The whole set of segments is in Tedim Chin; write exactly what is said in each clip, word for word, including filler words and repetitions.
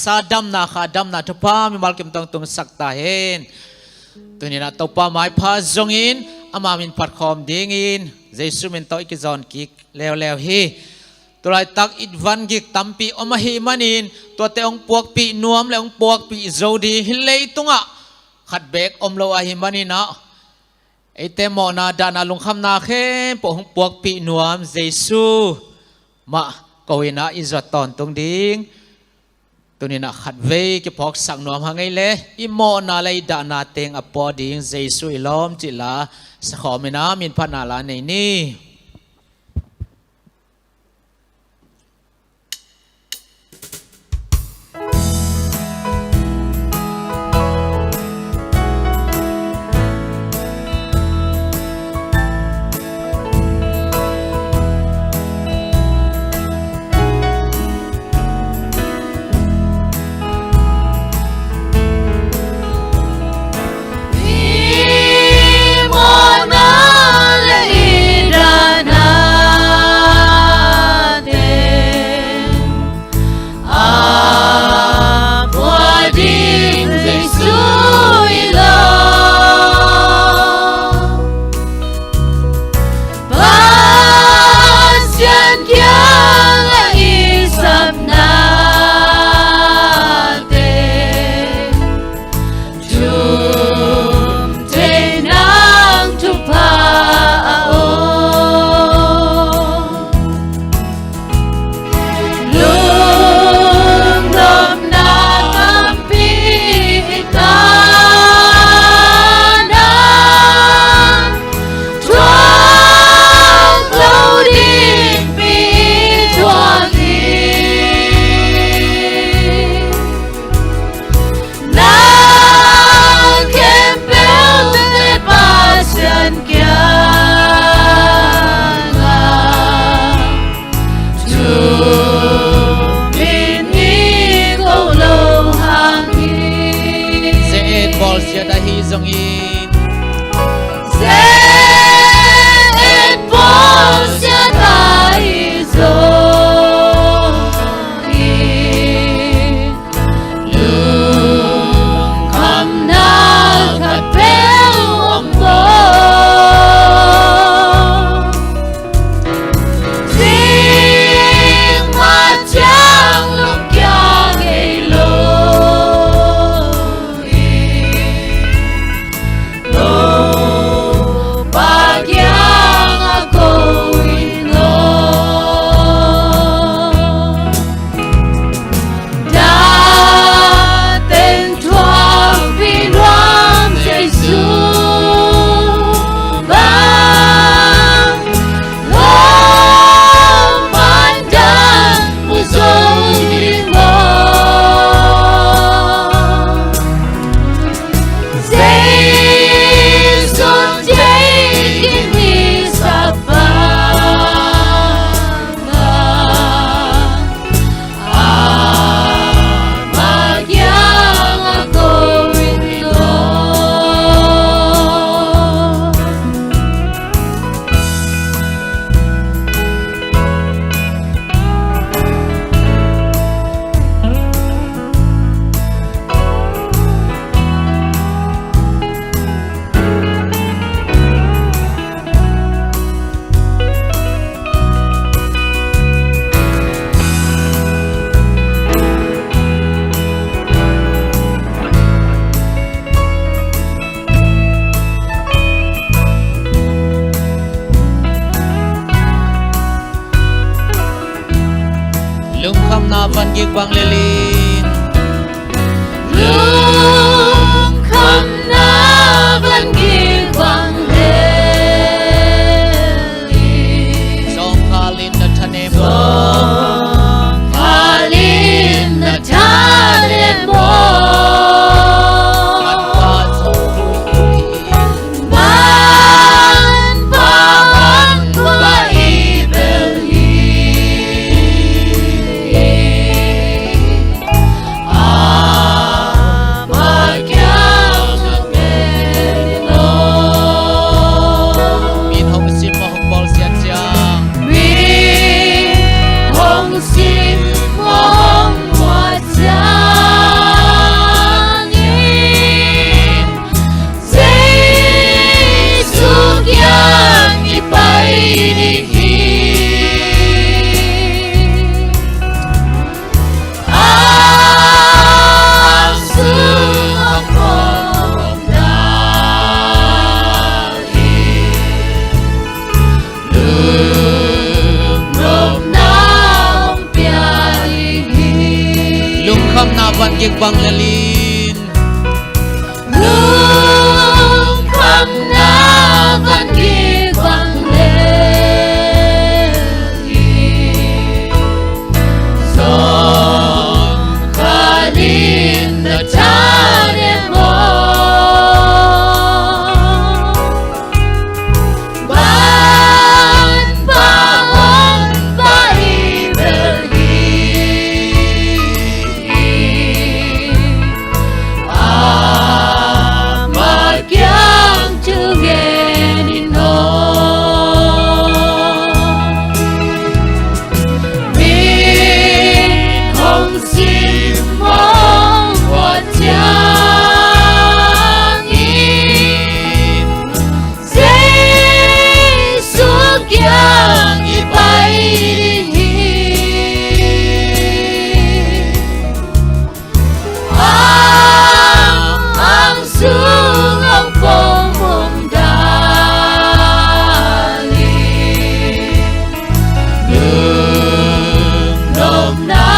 ta damna kha damna thupha mimal kim tawh tungsak ta hen. Tuni-in ah Topa maipha zongin ama min phat khawm dingin Jesu min tawh i kizawn kik leuleu hi. Tulaitak i van gik tampi om ahih manin tuate hong puakpih nuam le hong puakpih zo ding hi. Leitungah khat beek om lo ahih manin ah eite mawhna dahna lungkhamna khempeuh hong puakpih nuam Jesu mah ko-in ah i zuat tawntung ding. Tuni-in ah khatvei kiphawksak nuam hang ei le i mawhna le i dahna teng a pua ding Jesu i lawm cih la sakhawm in ah min phatna la nei ni. I mawhna le i dahna teng a pua ding Jesu i lawm. Pasian kiangah i sapna teng thum thei nang thupha a om. Lungnopna tampi i tan a, thuak lo dingpi i thuak hi. Na khempeuh te Pasian kiangah thum in i ko lo hang hi. Ze-et bawlsiat ahi zongin, ze-et bawlsiat ahi zongin, lungkhamna khat peuh om maw? Zing mah ciang lungkia ngei lo hi. Topa kiangah ko in aw. Dah teng thuakpih nuam Jesu bang, lawm pandan mu zo ding maw? Zeisun thei ding i sap bangah, amah kiangah ko in aw. Lungkhamna van gik bang lel in. Lungkhamna van gik bang lel in. Zawngkhal in na thanem aw. Zawngkhal in na thanem aw. Manpha, Manpha, Manpha i bel hi. kik bang lel in. Lungkhamna van kik bang lel in. Zong khanin na than e maw. Ban pha hong pai bel hi. Ama kiang thu gen in aw. Min hong simmawh uh ciangin Jesu kiang i pai ding hi. Ang, ang sung hong pom hong dal in. Lungnopna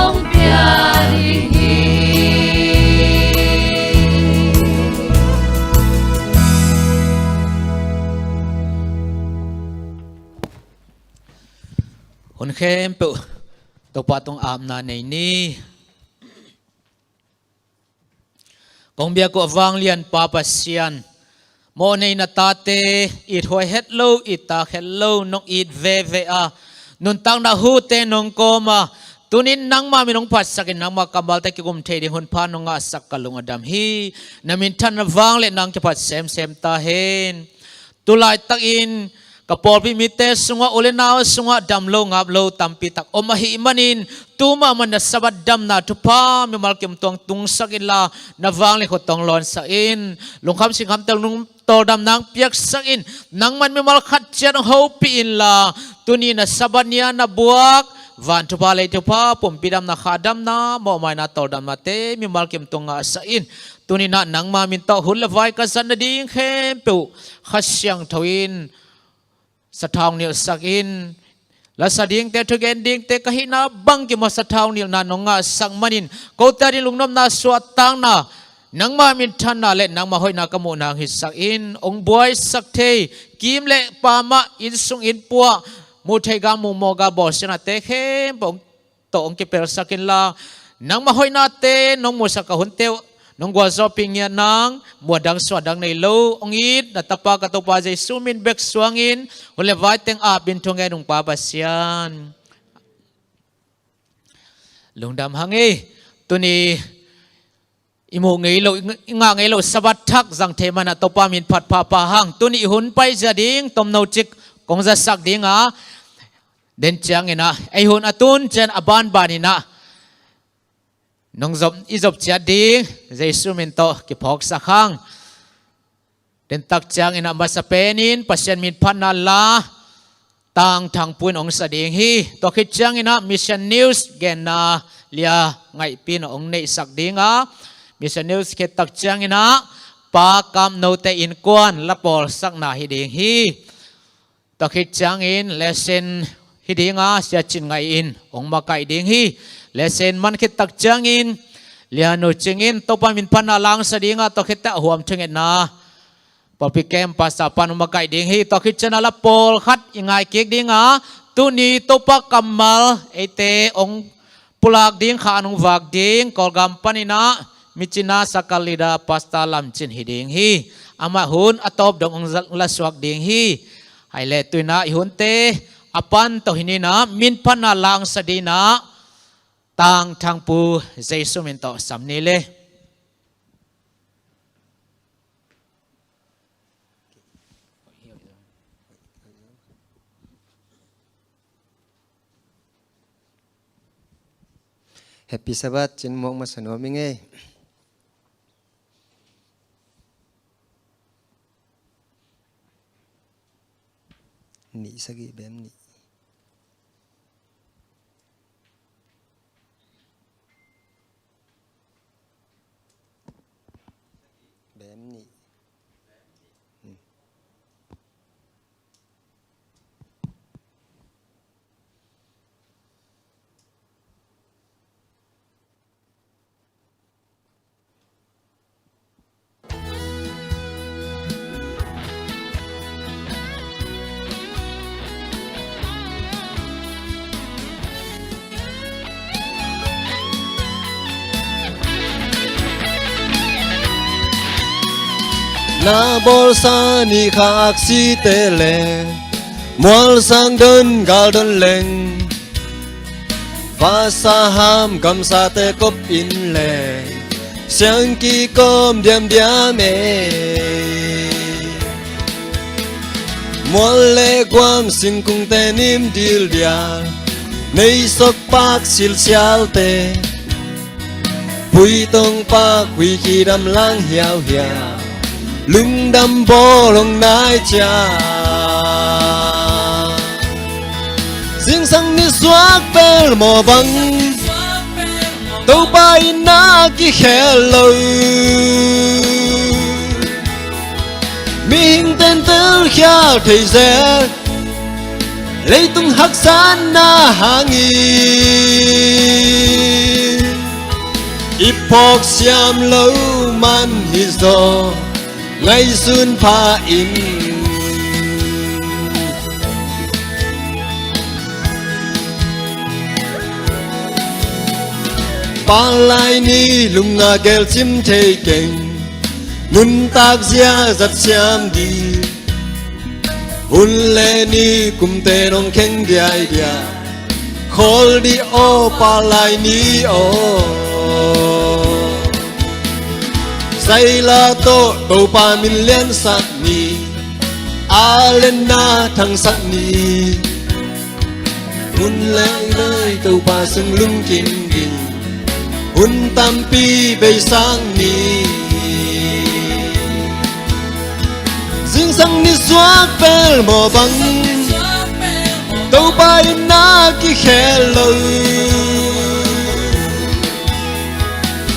hong pia ding hi. Hun khempeuh Topa tungah apna nei ni. Kong biak uh a vanglianpa Pasian, mawhnei na tate, it huai het lo, it tak het lo, nong it veve a, nuntakna hute nong kawm a, tunin nangmah min hong phatsakin nangmah kammalte kikum thei ding hun pha nong ngahsak ka lung a dam hi. Na minthanna vang le nang kiphat semsem ta hen. Tulaitakin ka pawlpi mite sungah, u le nau sungah dam lo ngap lo tampi tak om ahih manin, tu mahmah na Sabbath damna thupha mimal kim tungah tungsak inla, na vanglian khut tawh hong lawnsak in. Lungkham singkham tawldam nang piaksak in. Nangman mimal khat ciat hong hopih inla, tuni na Sabbath ni-a na buak van thupha, lei thupha, pumpi damna, kha damna, mawhmaina, tawldamnate mimal kim tungah ngahsak in. Tuni-in ah nangma min tawh hun le vai ka zat nading khempeuh Kha Siangtho in sathau nilhsak in. Lasa dingte, thugen dingte ka hihna bangkim ah sathau nilhna nong ngahsak manin, kote ading lungnopna, suahtakna, nangma minthanna le nangma hoihna ka muhna hong hisak in. Hong buaisak thei, kim le pam ah, innsung innpua ah, muh theih gal, muh mawh gal, bawlsiatnate khempeuh hong tawh hong kipelsak inla, nangma hoihnate nong muhsak a, hunte uh nong gualzawhpih ngiat nang, muh dang suah dang nei lo hong it na Tapa ka Topa Jesu min bek suangin hun le vai teng ap in, thungen ung Pa Pasian. Lungdam hang ei. Tuni i muh ngei loh, i ngah ngei loh Sabbath thak zang thei man ah Topa min phat phapha hang. Tuni i hun paizia ding tomno cik kong zasak ding a, den ciangin ah ei hun a tun ciang a banban in ah nong zop, i zop ciat ding Jesu min tawh kiphawksak hang. Dentak ciangin ah masa penin Pasian min phatna la Tang Thang Pu in hong sa ding hi. Tua khit ciangin ah Mission News genna Lia Ngaih Pi in hong neihsak ding a, Mission News khit tak ciangin ah Pa Kam Note Innkuan la pawlsakna hi ding hi. Tua khit ciangin lesson hi ding a, Sia Cin Ngaih in hong makaih ding hi. Lesson man khit tak ciangin Lia Nu Cing in Topa min phatna la hong sa ding a, tua khit teh a huam thungetna pawlpi camp pastor pa in hong makaih ding hi. Tua khit ciang ah la pawlkhat i ngai kik ding a, tuni Topa kammal eite hong pulak ding, kha an hong vak ding Kawlgam panin ah Myitkyina Sakal Leader Pastor Lam Cin hi ding hi. Amah hun a tawp dong hong la suak ding hi. Hai le tu-in ah i hunte a pan tawh hi ni in ah, min phatna la hong sa ding in ah Tang Thang Pu Jesu min tawh sam ni le. Happy Sabbath cin mawk masa nuam ing ei. Nih sagih bem nih. Bem nih. Hmm. Na bawlsa ni kha aksite le, mualsang don gal don leng, vasa ham gamsate kop in le, siang kikawm diamdiam e. Mual le guam singkungte nim dildial, nei sok pak silsialte, pui tong pak hui kidam lang hiauhiau, lungdam bawl hong nai cia. Zingsang ni suak pel maw bang, Topa in na kikhel lo. Mihing ten telkhial thei zel, leitung haksatna hangin i phawk siam lo man hi zaw, ngaihsun pha in. Palai ni lunga gelcim thei keng, nuntak zia zat siam di. Hun le ni kumte nong kheng diaidia, khawl di aw palai ni aw. Saila tawh Topa min liansak ni, a lenna thangsak ni. Hun leilei Topa sung lungkim ding, hun tampi beisang ni. Zingsang ni suak pel maw bang, Topa in na kikhel lo.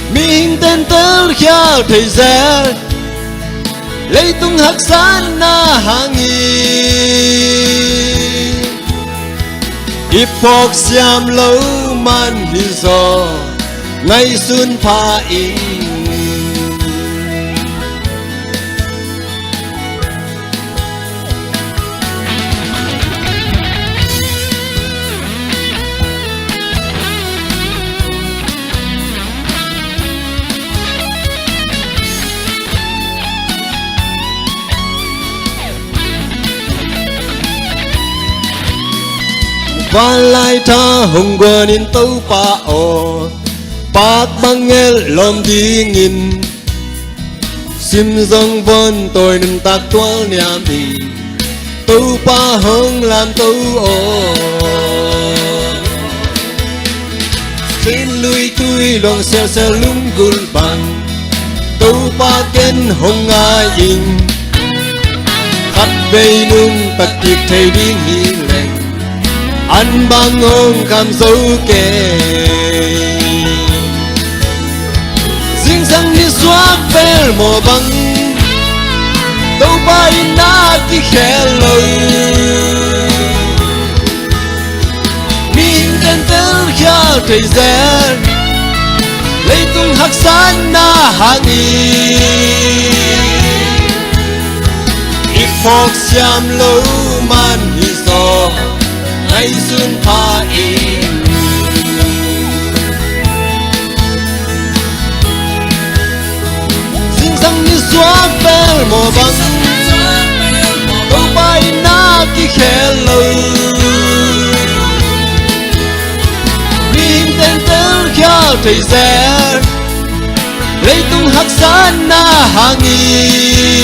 Mihing ten telkhial thei zel, leitung haksatna hangin i phawk siam lo man hi zaw, ngaihsun pha in. Vanlai tha hong guan in Topa aw, pak bang ngelh lawm dingin, sim zong von tawi nuntak tual niam in, Topa hong lamto aw. Sin lui tui luang sialsial lunggulh bang, Topa ken hong ngai ing. Khat vei nungta kik thei ding hi leng, an bang hong kham zo kei. Zingsang ni suak pel maw bang, Topa in na kikhel lo. Mihing ten telkhial thei zel, leitung haksatna hangin i phawk siam lo man hi zaw, ngaihsun pha in. Zingsang ni suak pel maw bang, Topa in na kikhel lo. Mihing ten telkhial thei zel, leitung haksatna hangin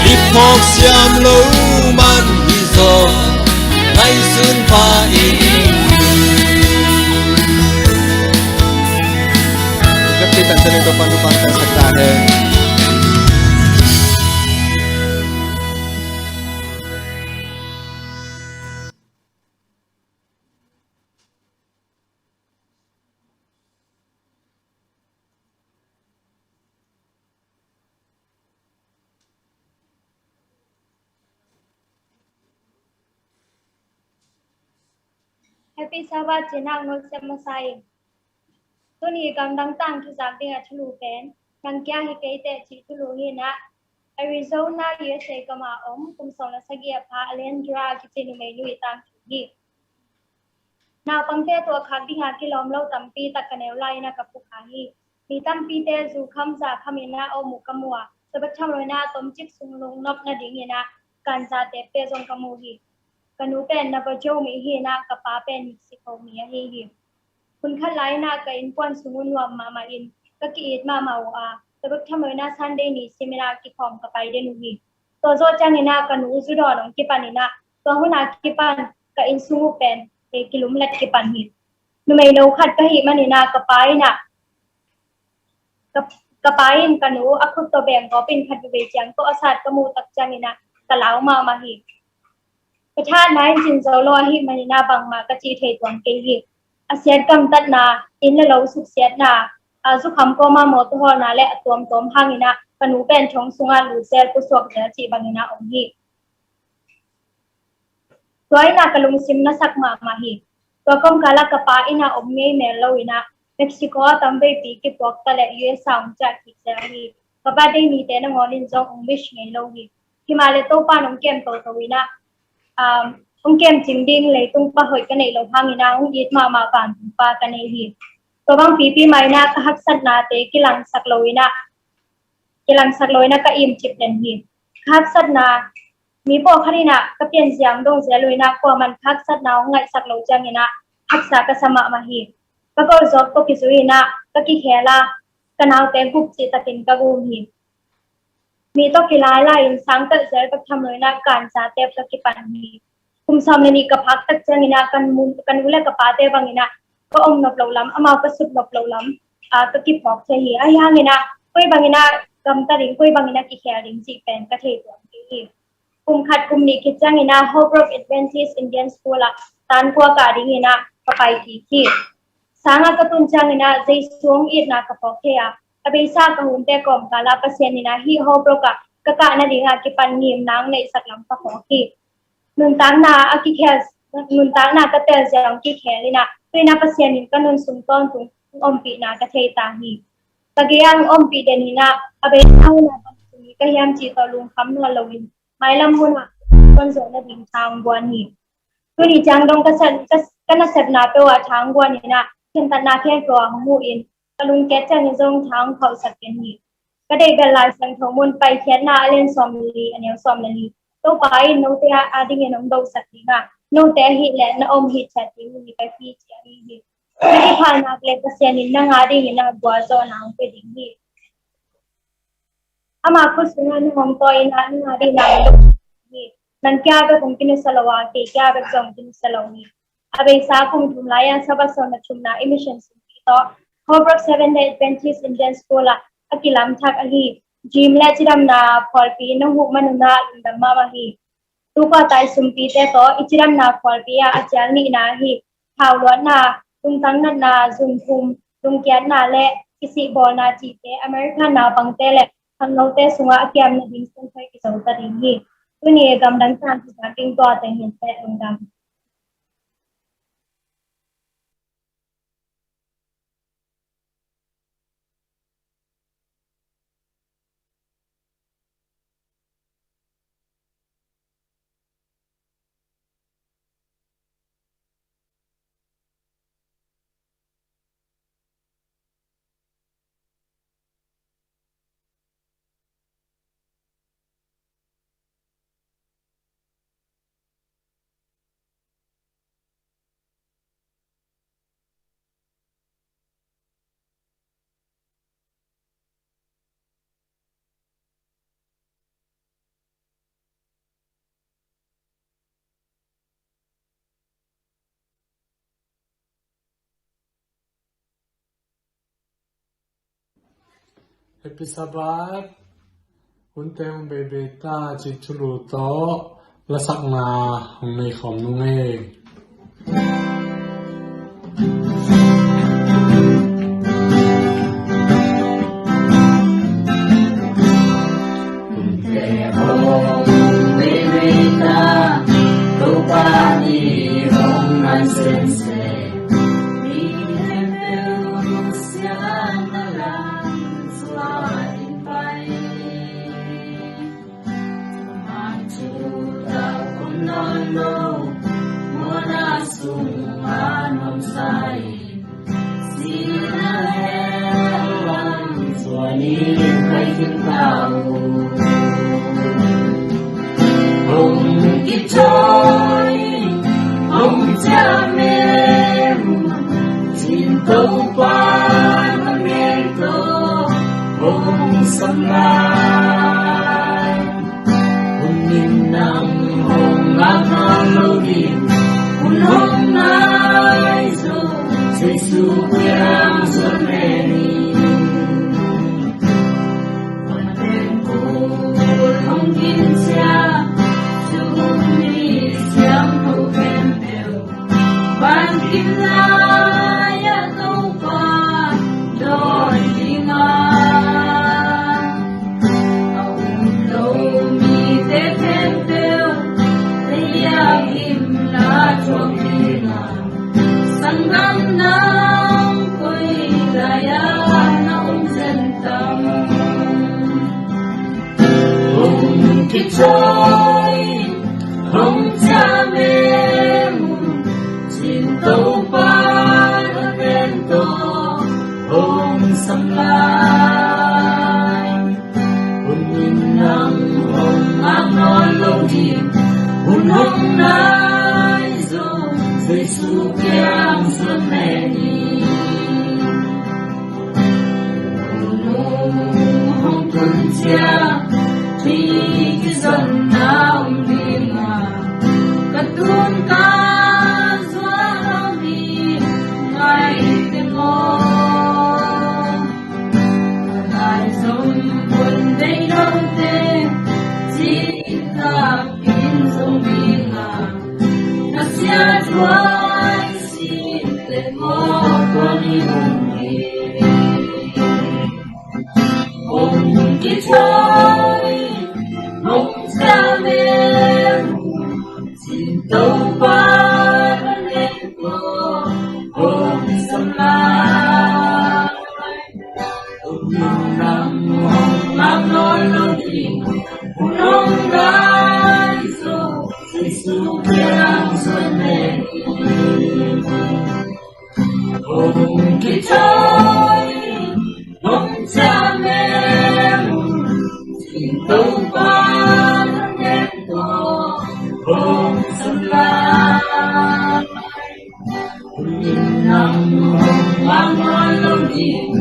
i phawk siam lo man hi zaw, ngaihsun pha in. Kapte tan sa ning to pan pan sa sa ka he. Happy Sabbath, cina ngol sem masai. Tuni gamdang tang kizak ding a thulu pen, nang kia hi kei teh cih thulu hi na, Arizona, U S A gam a om, kum sawm le sagih a pha Alendra kici numei nu i tangthu hi. Naupangte tua khak ding a kilawm lo tampi tak ka neu lai in a ka phu kha hi. Mi tampite zu kham za kham in ah a om uh ka mu a, tua bek tham loin ah tomcik sung lungnop nadingin ah ganza tepte zong ka mu hi. Ka nu pen Navajo mi hi in ah ka pa pen Mexico mi ahi hi. Hun khat lai in ah ka innkuan sung uh nuam mahmah in ka ki-it mahmah uh a, tua bek tham loin ah Sunday ni simin ah kikhawm ka pai den uh hi. Tua zawh ciangin ah ka nu zu dawn hong kipan in ah tua hun a kipan ka inn sung uh pen kilumlet kipan hi. Numei lo khat ka hih manin ah ka pa in ah ka, ka pa in ka nu a khut tawh beng gawp in khat veve ciang tawh a sat ka muh tak ciangin ah ka lau mahmah hi. Ka thahatna in cin zo lo ahih manin ah bangmah ka cih thei tuan kei hi. A siat gamtatna, inn le lo suksiatna, a zukham kawma mawtaw hawlna le a tuamtuam hangin ah ka nu pen thong sungah lut zel, pusuak zel cih bangin ah om hi. Tua in ah ka lungsim na sak mahmah hi. Tua kawmkal ah ka pa in ah om ngei mel lo in ah Mexico ah tamveipi kipuak ta le U S a hong ciah kik zel hi. Ka birthday nite nangawn in zong hong wish ngei lo hi. Himahleh Topa in hong kem toto in ah, um, hong kem cing ding leitung pa hoih ka neih loh hangin ah hong it mahmah vantung pa ka nei hi. Tua bang pipi mah in ah ka haksatnate kilangsak lo in ah, kilangsak lo in ah ka imcip den hi. Ka haksatna, mi pawlkhat in ah ka pianziang dong zel uh in ah kuaman ka haksatna hong ngaihsak lo ciangin ah haksa ka sa mahmah hi. Ka golzawk tawh kizui in ah ka kikhel a, ka naute gup cihtakin ka gum hi. Mi tawh kilailai in sang tel zel bek tham loin ah ganza tep ka kipan hi. Kum sawm le nih ka phak tak ciangin ah ka nu, ka nu le ka pate bangin ah ka om nop loh lam, amau ka sut nop loh lam, ah, ka kiphawk thei hi. Ahi hangin ah koi bangin ah gamta ding, koi bangin ah kikhel ding cih pen ka thei tuan kei hi. Kum khat kum nih khit ciangin ah Holbrook Adventist Indian School ah tan kua kah dingin ah ka pai kik hi. Sang ah ka tun ciangin ah Jesu hong itna ka phawk thei a, a beisa ka hunte kawmkal ah Pasian in ah hih Holbrook ah ka kah nading a kipan ngimna hong neihsak lam ka phawk hi. Nuntakna a kikhel, nuntakna ka tel ziau kikhel in ah tu in ah Pasian in ka nun sung tawntung hong ompihna ka thei ta hi. Ka gei ah hong ompih den in ah a beisa hun ah bang sung hi ka hiam cih tawh lungkham nawn loin mailam hun ah ka tonzawh nading tha hong guan hi. Tuni ciang dong ka sa, ka, ka nasepna peuh ah tha hong guan in ah khentatna khempeuh ah hong huh in ka lungkiat ciangin zong tha hong khauhsak den hi. Ka deih bel Lai Siangtho mun Paikhiatna a lian sawm le li, a neu sawm le li, Topa in note a, adingin hong dosak ding a, note ahih leh na om hithiat ding uh hi ka hi, ci ahi hi. Na kipha nak leh Pasian in nang adingin ah gualzawhna hong pia ding hi. Ama khut sungah na hong tawi in ah nang adingin ah hong dosak ding hi. Nang kia bek hong kinusia lo a, kei kia bek zong hong kinusia lo hi. A beisa kum thum lai-a Sabbath sawm le thumna i mission sungpi tawh Holbrook Seventh Day Adventist Indian School ah a kilamthak ahi, gym le cidamna phualpi in hong huh man un ah lungdam mahmah hi. Tukua tai sumpite tawh i cidamna phualpi ah a cial nihna ahi thau luatna, lungtang natna, zunthum, lungkiatna le kisihbawlna cihte American naupangte le khangnote sungah a kiam nading sungkhoi kizo ta ding hi. Tuni gamdang tang kizak ding tua teng hi teh, lungdam. Happy Sabbath. Hunte hong beibei ta cih thulu tawh lasakna hong nei khawm nung ei. Hunte hong beibei ta, Topa ni hong man sensel. Mi hempeuh siatna lam suah in pai. Mangtuta kum nawn lo, muanna sungah nuamsa in, sihna hell Ni pai khin ta uh. Hong kithawi, hong ciamem, cin Topa na mento hong sam lai. Hun in nang hong ngak nawn lo ding, hun hong nai zo, Jesu kiang zuan leng in. Van teng kul hong gin ciat, tu hun ni siangtho khempeuh vankim lai-ah Topa dawn ding a, a um lo mite khempeuh tei-a gimna thuak ding a, sanggam nang koi lai-ah na om zen tam. Hong kithawi, hong ciamem, cin Topa na mento hong sam lai. Hun in nang hong ngak nawn lo ding, hun hong nai zo, Jesu kiang zuan leng in. Hong tun ciang, thih kizonna om ding a, ka tun ka zuak lo ding ngaihte maw. Ka lai zong hun deih lote, cin takin zong ding a, na siathuai site maw, kua ni hong hi. Hong kithawi, hong ciamem, cin Topa na mento hong sam lai. Hun in nang hong ngak nawn lo ding, hun hong nai zo, Jesu kiang zuan leng in. Hong kithawi, hong ciamem, cin Topa na mento hong sam lai. Hun in nang hong ngak nawn lo ding,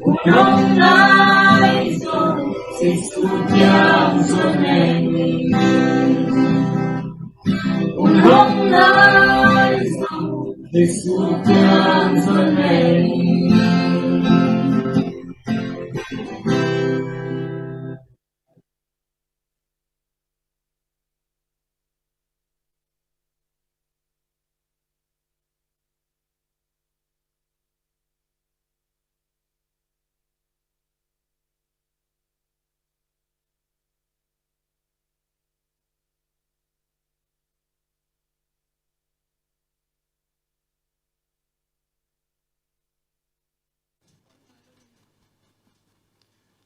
hun hong nai zo, Jesu kiang zuan leng in. Hun hong nai zo, Jesu kiang zuan leng in.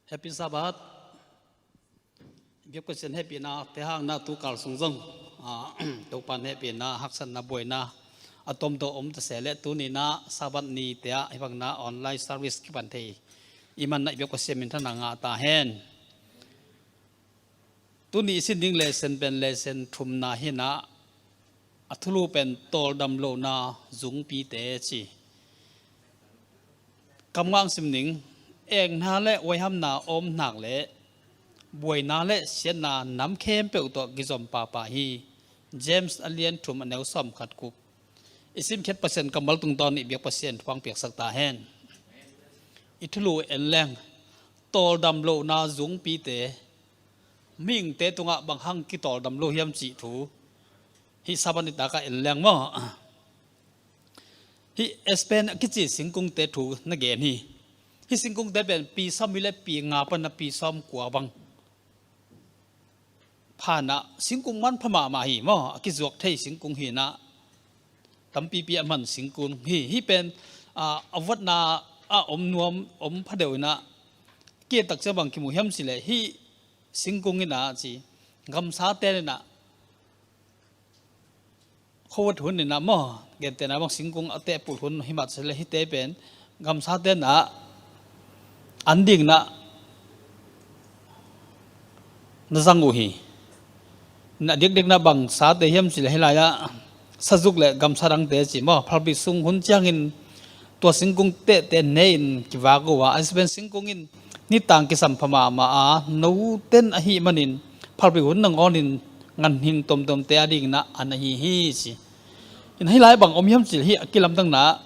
Happy Sabbath. Biak Pasian hehpihna te hangna tu kal sung zong, ah, Topan hehpihna, haksatna, buaina a tomto om ta se leh tuni-in ah Sabbath ni te ah hih bangin ah online service kipan thei i hihman in ah i Biak Pasian minthanna ngah ta hen. Tuni i sin ding lesson pen lesson thumna hi-in ah, a thulu pen tawldam lohna zungpite ci. Kam ngah sim ning, ekna le huaihamna a om nak leh buaina le siatna nam khempeuh tawh kizom pahpah hi. James a lian thum a neu sawmkhat guk. I simkhiat Pasian kammal tungtawn in i Biak Pasian thupha piaksak ta hen. I thulu en leng, tawldam lohna zungpite, mihingte tungah bang hang kitawldam lo hiam cih thu hih Sabbath nitak ah en leng maw. Hih aspen a kici singkungte thu na gen hi. Hih singkungte pen pi sawmli le pi nga pan a pi sawmkua bang phan ah, singkung manpha mahmah hi maw, a kizuak thei singkung hi-in ah, tampipi a man singkung hi. Hih pen, ah, a vuatna ah om nuam, om phadeuh in ah, kei tak ciang bang kimu hiam cih leh hih singkung in ah ci, gamsate in ah, khuavut hun in ah maw, gentehna bang singkung a tehpulh hun hi mah se leh hihte pen gamsate in ah an ding in ah na zang uh hi. Na diakdiak na bang sate hiam cih leh hih lai-ah sazuk le gamsa dangte ci maw, phalbi sung hun ciangin tua singkung tehte ne-in kivak uh a, a pen singkung in nitang kisam pha mahmah a, noten ahih manin phalbi hun nangawnin ganhing tuamtuamte a dingin ah an ahi hi ci. In hih lai bang om hiam cih leh hih a kilamdanna,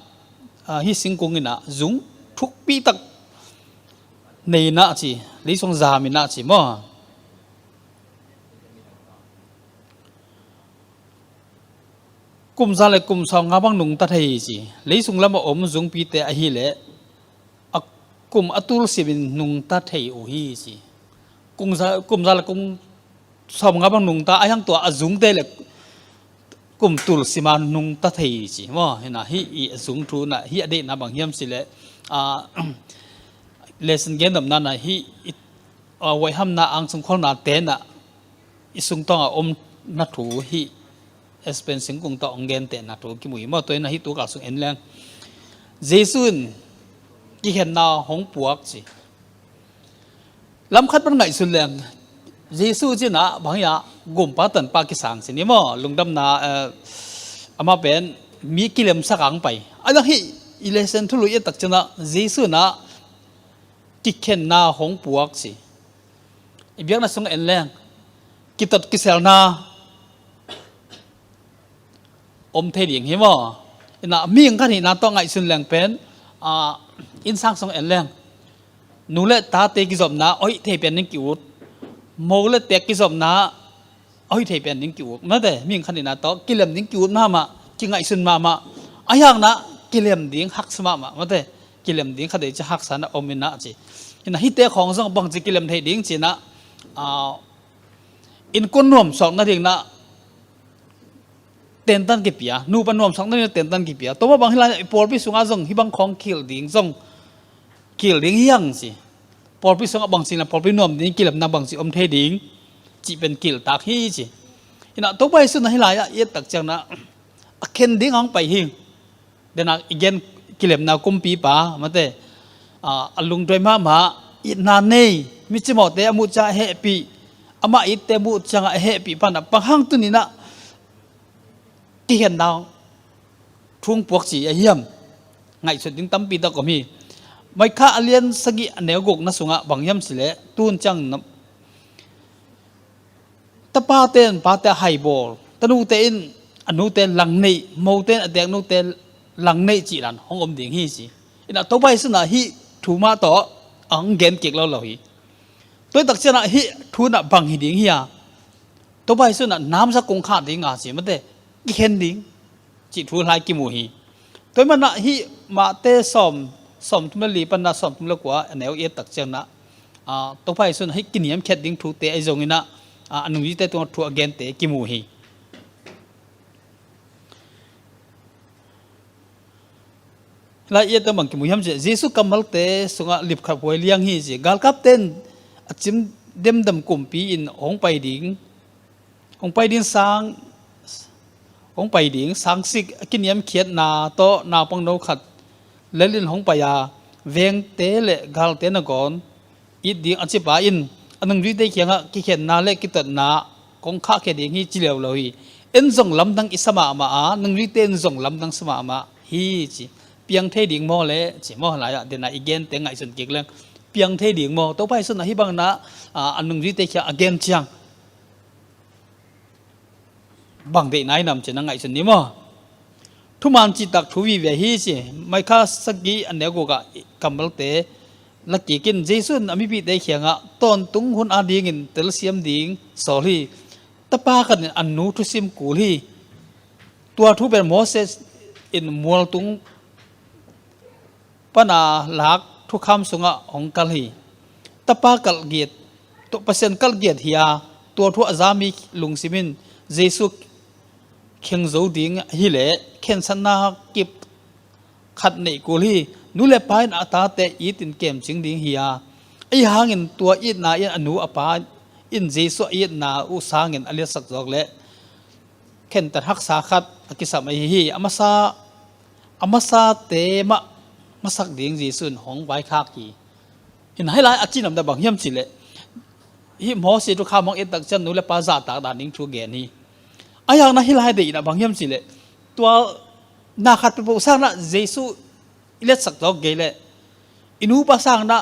ah, hih singkung in ah zung thukpi tak nei in ah ci, leisung zam in ah ci maw. Kum za le kum sawmnga bang nungta thei hi ci. Leisung lamah om zungpite ahih leh a kum a tul simin nungta thei uh hi ci. Kum za, kum za le kum sawmnga bang nungta a hiang tua a zungte le kum tul sima nungta thei hi ci maw. Hi in ah hih i zung thu in ah hih a deihna bang hiam cih leh, ah, lesson gendamna in ah hih i, ah, huaihamna angsung kholnate in ah i sungtawngah om na thu hih a pen singkung tawh hong gentehna thu kimu hi maw. Tua in ah hih tu kal sung en leng, Jesu in kikhenna hong puak ci. Lam khat pan ngaihsun leng, Jesu ci in ah bang hiam, gumpa tanpa kisang ci ni maw, lungdamna, eh, amah pen mi kilemsak a hong pai. A dang hih i lesson thulu i et tak ciangin ah Jesu in ah kikhenna hong puak ci. I biakna sung en leng, kitot kiselna om thei ding hi maw. In ah mihing khat hihna tawh ngaihsun leng pen, ah, innsang sung en leng, nu le tate kizopna hoih thei pen ding ki-ut, mo le tek kizopna hoih thei pen ding ki-ut, mate, mihing khat hihna tawh kilem ding ki-ut mahmah, kingaihsun mahmah. A hiang in ah kilem ding haksa mahmah, mate, kilem ding khat vei ci, haksa in ah om in ah ci. In ah hihte khawng zong bangci kilem thei ding ci in ah, ah, innkuan nuamsuak nading in ah tentan kipia, nupa nuamsuak nading in ah tentan kipia. Tua mah bang hih lai-ah i pawlpi sungah zong hih bang khawng kihel ding zong, kihel ding hi hang ci. Pawlpi sungah bangci in ah pawlpi nuam ding kilemna bangci om thei ding cih pen kihel tak hi ci. In ah Topa Jesu in ah hih lai-ah i et tak ciangin ah a khen ding a hong pai hi. Denak i gen kilemna kumpipa, mate, ah, a lungduai mahmah, itna nei, mi cimawhte a muh ciang a hehpih, amah itte a muh ciang a hehpih pa in ah bang hang tuni in ah kikhenna thu hong puak ci a hiam? Ngaihsut ding tampi tak om hi. Mika a lian sagih a neu gukna sungah bang hiam cih leh, tun ciang na, tapate in pate a haibawl, tanute in a nute langneih, mote in a teknute langneih cih dan hong om ding hi ci. In ah Topa Jesu in ah hih thu mah tawh a hong gen kik lo lo hi. Tua hi tak ciangin ah hih thu in ah bang hi ding hi a, Topa Jesu in ah namza kong khah ding a ci, mate, kikhen ding cih thu lai kimu hi. Tua hi man ah hih Mate sawm, sawmthum le li pan ah sawmthum le kua a neu i et tak ciangin ah, ah, Topa Jesu in ah hih kiniamkhiat ding thute ahi zongin ah, ah, a nungzuite tungah thu a gente kimu hi. Lai i et tak bang kimu hiam cih leh, Jesu kammalte sungah lipkhaphuai liang hi ci. Galkapte in a cim demdam kumpi in hong pai ding, hong pai ding sang, hong pai ding sangsik a kiniamkhiatna tawh naupangno khat lel in hong pai a, vengte le galte nangawn it ding a cipa in a nungzuite kiangah kikhenna le kitotna kong khahkhia ding hi ci leuleu hi. En zong lamdang i sa mahmah a, nungzuite in zong lamdang sa mahmah hi ci. Piang thei ding maw le ci maw, lai-ah dena i gente ngaihsun kik leng, piang thei ding maw? Topa Jesu in ah hih bangin ah, a, a nungzuite kiang a gen ciang bang deihna hi nam ci-in a ngaihsun ni maw? Thuman cihtak thu vive hi ci. Mika sagih a neu gukah kammalte la kik in, Jesu in a mipihte kiangah tawntung hun adingin telsiam ding sawl hi. Tapa khat in a nu thusim kul hi. Tua thu pen Moses in mualtung pana lak thukham sungah hong kal hi. Tapa kalh giat, tua Pasian kalh giat hi a, tua thu a za mi lungsim in Jesu kheng zo ding hi leh khensatna kip khat neih kul hi. Nu le pa in a tate itin kemcing ding hi a, ahi hangin tua itna in a nu a pa in Jesu a itna uh sangin a liatsak zawk leh khentat haksa khat a kisam ahi hi. A masa, a masate mah masak ding Jesu in hong vaikhak hi. Hin hih lai a cinamna bang hiam cih leh, Hih Moses thu kha mong et tak ciang nu le pa zahtak dan ding thu gen hi. A hiangna hih lai deihna bang hiam cih leh, tua na khat peuhpeuh sangna Jesu i letsak zawk kei leh, i nupa sangna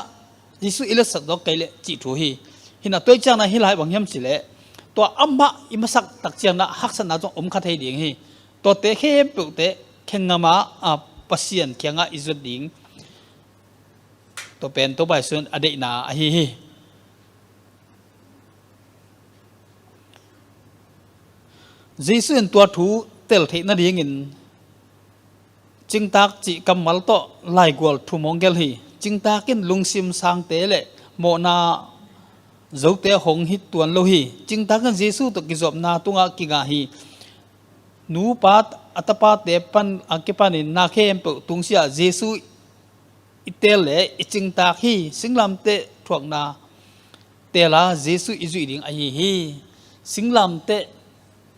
Jesu i letsak zawk kei leh cih thu hi. Hina tuai ciangna hih lai bang hiam cih leh, tua amah i masak tak ciangna haksatna zong om kha thei ding hi. Tuate khempeuhte khengamah, a, Pasian kiangah i zuat ding. Tua pen Topa Jesu in a deihna ahi hi. Jesu in tua thu tel theih nadingin cingtak cih kammal tawh laigual thu mong gelh hi. Cingtak in lungsim sangte le mawhna zote hong hi tuan lo hi. Cingtak in Jesu tawh kizopna tungah kingah hi. Nupa a tapate pan a kipanin na khempeuh tungsiah Jesu i teel le i cingtak hi. Singlamteh thuakna teela Jesu i zuih ding ahi hi. Singlamteh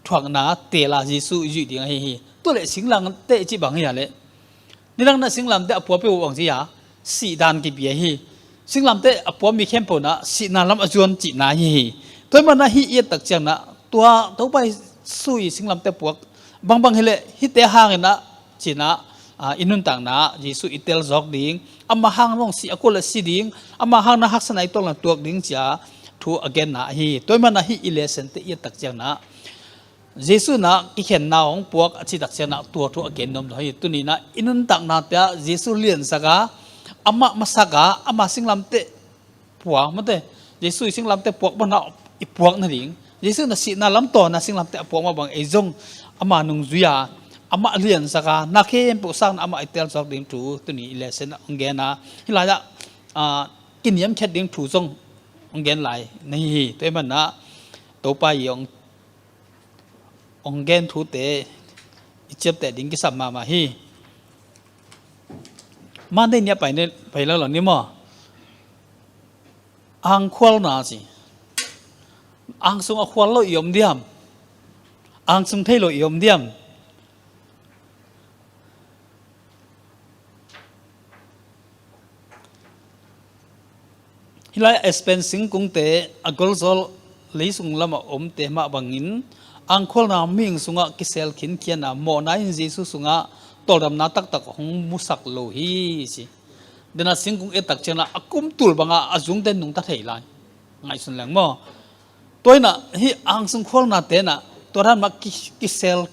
thuakna teela Jesu i zuih ding ahi hi. Tua le singlamteh i cih bang hi a le, nidangna singlamteh a pua peuh bang ci a, sihdan kipia hi. Singlamteh a pua mi khempeuh na sihna lam a zuan cihna hi hi. Tua hi mana hih i et tak ciangna tua Topa Jesu i singlamteh puak bangbang hileh hihte hangin ah cina, a, i nuntakna Jesu i tel zawk ding, ama hang zong si a kul a si ding, ama hang na haksatna i tolna tuak ding cia thu a genna ahi. Tua hi mana hih i lesson te i et tak ciangna Jesu na kikhenna hong puak a cih tak ciangna tua thu a gen nuam zaw hi. Tuni na i nuntakna te ah Jesu liansak a, amah masak a, ama singlamteh puak mate, Jesu i singlamteh puak bang na i puak nading, Jesu na sihna lam tawh na singlamteh a puak mah bang ei zong ama nungzui a, amah liansak a, na khempeuh sangna amah i tel zawk ding thu tuni i lesson ah hong gen a, hih lai ah, a, kiniamkhiat ding thu zong hong gen lai na hi hi. Tua hi mana Topa i hong hong gen thute i ciapteh ding kisam mahmah hi. Monday ni a pai ne, pai lo lo ni maw? Angkhualna ci. Ang sung a khual lo i om diam? Ang sung thei lo i om diam? Hih lai aspen singkungte a golzawl leisung lamah omte mah bangin angkhualna mihing sungah kisel khinkhian a mawhna in Jesu sungah tawldamna taktak hong musak lo hi ci. Dena singkung et tak ciangna a kum tul banga a zungte nungta thei lai. Ngaihsun leng maw? Tua inah hih angsung khualna tenah tua dan mah ki, kisel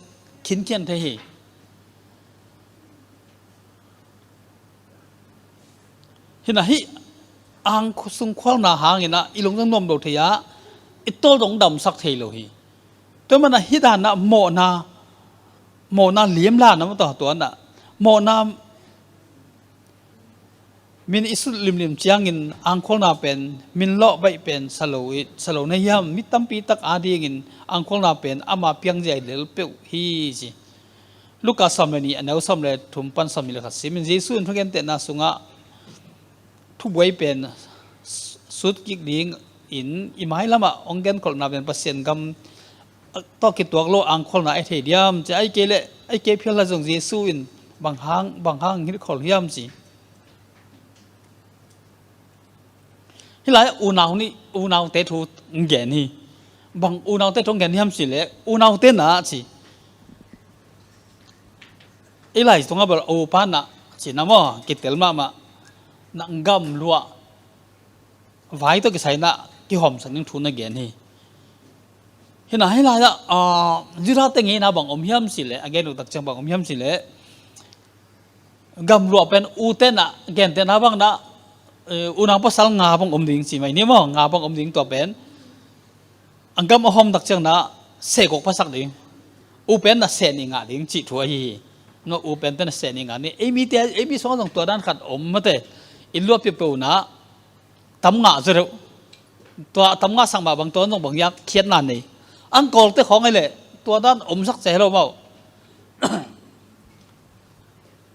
khinkhian thei hi. Hinah hih angsung khualna hanginah i lungtang nuam lo thei a, i tawldong damsak thei lo hi. Tua manah hih danah mawhna, mawhna liamlana mah tawh tuanah mawhna min i sut limlim ciangin angkhualna pen min lawh baih pen sa lo i, sa lo na hiam? Mi tampi tak adingin angkhualna pen ama piangzia i lel peuh hi ci. Luka sawm le nih a neu sawm le thum pan sawm nih le khat simin Jesu in thugentehna sungah thubuai pen sut kik ding in i mailamah hong genkholhna pen Pasian gam tawh kituak lo angkhualna ei thei diam ci. Ai kei le ai kei phial la zong Jesu in bang hang, bang hang hilhkholh hiam ci. Hih lai unau nih, unaute thu gen hi. Bang unaute thu gen hiam ci le unaute na ci. I lai tungah bel upa na ci na maw kitel mahmah na gam luah vai tawh kisai na kihawmsak ning thu na gen hi. Hinah hih lai ah, ah, Judah te ngeina bang om hiam ci le a gen uh tak ciang bang om hiam ci le gam luah pen u tenah gentehna bang na, eh, unau pasal nga bang om ding ci mai ni maw, nga bang om ding tua pen a gam a hawm tak ciang na sehgawk phasak ding. U pen na seh nih ngah ding cih thu ahi hi. No u pen te na seh nih ngah ni. Ei mite, ei mi sungah zong tua dan khat om mate. Inn luah piapeu na tam ngah zaw deuh. Tua tam ngah sak mah bang tua zong bang hiak khiatna nei. Angkawlte khawng ei leh tua dan omsak cia hi lo maw?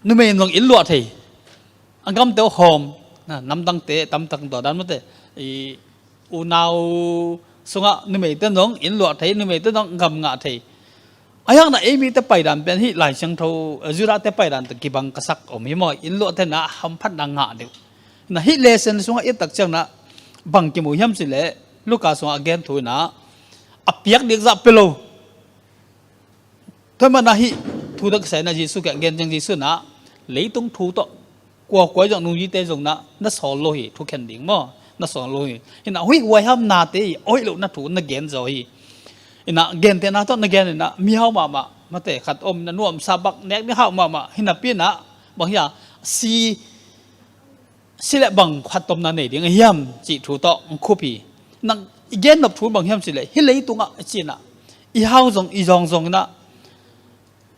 Numei in zong inn luah thei. A gamte uh hawm, na, namdangte tamtak tua dan mate. I unau sungah numeite zong inn luah thei, numeite zong gam ngah thei. A hiangna ei mite paidan pen hih Lai Siangtho, eh, Judah te paidan tawh kibang ka sak om hi maw? Inn luahte na hamphatna ngah deuh. Na hih lesson sungah i et tak ciang na bang kimu hiam ci le Luka sungah a gen thu inah a piak dikzah pia lo. Tua hi manah hih thu tawh kisai inah Jesu kiang gen ciang Jesu inah leitung thu tawh kuakua zong nungzuite zong inah na sawl lo hi, thukhen ding maw, na sawl lo hi. Inah huih huaihamnate hi, a hoih lohna thu na gen zaw hi. Inah gentehna tawh na gen inah mihau mahmah, mate khat om inah nuamsa bak nek ding hau mahmah hi napi inah bang hi a si si le bang khuattomna nei ding a hiam cih thu tawh hong khup hi. Nang i gennop thu bang hiam cih leh hih leitungah i ci inah i hau zong i zawng zong inah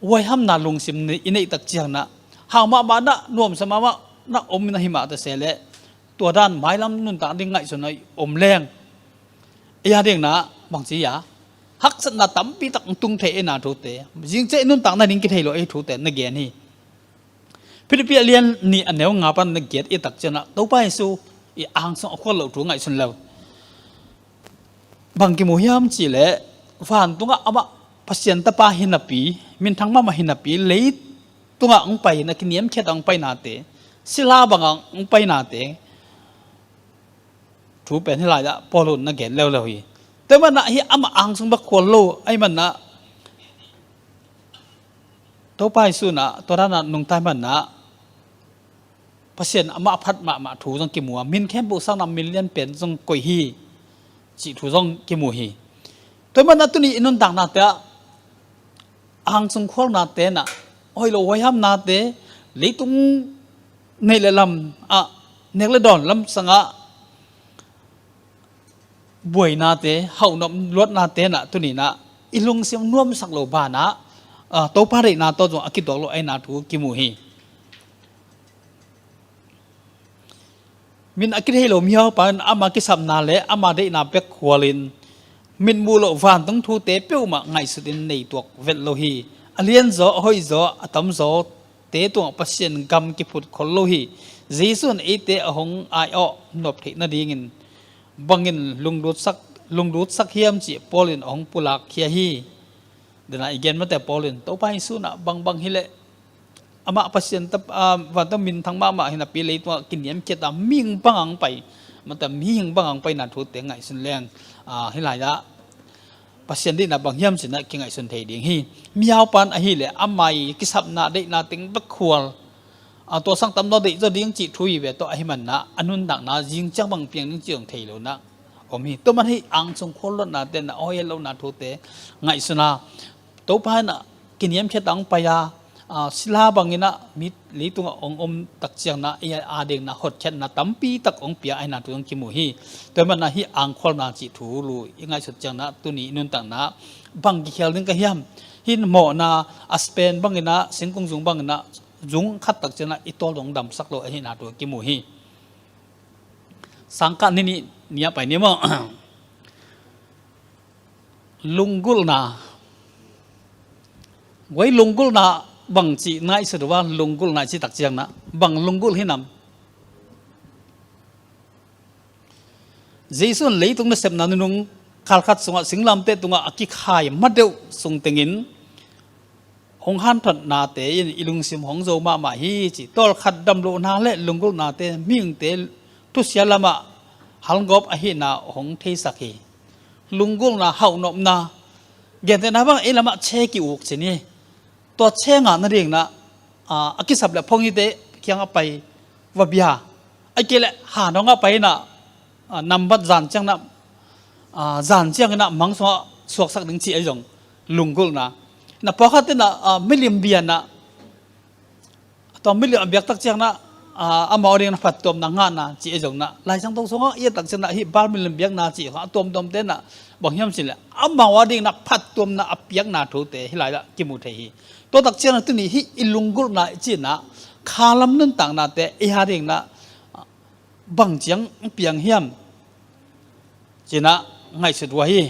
huaihamna lungsim i neih tak ciang inah hau mahmah inah nuamsa mahmah inah om inah hi mah ta se leh tua dan mailam nuntak ding ngaihsun a om leng ei a ding inah bangci a haksatna tampi tak hong tung thei ei na thute, zingciang i nuntak nading kithei lo ei thute na gen hi. Philippi a lian nih a neu nga pan na giat i tak ciang inah Topa Jesu i angsung a khual loh thu ngaihsun lo. Bang kimu hiam cih leh vantungah amah Pasian tapa hi napi, minthang mahmah hi napi, leitungah hong pai inah kiniamkhiat a hong painate, sila bangah hong painate thu pen hih lai-ah Paul in na gen leuleu hi. Tua hi manah hih amah angsung bek khual lo ahih manah Topa Jesu inah tua dan a nungta hi manah Pasian amah phat mahmah thu zong kimu a, min khempeuh sang inah min lianpen zong koih hi cih thu zong kimu hi. Tua hi manah tuni i nuntaknate ah angsung khualnate inah hoih lo huaihamnate, leitung neih le lam ah, nek le dawn lamsang ah buainate, hauhnop luatnate inah tuni inah i lungsim nuamsak lo banah, ah, Topa deihna tawh zong a kituak lo ei na thu kimu hi. Min a kithei lo mihau pa in ama kisapna le ama deihna bek khualin mitmuh loh vantung thute peuhmah ngaihsutin nei tuak vet lo hi. A lianzaw, a hoihzaw, a tamzaw te tungah Pasian gam kiphut khol lo hi. Jesu in eite a hong ai-awh nop theih nadingin bangin lunglutsak, lunglutsak hiam cih Paul in a hong pulak khia hi. Dena i gen mate Paul in Topa Jesu inah bangbang hi leh amah Pasian tapa, ah, vantungah minthang mahmah hi napi leitungah kiniamkhiat a mihing bangah hong pai, mate mihing bangah hong paina thute ngaihsun leng, ah, hih lai-ah Pasian deihna bang hiam ci inah kingaihsun thei ding hi. Mihau pan ahih leh ama i kisapna deihna teng bek khual, a, tua sang tamzaw deih zaw ding cih thu hi ve tawh ahih manah a nuntakna zingciang bang piang ding cih zong thei lo inah om hi. Tua man hih angsung khual luatnate inah a hoih lohna thute ngaihsun a, Topa inah kiniamkhiat a hong pai a, a, sila bang inah mi leitungah hong om tak ciang inah ei a ding inah hotkhiatna tampi tak hong pia ahih na thu hong kimu hi. Tua hi manah hih angkhualna cih thu lu i ngaihsut ciang inah tuni i nuntakna bang kikhial ding ka hiam? Hih mawhna a spen bang inah singkung zung bang inah zung khat tak ciang inah i tawl dong damsak lo ahih na thu kimu hi. Sangkah ni nih ni a pai ni maw? Lunggulhna. Guai lunggulhna bang cih ngaihsut uh a, lunggulhna i cih tak ciang inah bang lunggulh hi nam? Jesu in leitung nasepna nunung khalkhat sungah singlamteh tungah a kikhai madeuh sung tengin hong hanthawnate in i lungsim hong zo mahmah hi ci. Tawlkhat damlohna le lunggulhnate mihingte thusia lamah halgawp ahihna hong theisak hi. Lunggulhna, hauhnopna, gentehna bang ei lamah che ki-uk ci ni. Tua che ngah nading inah, a, a kisap le phongite kiangah pai va bia. Ahih kei leh han hong a pai inah, a, nambat zan ciang inah, a, zan ciang inah mang sungah suaksak ding cih ahi zong lunggulhna. Na pawlkhat inah, a, milim bia inah, tua milim a biak tak ciang inah, a, amau a ding inah phattuamna ngahna cih ahi zong inah Lai Siangtho sungah i et tak ciang inah hih Baal milim biakna cih a tuamtuamte inah bang hiam cih leh amau a ding inah phattuamna a piakna thute hih lai-ah kimu thei hi. Tua tak ciang inah tuni hih i lunggulhna i cih inah khalam nuntaknate ei a ding inah bang ciang piang hiam ci inah ngaihsut uh ahi.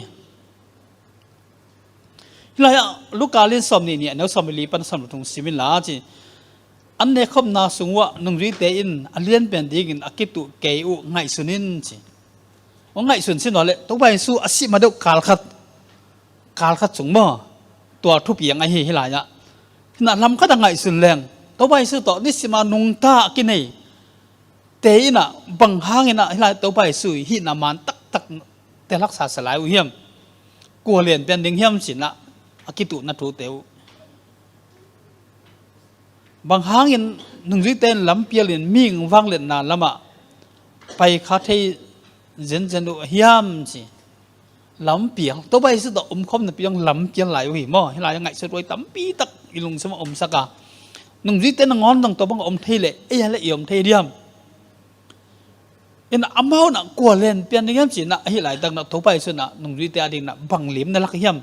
Hih lai-ah Luka lian sawm nih nih a neu sawm le li pan sawm le thum sim inla ci. An nekkhopna sung uhah nungzuite in a lianpen dingin a kituh kei uh ngaihsun in ci. Hong ngaihsun sin aw leh Topa Jesu a sih madeuh kalkhat, kalkhat sung maw, tua thupiang ahi hih lai-ah. Hih inah lamkhat a ngaihsun leng Topa Jesu tawh nisima nungta a kinei te inah bang hang inah hih lai Topa Jesu hihna man taktak Tel haksa sa lai uh hiam? Kua lianpian ding hiam cinah a kituhna thute uh. Bang hangin nungzuite in lampialin mihing vangliatna lamah paikha thei zenzen uh hiam ci. Lampial, Topa Jesu tawh omkhawmna piang lampial lai uh hi maw. Hih lai-ah ngaihsut huai tampi tak i lungsimah omsak a, nungzuite nangawn zong tua bang om thei leh ei a le i om thei diam? Inah amau nah kua lianpian ding hiam cinah ahi laitak nah Topa Jesu nah nungzuite a ding nah bang lim na lak hiam?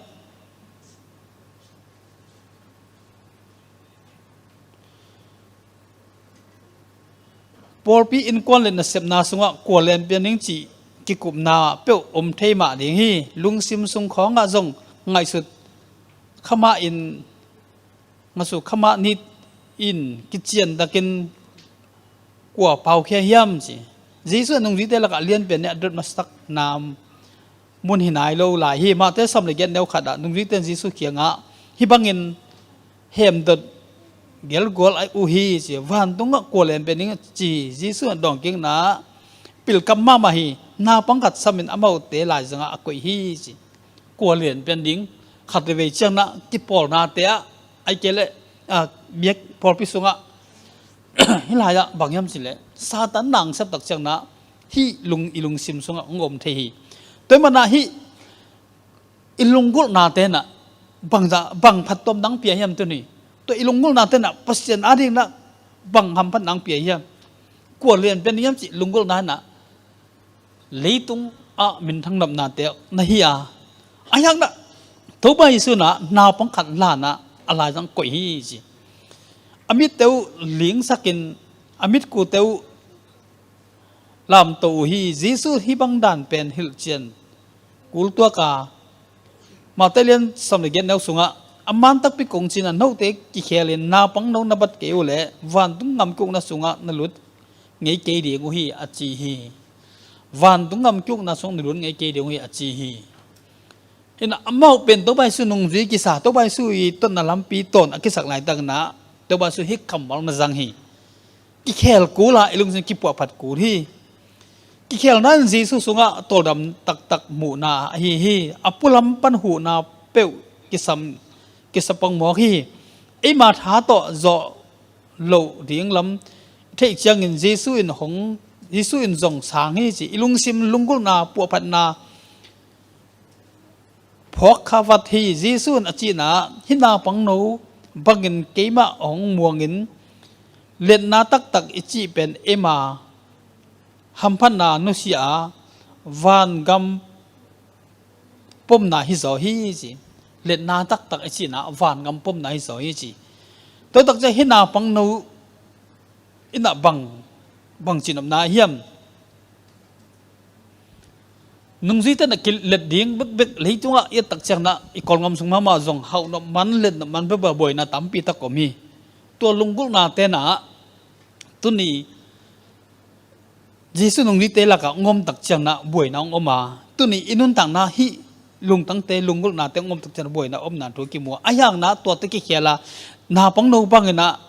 Pawlpi innkuan le nasepna sungah kua lianpian ding cih kikupna peuh om thei mah ding hi. Lungsim sung khawngah zong ngaihsut khamah in, ngaihsut khamah nit in kiciantakin kua paukhia hiam ci. Jesu a nungzuite lakah lianpian nih a dot masak nam mun hi nai lo lai hi. Matthai sawm le giat neu khatah nungzuite in Jesu kiangah hih bangin hemdot gelgual uh hi ci. Vantungah kua lianpian ding ci. Jesu in dawngkikna pilkam mahmah hi. Naupang khat samin amaute laizangah a koih hi ci. Kua lianpian ding khat le vei ciangnah kipawlnate ah, ai kei leh, ah, biak pawlpi sungah hih lai-ah bang hiam cileh Satan nangsep tak ciangnah hih lung i lungsim sungah hong om thei hi. Tua manah hih i lunggulhnate nah bang za, bang phattuam nang pia hiam tuni? Tua i lunggulhnate nah Pasian a ding nah bang hamphat nang pia hiam? Kua lianpian ding hiam cih lunggulhna nah leitung ah minthang nopnate na hi a, a hiang nah Topa Jesu nah naupang khat lanah a laizang koih hi ci. A mitte uh lingsakin a mitkute uh lamto uh hi. Jesu hih bang dan pen hilhcian kultuak a, Matthai lian sawm le giat neu sungah a man takpi kong cinah note kikhelin naupangno na bat kei uh leh vantung ngam ki-ukna sungah na lut ngei kei ding uh hi a ci hi. Vantung ngam ki-ukna sungah na lut ngei kei ding uh hi a ci hi. Inah amau pen Topa Jesu nungzui kisa, Topa Jesu i totna lampi tawn a kisak laitak nah Topa Jesu hih kammal na zang hi. Kikhel kul a i lungsim kipuahphat kul hi. Kikhelna in Jesu sungah tawldam taktak muhna ahi hi. A pulam pan huhna peuh kisam, kisa pongmawk hi. Eima tha tawh zawh loh ding lam theih ciangin Jesu in hong, Jesu in zong sang hi ci. I lungsim lunggulhna puahphatna phawk kha vat hi. Jesu in a cihna, hih naupangno bangin keimah hong muangin liatna taktak i cih pen eima hamphatna nusia a vangam pomna hi zaw hi ci. Liatna taktak i cihna vangam pomna hi zaw hi ci. Tua tak ciang hih naupangno inah bang, bang cinopna hiam? Nungzuite nah kilet ding bekbek leitungah i et tak ciangnah i Kawlgam sung mahmah zong hauhnop man, letnop man bekbek buaina tampi tak om hi. Tua lunggulhnate nah tuni Jesu nungzuite lakah hong om tak ciangnah buaina hong om a, tuni i nuntakna hih lungtangte, lunggulhnate hong om tak ciangnah buaina omna thu kimu a, a hiang nah tuate kikhel a, naupangno banginah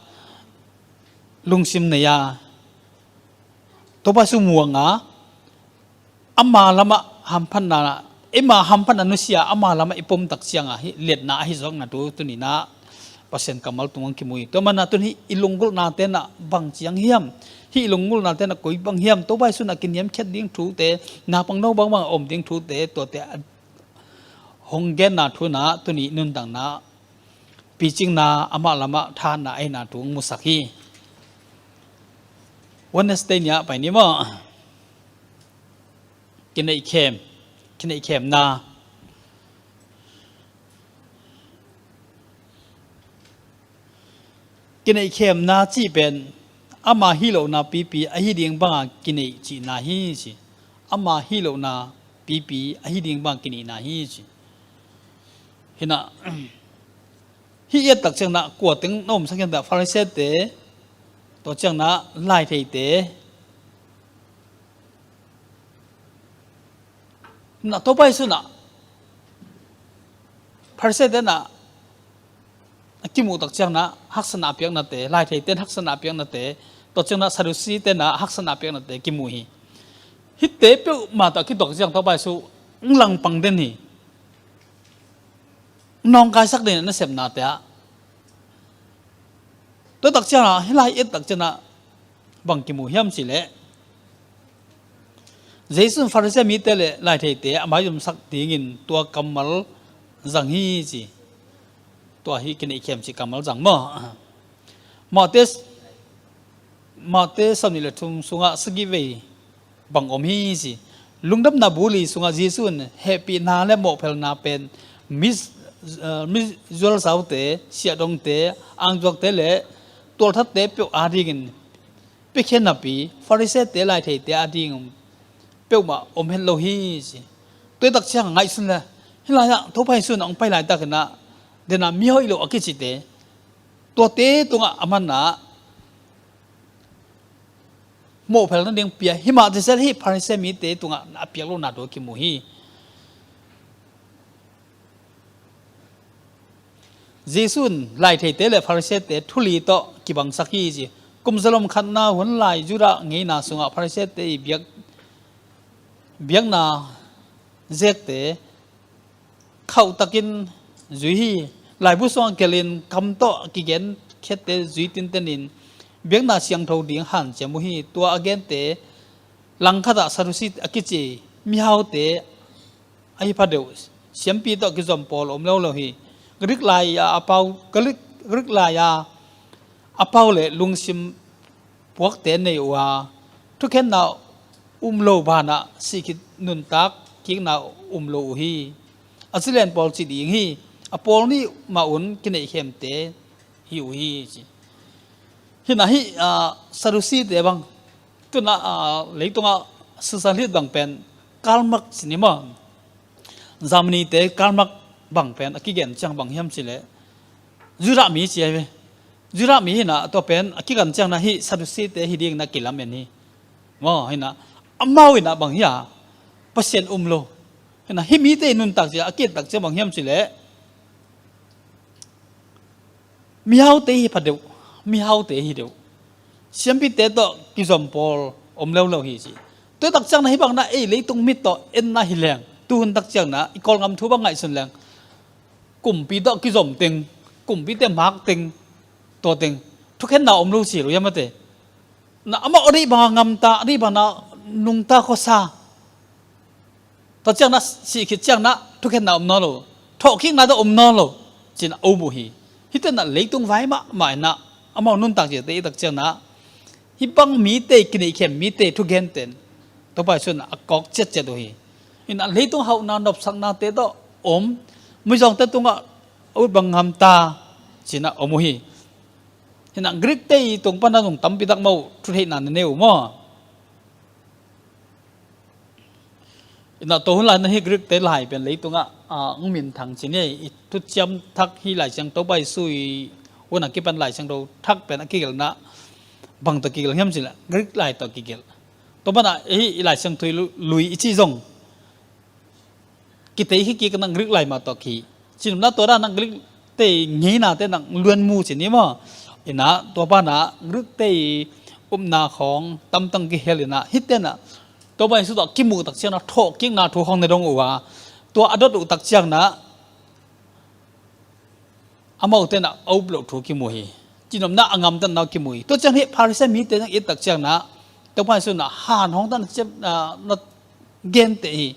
lungsim nei a, Topa Jesu muang a, ama lamah hamphatna, eima hamphatna nusia ama lamah i pom tak ciangah hih liatna ahi zawkna thu tuni nah Pasian kammal tungah kimu hi. Tua manah tuni hih i lunggulhnate nah bang ciang hiam? Hih i lunggulhnate nah koi bang hiam? Topa Jesu nah kiniamkhiat ding thute, naupangno bangbang a om ding thute, tuate a hong genna thu nah tuni nuntakna picingna, amah lamah thahatna ahihna thu hong musak hi. Wednesday ni-ah pai ni maw? Kineihkhem, kineihkhemna. Kineihkhemna cih pen ama hih lohna pipi ahi ding banga kineih cihna hi ci. Ama hih lohna pipi ahi ding banga kineihna hi ci. Hinah hih i et tak ciangnah kua teng na omsak hiam? Pharisee-te, tua ciangnah laitheite. Nah Topa Jesu nah Pharisee-te nah a kimuh tak ciangnah haksatna piaknate, laitheite in haksatna piaknate, tua ciangnah Sadducee-te nah haksatna piaknate kimu hi. Hihte peuhmah tawh a kituak ciang Topa Jesu Ng langpang den hi. Nawngkaisak den nasepnate ah. Tua tak ciangah hih lai et tak ciangah bang kimu hiam cih leh, Jesu in Pharisee mite le laitheite a maizumsak dingin tua kammal zang hi ci. Tua hih kineihkhiam cih kammal zang maw? Mate, Mate sawmnih le thum sungah sagih vei bang om hi ci. Lungdamna buli sungah Jesu in hehpihna le mawhphelna pen mi, eh, mi zualzaute, siahdongte, angzuakte le tualthatte peuh adingin piakhia napi, Pharisee-te laitheite ading peuhmah om het lo hi ci. Tua tak ciang ngaihsun le, hih lai-ah Topa Jesu in hong pai laitakin ah, den ah mihoih lo a kicite, tuate tungah a man ah mawhphel nading pia, himah ticel hih Pharisee mite tungah a piak lohna thu kimu hi. Jesu in laitheite le Pharisee-te thuli tawh kibangsak hi ci. Kum zalom khatna hun lai Judah ngeina sungah Pharisee-te i biak, biakna zekte khauhtakin zui hi. Laibu sungah kelin kam tawh kigen khiatte zui tintenin biakna siangtho ding hanciam uh hi. Tua a gente langkhatah Sadusi a kici mihaute ahi pha deuh, siampi tawh kizom pawl om lo lo hi. Greek lai-a a pau, Greek, Greek lai-a a pau le lungsim puakte nei uh a, thukhenna um lo banah sihkhit nuntak kikna um lo uh hi. A ci len pawl ci ding hi. A pawl nih mah un kineihkhiamte hi uh hi ci. Hinah hih, ah, Sadusi-te bang tunah, ah, leitungah sisal hit bang pen Karl Marx ci ni maw? Germany-te Karl Marx bang pen a kigen ciang bang hiam cih leh Judah mi ci ahi ve. Judah mi hinah tua pen a kigan ciang na hih Sadusi-te hi ding na kilamen hi. Maw hinah amau hinah bang hi a, Pasian um lo. Hinah hih mite i nuntak ciang a kitak ciang bang hiam cih leh mihaute hi pha deuh, mihaute hi deuh. Siampite tawh kizom pawl om lo lo hi ci. Tua tak ciang na hih bang na ei leitung mit tawh en na hi leng, tuhun tak ciang na i Kawlgam thu bang ngaihsun leng, kumpi tawh kizom teng, kumpite mak teng, tua teng thukhenna om lo ci lo hiam mate. Na amah a deih banga ngamta, a deih banga nungta khuasa. Tua ciang na sih khit ciang na thukhenna om nawn lo, thawhkikna tawh om nawn lo, ci-in a um uh hi. Hihte na leitung vai mahmah in na amau nuntak ciangte i tak ciang na hih bang mite, kineihkhiam mite thugente in Topa Jesu in a kawk ciatciat uh hi. Hinah leitung hauhna nopsaknate tawh om, muizawngte tungah a ut bang ngamta ci-in a om uh hi. Hinah Greek-te i tung pana zong tampi tak mah uh thutheihna na nei uh maw? Hinah tua hun lai na hih Greek-te lai pen leitungah, ah, hong minthang ci ni, i thuciam thak hih Lai Siangtho Topa Jesu i hun a kipan Lai Siangtho thak pen a kigelhna bang tawh kigelh hiam cih leh Greek lai tawh kigelh. Tua pana hih i Lai Siangtho i lu-, lui i cih zong kitei hi kik na Greek lai mah tawh ki. Cinopna tua dan na Greek-te i ngeinate na luanmu ci ni maw? Hinah tua pana Greek-te i upna khawng tamtang kihel hinah hihte na Topa Jesu tawh kimuh tak ciang na thawhkikna thu khawng na dong uh a, tua a dot uh tak ciang na amaute na a up loh thu kimu hi. Cinopna a ngamtatna kimu hi. Tua ciang hih Pharisee mite na i et tak ciang na Topa Jesu na han hong tan ciang na, na gente hi.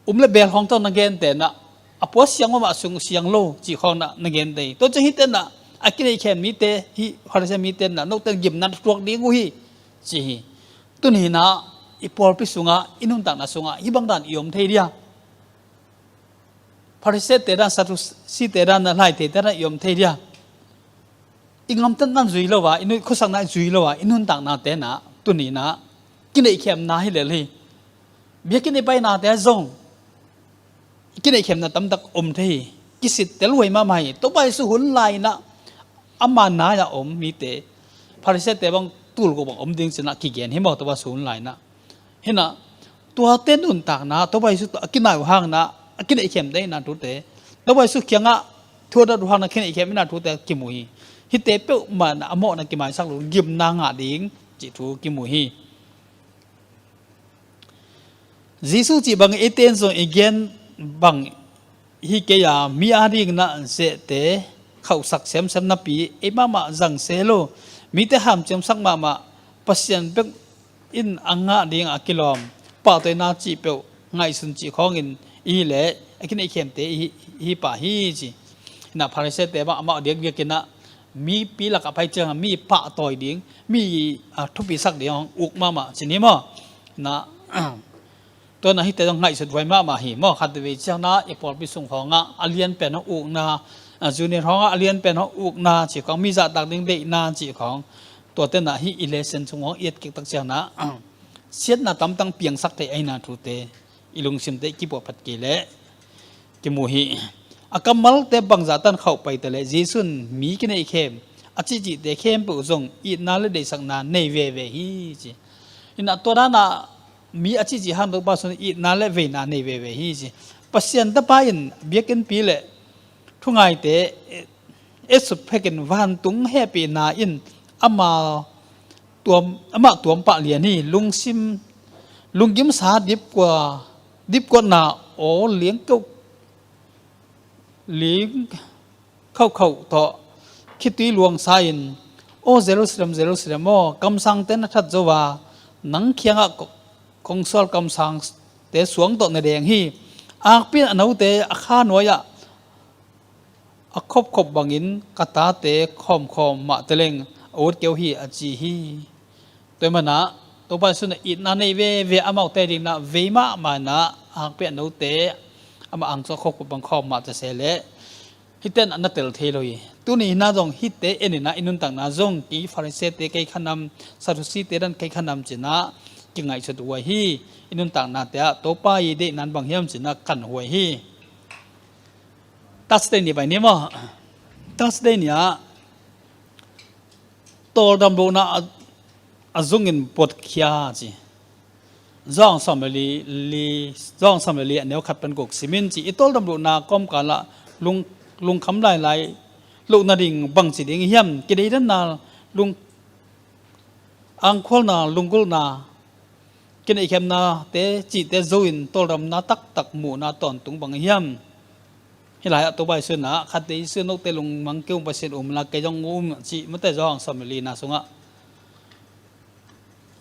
Um le bel hong tawh na gente na a pua siang om a sung siang lo cih khawng na na gente hi. Tua ciang hihte na a kineihkhiam mite hih Pharisee mite na note gimna thuak ding uh hi ci hi. Tuni na i pawlpi sungah, i nuntakna sungah hih bang dan i om thei dia? Pharisee-te dan, Sadusi-te dan, laitheite dan i om thei dia? I ngamtatna zui lo a, i khuasakna zui lo a, i nuntaknate na tuni na kineihkhiamna hi lel hi. Biakinn i painate zong i kineihkhiamna tamtak om thei hi. Kisittel huai mahmah hi. Topa Jesu hun lai na ama nai-a om mite, Pharisee-te bang tul ko bang om ding ci-in a kigen hi maw Topa Jesu hun lai na. Hinah tuate nuntakna, Topa Jesu tawh a kinai uh hang na, a kineihkhiam deihna thute, Topa Jesu kiangah thu a dot uh hang na kineihkhiam deihna thute kimu hi. Hihte peuhmah na a mawhna kimaisak lo, gimna ngah ding cih thu kimu hi. Jesu cih bang eite in zong i gen bang hi kei a, mi ading na zehte khauhsak semsem napi ei mahmah zang se lo, mite hamciamsak mahmah, Pasian bek in a ngah ding a kilawm pahtawina cih peuh ngaihsun cih khawngin i hi leh a kineihkhemte i hi, i hi pah hi ci. Inah Pharisee-te mah amah diakdiakin ah mipi lakah pai ciangin mi pahtawi ding, mi, a, thupisak ding hong uk mahmah ci ni maw. Inah tua inah hihte zong ngaihsut huai mahmah hi maw. Khatvei ciangin ah i pawlpi sung khawngah a lianpen hong ukna, a, junior khawngah a lianpen hong ukna cih khawng, mi zahtak ding deihna cih khawng, tuate inah hih i lesson sung hong i et kik tak ciangin ah siatna tamtang piangsak thei ahihna thute i lungsimte i kipuahphat kei leh kimu hi. A kammalte bangzah tan khauh pai ta leh Jesu in mi kineihkhem a cihcihte khempeuh zong itna le deihsakna nei veve hi ci. Inah tua dan ah mi a cihcih hang Topa Jesu in itna le veina nei veve hi ci. Pasian Tapa in biakinnpi le thungaite, eh, etsuk phekin vantung hehpihna in ama tuam, amah tuam pah lian hi. Lungsim, lunggimsa dipkua, dipkuatna aw liang keuh, liang khauhkhauh tawh khitui luangsa in, "Aw Jerusalem, Jerusalem aw, kamsangte na that zo a, nang kiangah ko-, kong sual kamsangte suang tawh na deng hi. Akpi in a note a kha nuai-ah a khopkhop bangin ka tate khawmkhawm mah teleng a ut keu hi," a ci hi. Tua ahih manin ah Topa Jesu in itna nei veve, amaute ading inah vei mahmah inah akpi a note amah angsuah khopkhop bang khawm mah ta se leh hihte inah na tel thei lo hi. Tuni inah zong hihte en inah i nuntakna zong kei Pharisee-te kei kha nam, Sadducee-te dan kei kha nam ci inah kingaihsut huai hi. I nuntaknate ah Topa i deihna in bang hiam ci inah kan huai hi. Thursday ni pai ni maw. Thursday ni ah tawldam lohna a, a zungin puatkhia ci. Zawng sawm le li, li, zawng sawm le li a neu khat pan guk simin ci. I tawldam lohna kawmkal ah lung, lungkham lailai loh nading bangci ding hiam? Kideidanna, lung, angkhualna, lunggulhna, kineihkhemnate cihte zo in tawldamna taktak muhna tawntung bang hiam? Hih lai-ah Topa Jesu in ah, khatvei Jesu in, "Note lungmang kei ung, Pasian um inla kei zong um," cih Mate zawng sawm le lina sungah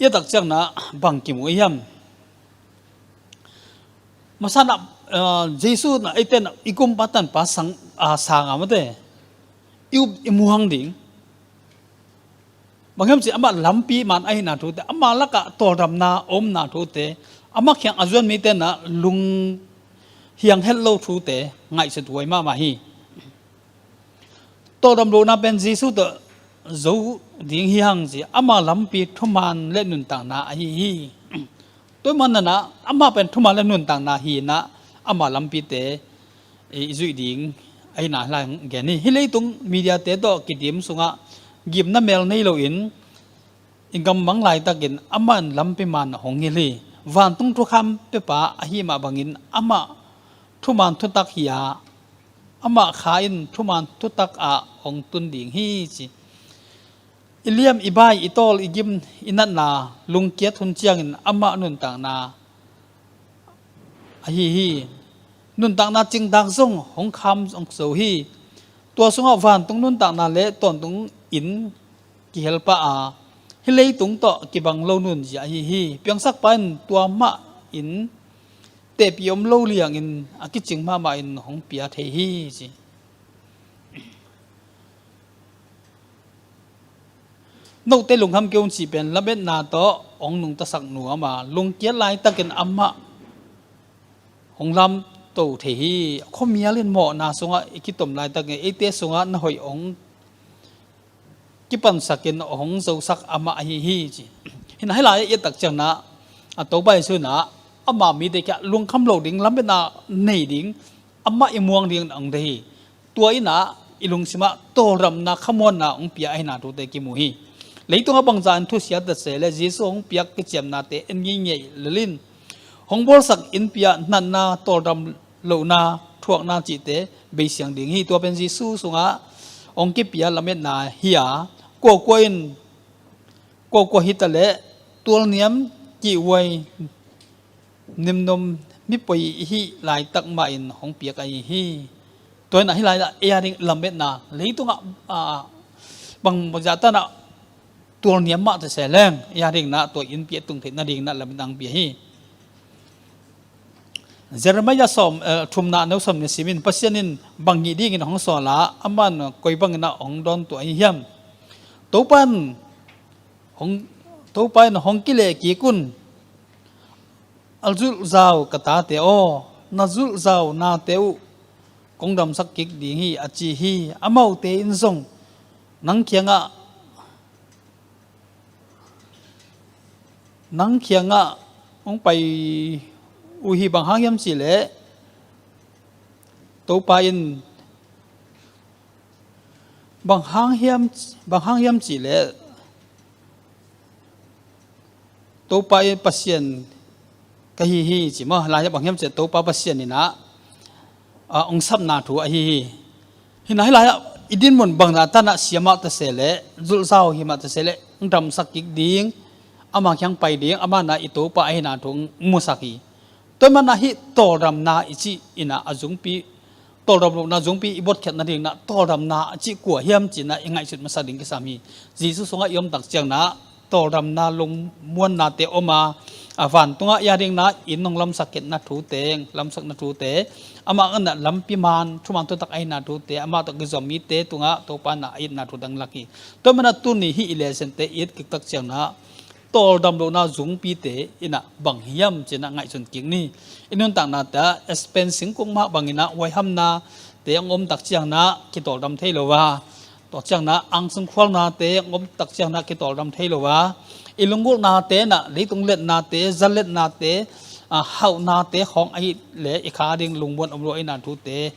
i et tak ciangin ah bang kimu hiam? Masa in ah, ah, Jesu in ah eite in ah i kumpa tanpa sang, ah, sang a, mate i up i muang ding. Bang hiam cih amah lampi man ahihna thute, amah lakah tawldamna a omna thute, amah kiang a zuan mite in ah lunghiang het lo thute ngaihsut huai mahmah hi. Tawldam lohna pen Jesu tawh zo ding hi hang ci, ama lampi thuman le nuntakna ahi hi. Tua ahih manin ah amah pen thuman le nuntakna hi in ah ama lampite i zuih ding ahihna hih lai hong gen hi. Hih leitung mediate tawh kidim sungah gimna mel nei loin i gammang laitakin amah in lampi man hong hilh hi. Vantung thukham pepa ahi mah bangin amah thuman thutak hi a, amah kha in thuman thutak ah hong tun ding hi ci. I liam i bai, i tawl i gim, i natna lungkiat hun ciangin amah nuntakna ahi hi. Nuntakna cingtak zong hong kham hong zo hi. Tua sungah vantung nuntakna le tawntung in kihel pah a, hih leitung tawh kibang lo nunzia ahi hi. Piangsakpa in tua mah in tehpih om lo liangin a kicing mahmah in hong pia thei hi ci. Note lungkham kei un cih pen lametna tawh hong nungtasak nuam a, lungkiat laitakin amah hong lamto thei hi. A khuamial in mawhna sungah i kitom laitakin eite sungah na hoih hong kipansakin hong zosak amah ahi hi ci. Hih lai-ah i et tak ciangin ah, a Topa Jesu in ah ama mite kiang lungkham lo ding, lametna nei ding, amah i muang ding hong deih hi. Tua in ah i lungsimah tawldamna, khamuanna hong pia ahihna thute kimu hi. Leitungah bangzah in thusia ta se leh Jesu hong piak kiciamnate en ngeingei lel in, hong bawlsak innpi ah natna, tawldam lohna, thuakna cihte beisiang ding hi. Tua pen Jesu sungah hong kipia lametna hi a, kuakua in, kuakua hi ta leh tualniam, kihhuai, Nimnom mipoi i hih laitak mahin hong piak ahi hi. Tua inah hih lai-ah ei a ding lametna leitungah, ah, bang zahtan ah tualniam mah ta se leng ei a ding inah tua innpi a tung theih nading inah lametna hong pia hi. Jeremiah sawm, eh, thumna a neu sawm nih sim in Pasian in bang hih dingin hong sawl a, aman koi bangin ah hong dawn tuah ahi hiam? Topa in hong, Topa in hong kileh kik un. A zulhzau ka tate aw, na zulhzau nate uh kong damsak kik ding hi, a ci hi. Amaute in zong nang kiangah, nang kiangah hong pai uh hi. Bang hang hiam cihleh Topa in, bang hang hiam, bang hang hiam cihleh Topa in Pasian ka hi hi ci maw. Lai-ah bang hiam cihleh Topa Pasian inah, ah, hong sapna thu ahi hi. Hinah hih lai-ah i dinmun bang zahtan ah sia mah ta se leh, zulhzau hi mah ta se leh, hong damsak kik ding, ama kiang pai ding, ama inah i Topa ahihna thu hong musak hi. Tua manah hih tawldamna i cih inah a zungpi, tawldam lohna zungpi i botkhiat nading inah tawldamna a cih kua hiam ci inah i ngaihsut masak ding kisam hi. Jesu sungah i om tak ciang inah tawldamna lungmuanna te om a, a vantungah i a ding inah inn hong lamsak khiatna thute, lamsakna thute, amah inah lampi man, thuman thutak ahihna thute, amah tawh kizom mite tungah Topa inah a itna thu dang lak hi. Tua manah tuni hih i lesson te i et kik tak ciang inah tawldam lohna zungpite inah bang hiam ci inah ngaihsun kik ni. I nuntakna te ah aspen singkung mah bang inah huaihamna te hong om tak ciang inah kitawldam thei lo a, tua ciang inah angsung khualna te hong om tak ciang inah kitawldam thei lo a, i lunggulhna te inah leitung letna te, za letna te, a, hauhna te khawng ahih leh i kha ding lungmuan om lo ahihna thute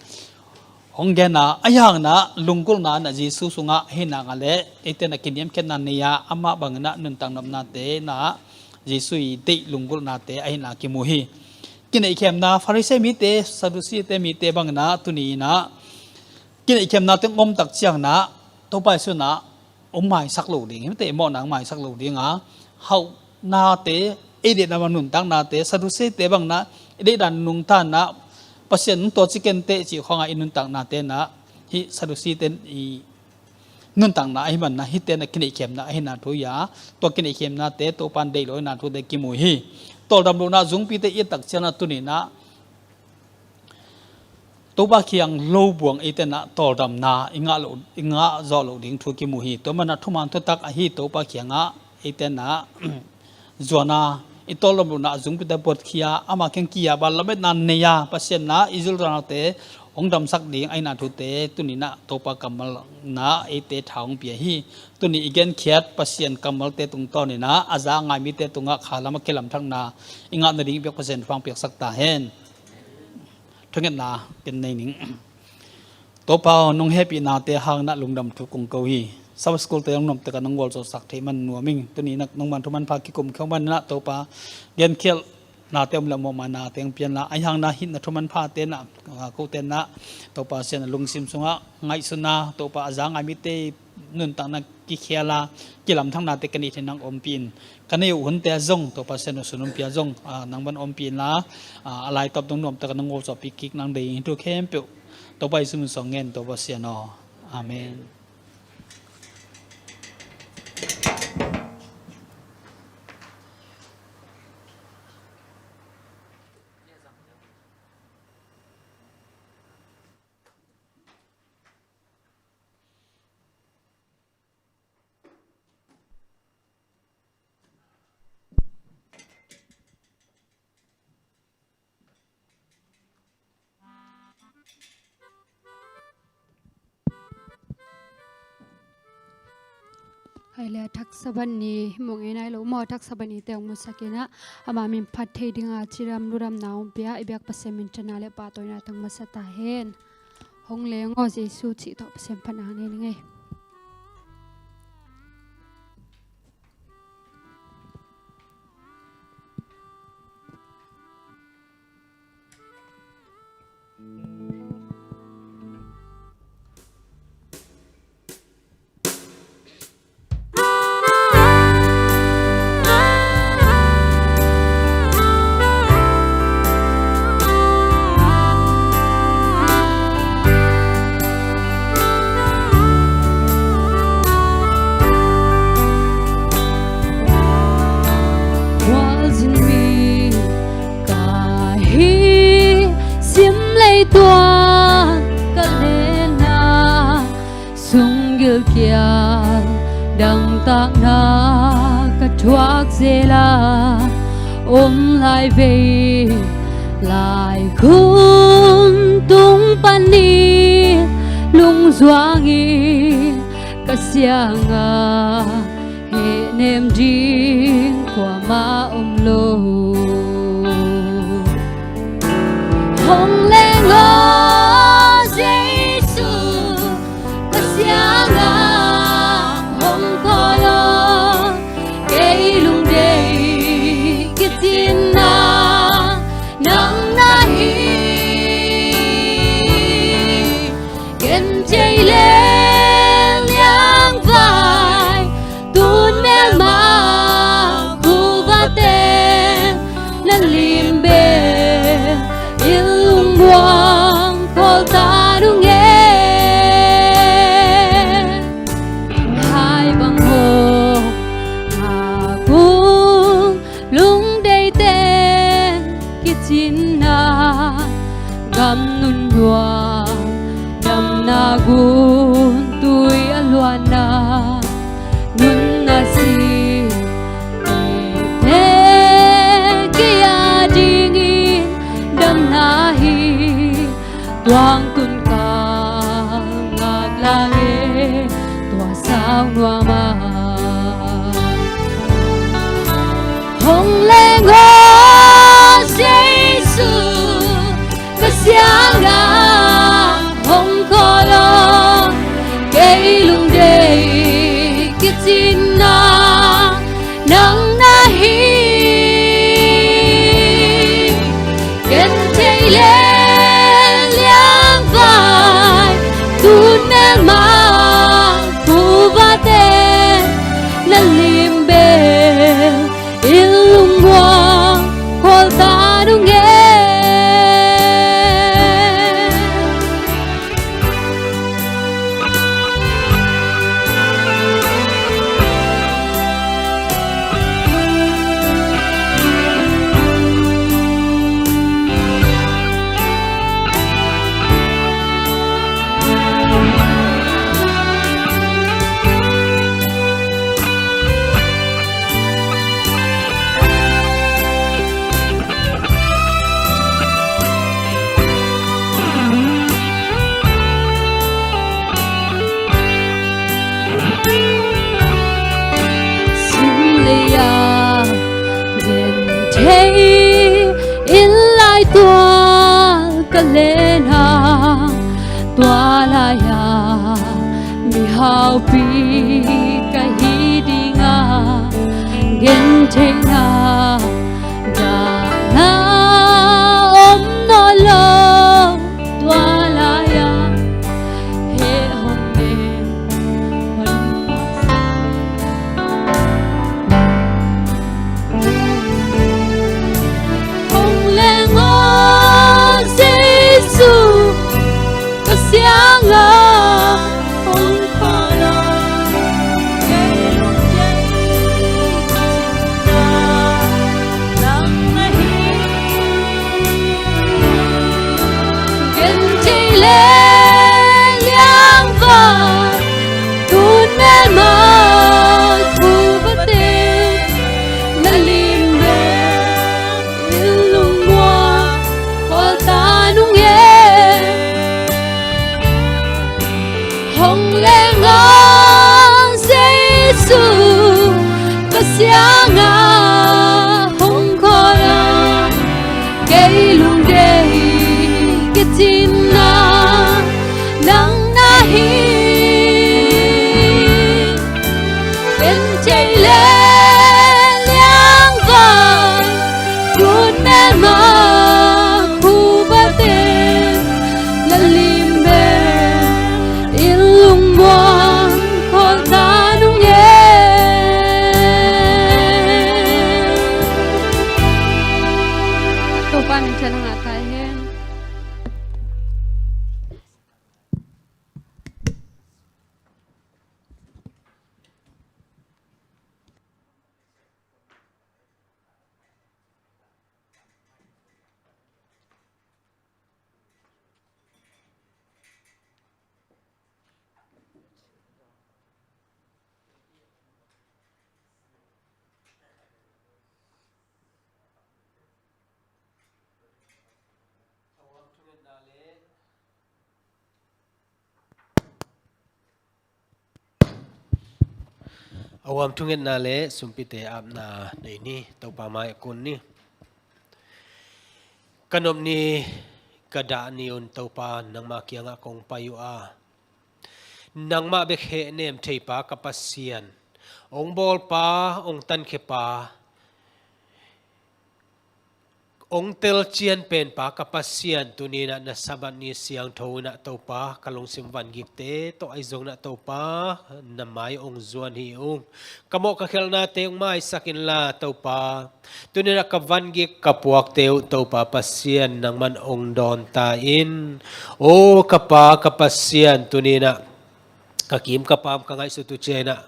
hong gen a, ahi hang inah lunggulhna inah Jesu sungah ahihna ngah leh eite inah kiniamkhiatna nei a, amah bang inah nuntak nopna te inah Jesu i deih lunggulhna te ahihna kimu hi. Kineihkhemna Pharisee mite, Sadducee te mite bang inah tuni inah kineihkhemna te hong om tak ciang inah Topa Jesu inah hong maisak lo ding, himte i mawhna hong maisak lo ding a, hauhnate, ei deihna bang nuntaknate, Sadducee te bang inah i deihdan nungta inah Pasian hong tawh ci kei inteh cih khawng a i nuntaknate inah hih Sadducee te i nuntakna ahih man inah hihte inah kineihkhemna ahihna thu hi a, tua kineihkhemnate Topa in deih lo ahihna thute kimu hi. Tawldam lohna zungpite i et tak ciang inah tuni inah Topa kiang lo buang eite inah tawldamna i ngah loh, i ngah zawh loh ding thu kimu hi. Tua manah thuman thutak ahi Topa kiangah eite inah zuan a, i tawldam lohna a zungpite buatkhia a, ama kiang ki-ap a, lametna nei a, Pasian inah i zulhzaunate hong damsak ding ahihna thute tuni inah Topa kammal inah eite tha hong pia hi. Tuni i genkhiat Pasian kammalte tungtawn inah a za a ngai mite tungah kha lamah kilamthakna i ngah nading i biak Pasian thupha hong piaksak ta hen. Thungetna ken nei ning. Topa aw, nong hehpihnate hang inah lungdam thu kong ko hi. Sabbath school te hong nuamtak a nong gualzawhsak theih man nuam ing. Tuni inah nong man thu manpha kikum khia man inah Topa, genkhialhnate om leh mawhmaina te hong pia inla, ahi hang inah hih na thu manphate inah, ah, kote inah Topa Pasian a lungsim sungah ngaihsutna, Topa a za a ngai mite nuntakna kikhial a, kilamthaknate ka neih theih nang ompih in. Ka neih uh hunte zong Topa Pasian aw, sun hun pia zong, ah, nang bang ompih inla, ah, a laitawp dong nuamtak a nong gualzawhpih kik nang deih ing. Hih thu khempeuh Topa Jesu min sung ngen, Topa Pasian aw. Amen. Hai le, a thaksa ban ni, mong e nai lo maw, a thaksa ban ni te hong musak inah, ama min phat thei ding a cidam ludamna hong pia i biak Pasian minthanna le pahtawina tang masa ta hen. Hong leng aw Jesu cih tawh Pasian phatna nei ning ei. hi. Sim lei tuan ka lena, sunggil kial dangtakna ka thuak zela, om lai vei lai khun tung panin lungzuangin ka sianga hehnem ding kuamah om lo. Hong leng aw Jesu, ka sianga hong call aw. Kei lungdei kicinna nang na hi. Gentheih le liangvai, tun melma khuavate na lim bel, i lungmuang khawl ta nung e. Hai bang hong ngak ung, lungdeite kicinna, gam nunnuam damna, guntui a luanna, nunna si te kei adingin damna hi. Tuang tun ka ngak lang e, tua sau nuam a. Hong leng aw Jesu, ka sianga hong call aw. Kei lungdei kicinna nang na hi. Gentheih le liangvai, tun melma khuavate na lim bel, i lungmuang khawl ta nung e. Sim lei-a genthei inn lai tual ka lena, tua lai-a mihaupi ka hi dinga, gentheihna dahna om nawn lo. Tua lai-a heh hong nei hong leng aw Jesu, ka sianga hong call aw. Kei lungdei kicinna nang na hi. Gentheih le liangvai, tun melma khuavate na lim bel, i lungmuang khawl ta nung e. Hong leng aw Jesu, ka sianga hong call aw. Kei lungdei kicinna nang na hi. Gentheih le liangvai, tun melma khuavate na lim bel, i lungmuang khawl ta nung e. Topa minthanna ngah ta hen. A huam thungetna le sumpite apna nei ni. Topa mai kun ni. Ka nop ni, ka dah ni un Topa, nangma kiangah kong pai uh a, nangmah bek hehnem theipa ka Pasian, ong bawlpa, ong tankhiapa, ong telcian penpa ka Pasian, tuni inah na Sabbath ni siangtho inah Topa, ka lungsim vangikte tawh ahi zong inah Topa, na mai ong zuan hi ung. Ka mawh ka khelhnate ong maisak inla Topa, tuni inah ka vangik ka puakte uh Topa Pasian, nangman ong dawn ta in. O ka Pa ka Pasian, tuni inah ka kim ka pam ka ngaihsut uh ciang inah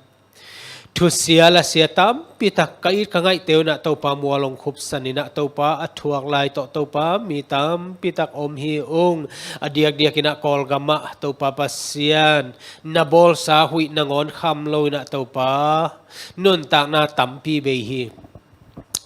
thusia lasia tampitak ka it ka ngaihte uh inah Topa mual ong khupsan inah Topa, a thuak lai tawh Topa mi tampitak om hi ung. A diakdiak inah Kawlgamah Topa Pasian, na bawlsa huih nangawn kham lo inah Topa, nuntakna tampi bei hi.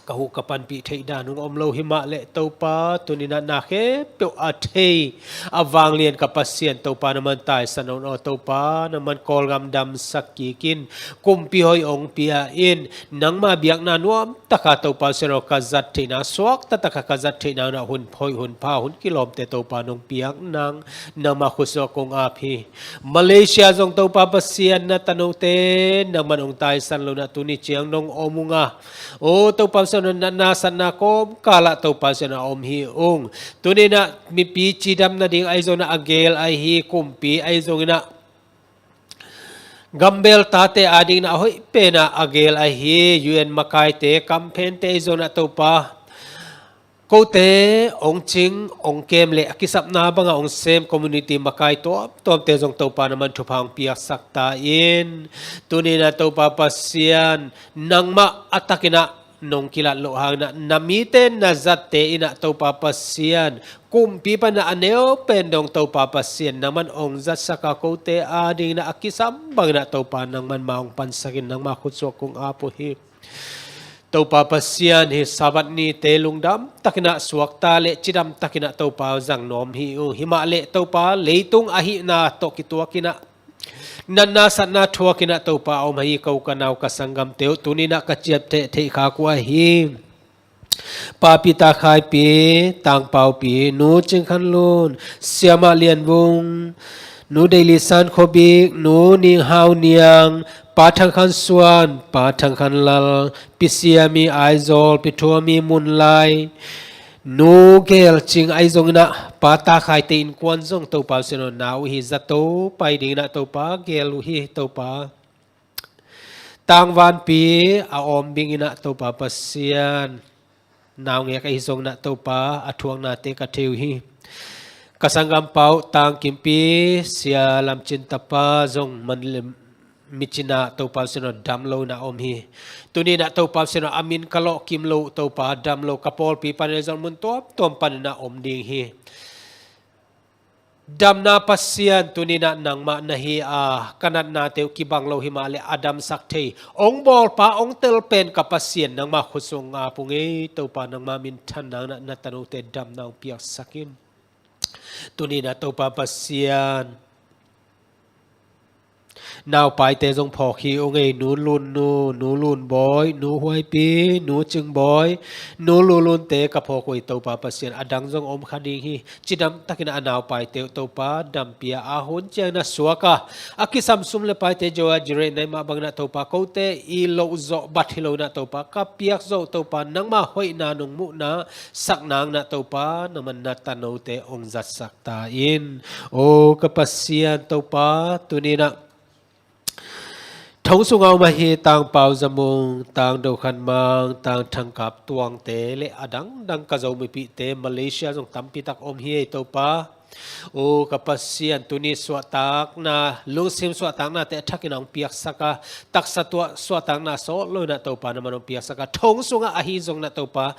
Ka huh ka panpih theih dan ung om lo hi mah leh Topa, tuni inah na khempeuh a thei a vanglian ka Pasian Topa, nangman taisan un aw Topa, nangman Kawlgam damsak kik in, kumpi hoih ong pia in, nangma biakna nuamtaka Topa Pasian aw ka zat theihna, suakta taka ka zat theihna uh inah hun hoih hun pha hun kilawmte Topa nong piak nang, nangma khutsuah kong ap hi. Malaysia zong Topa Pasian na tanote nangman ong taisan lo inah tuni ciang nong om ung a, o Topa Pasian aw, natna satna kawmkalah Topa Pasian aw a om hi ung. Tuni inah mipi cidam nading ahi zong inah a gel ahi hi, kumpi ahi zong inah gambel tate ading inah a hoih pen ah a gel ahi hi. U N makaite, kamphente ahi zong inah Topa, kote ong cing ong kem le a kisapna banga ong sem community makai tuamtuamte zong Topa nangman thupha ong piaksak ta in. Tuni inah Topa Pasian, nangmah a tak inah nong kilat loh hang inah na mite na zatte inah Topa Pasian, kumpi pan inah a neu pen dong Topa Pasian, nangman ong zatsak a, kote ading inah a kisam bang inah Topa nangman ma ong pansak in, nangma khutsuah kong ap uh hi. Topa Pasian, hih Sabbath nite lungdam tak inah suakta le cidam tak inah Topa zang nuam hi uh. Hi mah leh Topa, leitung ahihna tawh kituak inah natna satna thuak inah Topa a om ahi ko ka nau ka sanggamte uh tuni inah ka ciapteh theih khak uh ahi hi. Papi Takhaipi, Tangpaupi, Nu Cing Khan Lun, Siamah Lian Vung, Nu Dei Li San Kho Bik, Nu Ning Hau Niang, Pa Thang Khan Suan, Pa Thang Khan Lal, Pi Sia Mi Aizawl, Pi Thua Mi Mun Lai, Nu Gel Cing ahi zong inah Pa Takhaite innkuan zong Topa Pasian aw na uh hi, zato pai ding inah Topa gel uh hi Topa. Tangvanpi a awm bing inah Topa Pasian, naungek ahi zong inah Topa a thuaknate ka thei uh hi. Ka sanggampa uh Tangkimpi, Sia Lam Cin tapa zong man le micin ah Topa Pasian aw dam lo inah om hi. Tuni inah Topa Pasian aw a min ka lawhkim lo uh Topa, dam lo, ka pawlpi pan ahi zong mun tuamtuam pan inah om ding hi. Damna Pasian, tuni inah nangmah na hi a, ka natnate uh kibang lo hi mah leh a damsak thei, ong bawlpa, ong tel pen ka Pasian, nangma khutsuah ong ap ung ei Topa, nangma minthanna inah na tanote damna ong piaksak in. Tuni inah Topa Pasian, naupaite zong phawk hi ung ei, Nu Lun Nu, Nu Lun Bawi, Nu Huaipi, Nu Cing Bawi, Nu Lu Lunte ka phawk uh ei Topa Pasian, a dang zong om kha ding hi. Cidam tak inah a naupaite uh Topa dampia, a hun ciang inah suak a, a kisam sum le paite Joe a Jireh nai mah bang inah Topa kote i loh zawh bat hi lo inah Topa, ka piak zawh Topa, nangma hoihna nong muhna sak nang inah Topa, nangman na tanote ong zatsak ta in. O ka Pasian Topa, tuni inah thong sungah om ahi Tangpau Zamung, Tangdo Khan Mang, Tangthang Kap Tuangte le a dangdang ka Zomipihte, Malaysia zong tampitak om hi ei Topa. O ka Pasian, tuni suahtakna, lungsim suahtaknate a thak inah ong piaksak a, taksa tuah suahtakna sawt lo inah Topa nangman ong piaksak a, thong sungah ahi zong inah Topa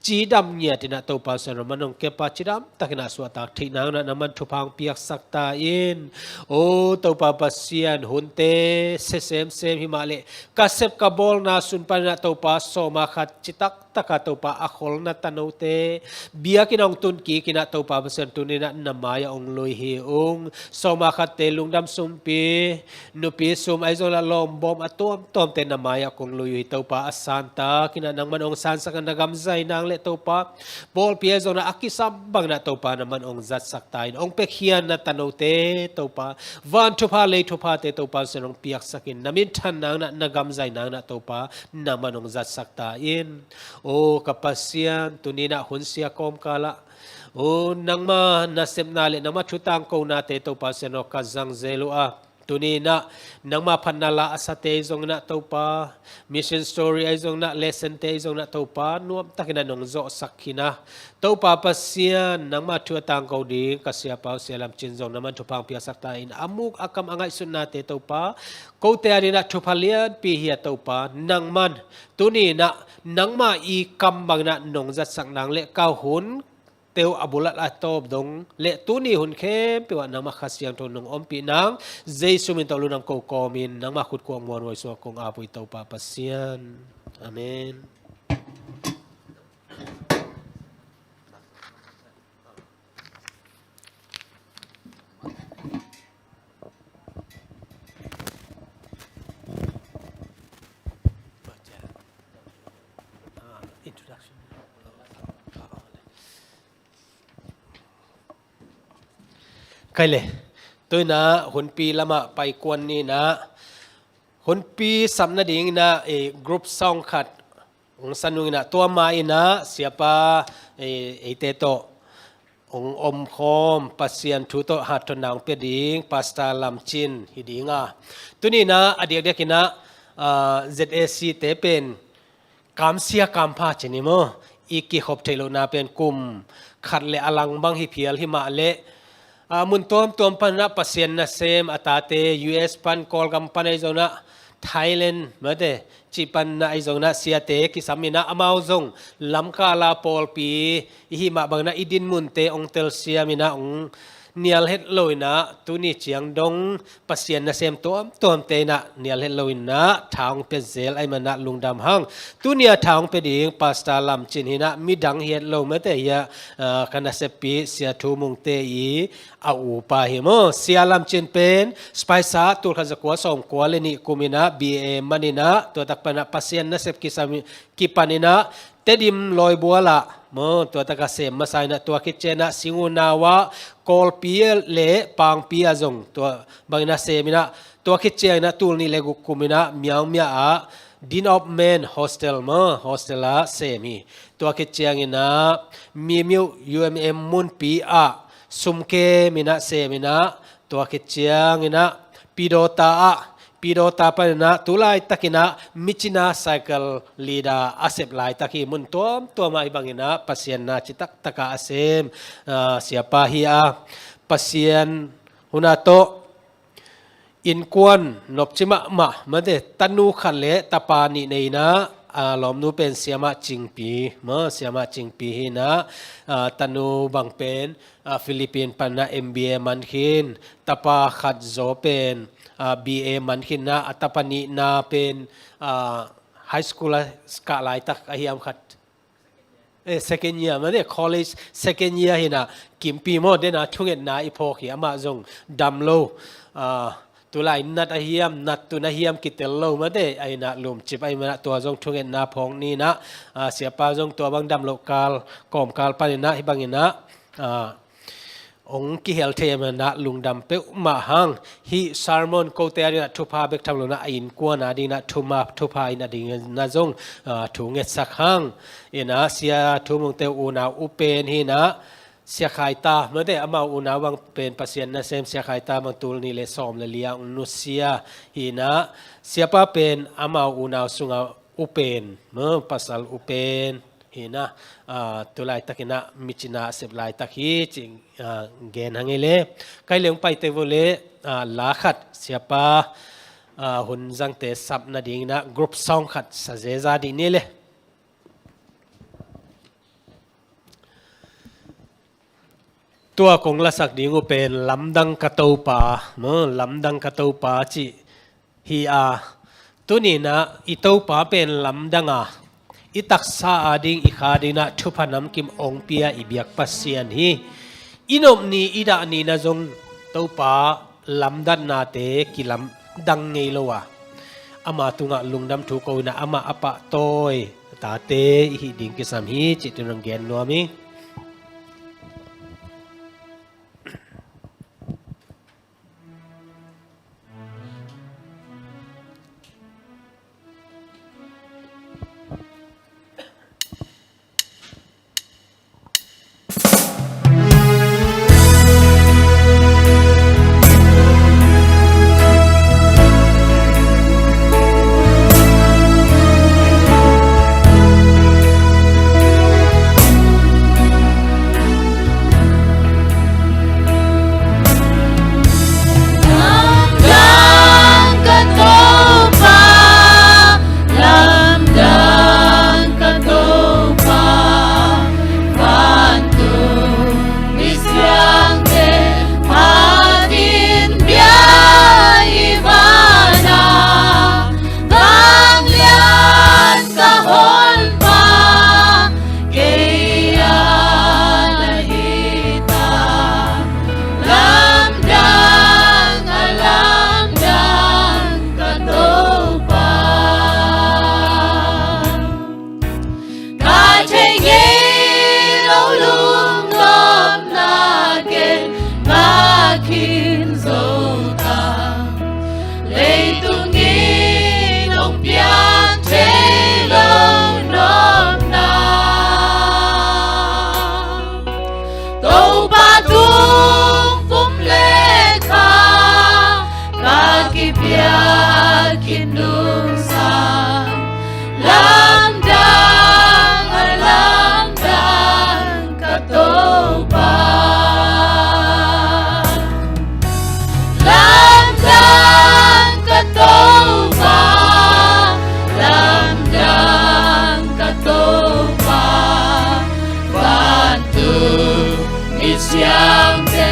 cidam ngiat inah Topa Pasian aw, nangman ong kep a, cidam tak inah suahtak theih nang inah nangman thupha ong piaksak ta in. O Topa Pasian, hunte sia semsem hi mah leh ka sep ka bawlna sung pan inah Topa sawm a khat citak taka Topa a kholna tanote biakinn ah hong tun kik in ah Topa Pasian tuni in ah na mai-ah hong lui hi ung. Sawma khatte lungdam sumpi, nupi sum ahi zongin ah lawmbawm a tuamtuamte na mai-ah kong lui uh hi Topa. A santak in ah nangman hong sansak a na gam zai nang le Topa, pawlpi ahi zongin ah a kisam bangin ah Topa nangman hong zatsak ta in, hong piakhia na tanote Topa, van thupha lei thuphate Topa Pasian hong piaksak in, na minthan nang in ah na gam zai nang in ah Topa nangman hong zatsak ta in. O ka Pasian, tuni in ah hun sia kawmkal ah, o nangma nasepna le nangma thu tangkonate Topa Pasian aw ka zang zel uh a, tuni in ah nangma phatna la a sate ahi zongin ah Topa, mission story ahi zongin ah, lessonte ahi zongin ah Topa, nuamtak in ah nong zawhsak khin a, Topa Pasian, nangma thu a tangko ding ka siapa uh Sia Lam Cin zong nangman thupha hong piaksak ta in, a muk a kam a ngaihsutnate Topa, kote ading in ah thupha lianpi hi a Topa, nangman tuni in ah nangma i kam bangin ah nong zatsak nang le ka hun te uh a bul ah a tawp dong le tuni hun khempeuh ah nangma Kha Siangtho nong ompih nang, Jesu min tawh lungdam ko kawmin nangma khut kuak muanhuai sungah kong ap uh hi Topa Pasian. Amen. Introduction. Kei le, tu in ah hunpi lamah paikuan ni in ah, hunpi sap nading in ah, eh, group song khat hong sa nung in ah, tua ma in ah siapa, eh, eite tawh hong omkhawm, Pasian thu tawh hatthawtna hong pia ding Pastor Lam Cin hi ding a, tuni in ah a diakdiak in ah, ah, Z A C te pen kamsia kampha ci ni maw, i kikhop theih lohna pen kum khat le a lang bang hi phial hi mah leh, ah, mun tuamtuam pan in ah Pasian nasem a tate, U S pan, Kawlgam pan ahi zongin ah, Thailand mate cih pan in ah ahi zongin ah siate kisam in ah, amau zong lamkal a pawlpi i hih mah bangin ah i dinmunte hong telsiam in ah, hong nial het lo in ah, tuni ciang dong Pasian nasem tuamtuamte in ah nial het lo in ah tha hong pia zel ahih man in ah lungdam hang. Tuni a tha hong pia ding Pastor Lam Cin hi in ah, midang hi het lo mate hi a, ah, ka naseppi Sia Thu Mungte i a upa hi maw. Sia Lam Cin pen Spicer tulkhat zakua sawmkua le nih kum in ah B A man in ah, tua tak pan ah Pasian nasep kisam, kipan in ah Tedim Lawibual ah maw, tua tak a sem masa in ah, tua khit ciang in ah Sing unau ah, Kawlpi le Pangpi ah zong tua bangin ah sem in ah, tua khit ciang in ah tul nih le guk kum in ah Myaungmya ah Dean of Men Hostel maw, hostel ah sem hi. Tua khit ciang in ah Mimyo U M M munpi ah sumkem in ah sem in ah, tua khit ciang in ah Pidawta ah, Pidawta pan in ah tu laitak in ah Michina cycle leader a sep laitak hi. Mun tuamtuam ah hih bangin ah Pasian na citak tak a a sem, ah, siapa hi a, Pasian hun a tawh innkuan nopci mahmah mate, tanu khat le tapa nih nei in ah, ah, lawmnu pen Siamah Cingpi maw, Siamah Cingpi hi in ah, ah, tanu bang pen, ah, Philippine pan in ah M B A man khin, tapa khat zaw pen, ah, B A man khin in ah, a tapa nihna pen, ah, high school a kah laitak a hiam khat, eh, second year mate, college second year hi in ah, kimpi maw, den a thungetna i phawk hi. Amah zong dam lo, ah, tulai nat a hiam, nat tun a hiam kitel lo mate, ahih in ah lumcip ahih man in ah tua zong thungetna phawk ni in ah, ah, siapa zong tua bang dam loh kal, kawmkal pan in ah hih bangin ah, ah, hong kihel thei ahih man in ah lungdam peuhmah hang. Hih sermon kote ading in ah thupha bek tham lo in ah, a innkuan ading in ah thuma, thupha in a ding in ah zong, ah, thu ngetsak hang. In ah Sia Thu Mungte unau upen hi in ah, Sia Khai Ta mate, amau unau bang pen Pasian nasem Sia Khai Ta bang tul nih le sawm le li ah hong nusia hi in ah, siapa pen amau unau sungah upen maw, pasal upen hi in ah, ah, tu laitak in ah Michina a sep laitak hi cih, ah, gen hang ei le. Kei le hong paite vo le, ah, la khat siapa, ah, hun zangte sap nading in ah group song khat sa zeza dih ni le. Tua kong lasak ding uh pen Lamdang Ka Topa maw, Lamdang Ka Topa cih hi a, tuni in ah i Topa pen lamdang a, i taksa ading, i kha dingin ah thupha namkim hong pia i biak Pasian hi. I nop ni, i dah ni-in ah zong Topa lamdangte kilamdang ngei lo a, ama tungah lungdam thu ko-in ah amah a pahtawi tate i hih ding kisam hi cih tuni-in hong gen nuam ing. Lamdang ka Topa, lamdang ka Topa, vantung misiangtho phatin bia i van ah, vanglian ka Honpa, kei a na hita, lamdang a lamdang ka Topa. Ka thei ngei lo lungdamna ken ngah khin zo ta, leitung in hong piak thei lo nopna. Topa tung pum le kha ka kipiak khin nungsa, lamdang a lamdang ka Topa. Lamdang ka Topa, lamdang ka Topa, vantung misiangtho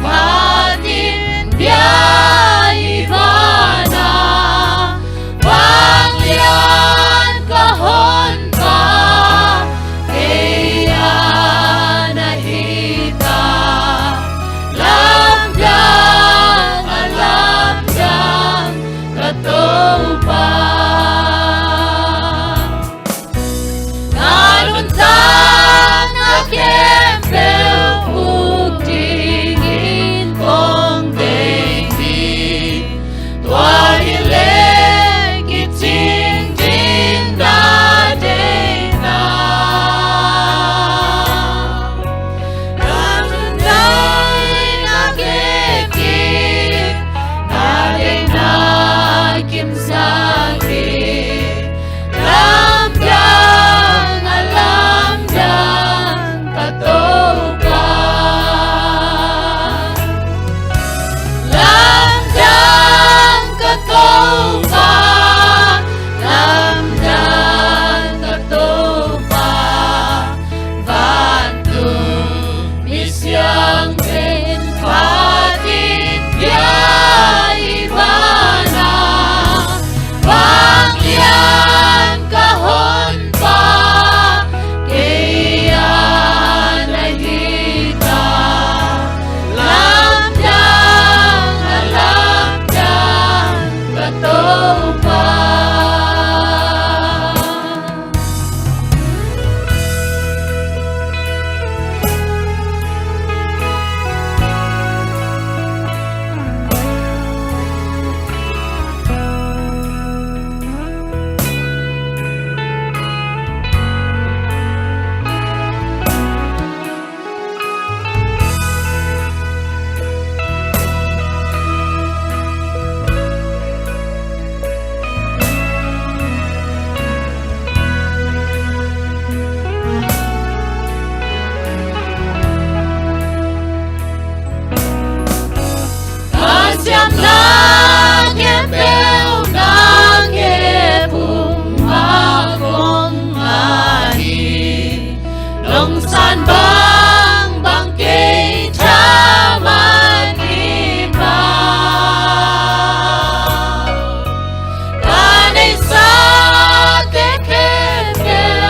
phatin bia i van ah, vanglian ka Honpa, kei a na hita, lamdang a lamdang ka Topa. Ka nuntakna khempeuh huk dingin kong deih hi, tua hi leh kicing ding na deihna. Ka nuntakna khempeuh, na deihna kimsak hi, lamdang a lamdang ka Topa. Lamdang ka Topa, lamdang ka Topa, vantung misiangtho phatin bia i van ah, vanglian ka Honpa, kei a na hita, lamdang a lamdang ka Topa. Ka siamna khempeuh na khe pum ah kong ngah hi, nong san bangbang kei thaman hi pah. Ka neihsakte khempeuh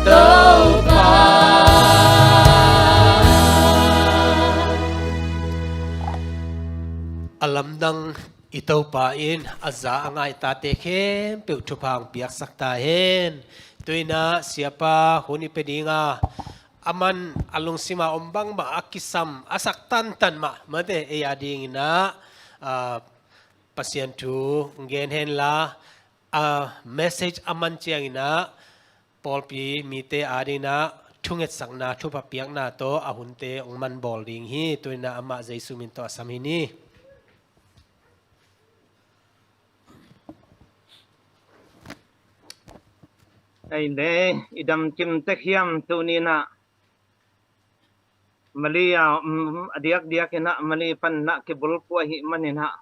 Topa. A lamdang i Topa in a za a ngai tate khempeuh thupha hong piaksak ta hen. Tu-in ah siapa hun i pia ding a, aman a lungsima om bangmah a kisam a sak tantan mah mate ei a dingin ah, ah, Pasian thu gen hen la, a message a man ciangin ah pawlpi mite adingin ah thungetsakna, thupha piakna tawh a hunte hong man bawl ding hi. Tu-in ah amah Jesu min tawh a sam hi ni. Ei le, i damkim tek hiam? Tuni-in ah Malaysia, um, a diakdiakin ah Malaysia pan ah kibulphuh ahih manin ah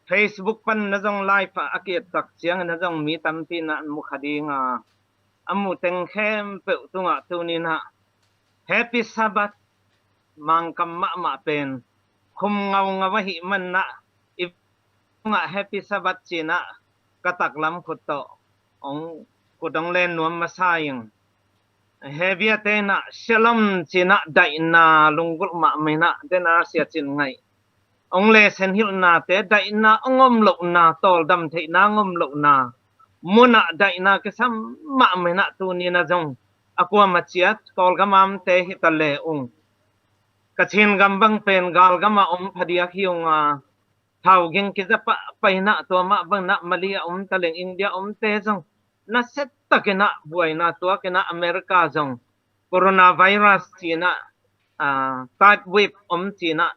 Facebook pan ah zong live ah a ki-et tak ciangin ah zong mi tampi in ah mu kha ding a, a mu teng khempeuh tungah tuni-in ah Happy Sabbath. Mangkam mahmah pen khum ngaungau ahih manin ah i tungah Happy Sabbath ci-in ah ka taklam khut tawh hong, khut hong len nuam masa ing. Hebru te in ah Shalom ci-in ah daihna lunggulh mahmah in ah, den a Sia Cin Ngaih hong lesen hilhnate, daihna hong om lohna, tawldam theihna hong om lohna mun ah daihna kisam mahmah in ah tuni-in ah zong a kuamah ciat Kawlgam a omte hi ta le ung. Kachin gam bang pen galgam a om phadiak hi ung a, thau ging kiza pahpah in ah, tua mah bangin ah Malaysia a om ta leng India a omte zong nasia takin ah buaina tuakin ah, America zong coronavirus ci-in ah, ah, third wave om ci-in ah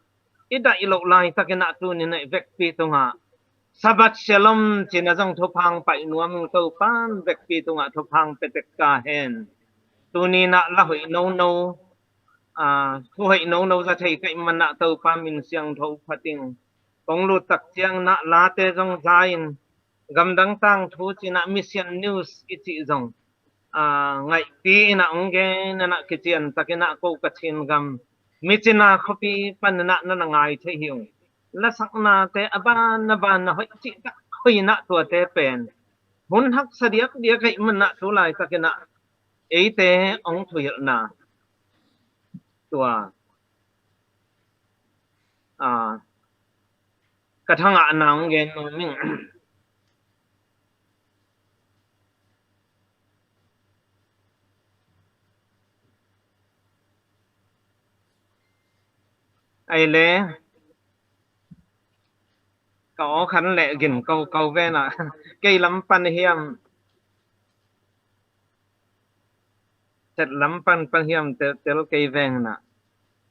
i daih loh laitakin ah tuni-in ah i vekpi tungah Sabbath Shalom ci-in ah zong thupha hong pai nuam ing. Topa'n vekpi tungah thupha hong pia tek ta hen. Tuni-in ah la hoih nono, ah, thu hoih nono za thei ka hih manin ah Topa min siangtho phat ing. Kong lut tak ciangin ah late zong za in, gamdang tangthu ci-in ah Mission News i cih zong, ah, ngaihpi in ah hong gen in ah, kician takin ah ko Kachin gam Myitkyina khuapi panin ah na na ngai thei hi ung. Lasaknate a ban a ban a hoih cih tak hoih in ah tuate pen hun haksa diakdiak ahih manin ah tu laitakin ah eite hong thuhilhna tua, ah, ka thangahna hong gen nuam ing. Ei le, ka aw khan leh gin ko ko ven ah, kei lam pan hiam, tet lam pan pan hiam tel, tel kei veng in ah.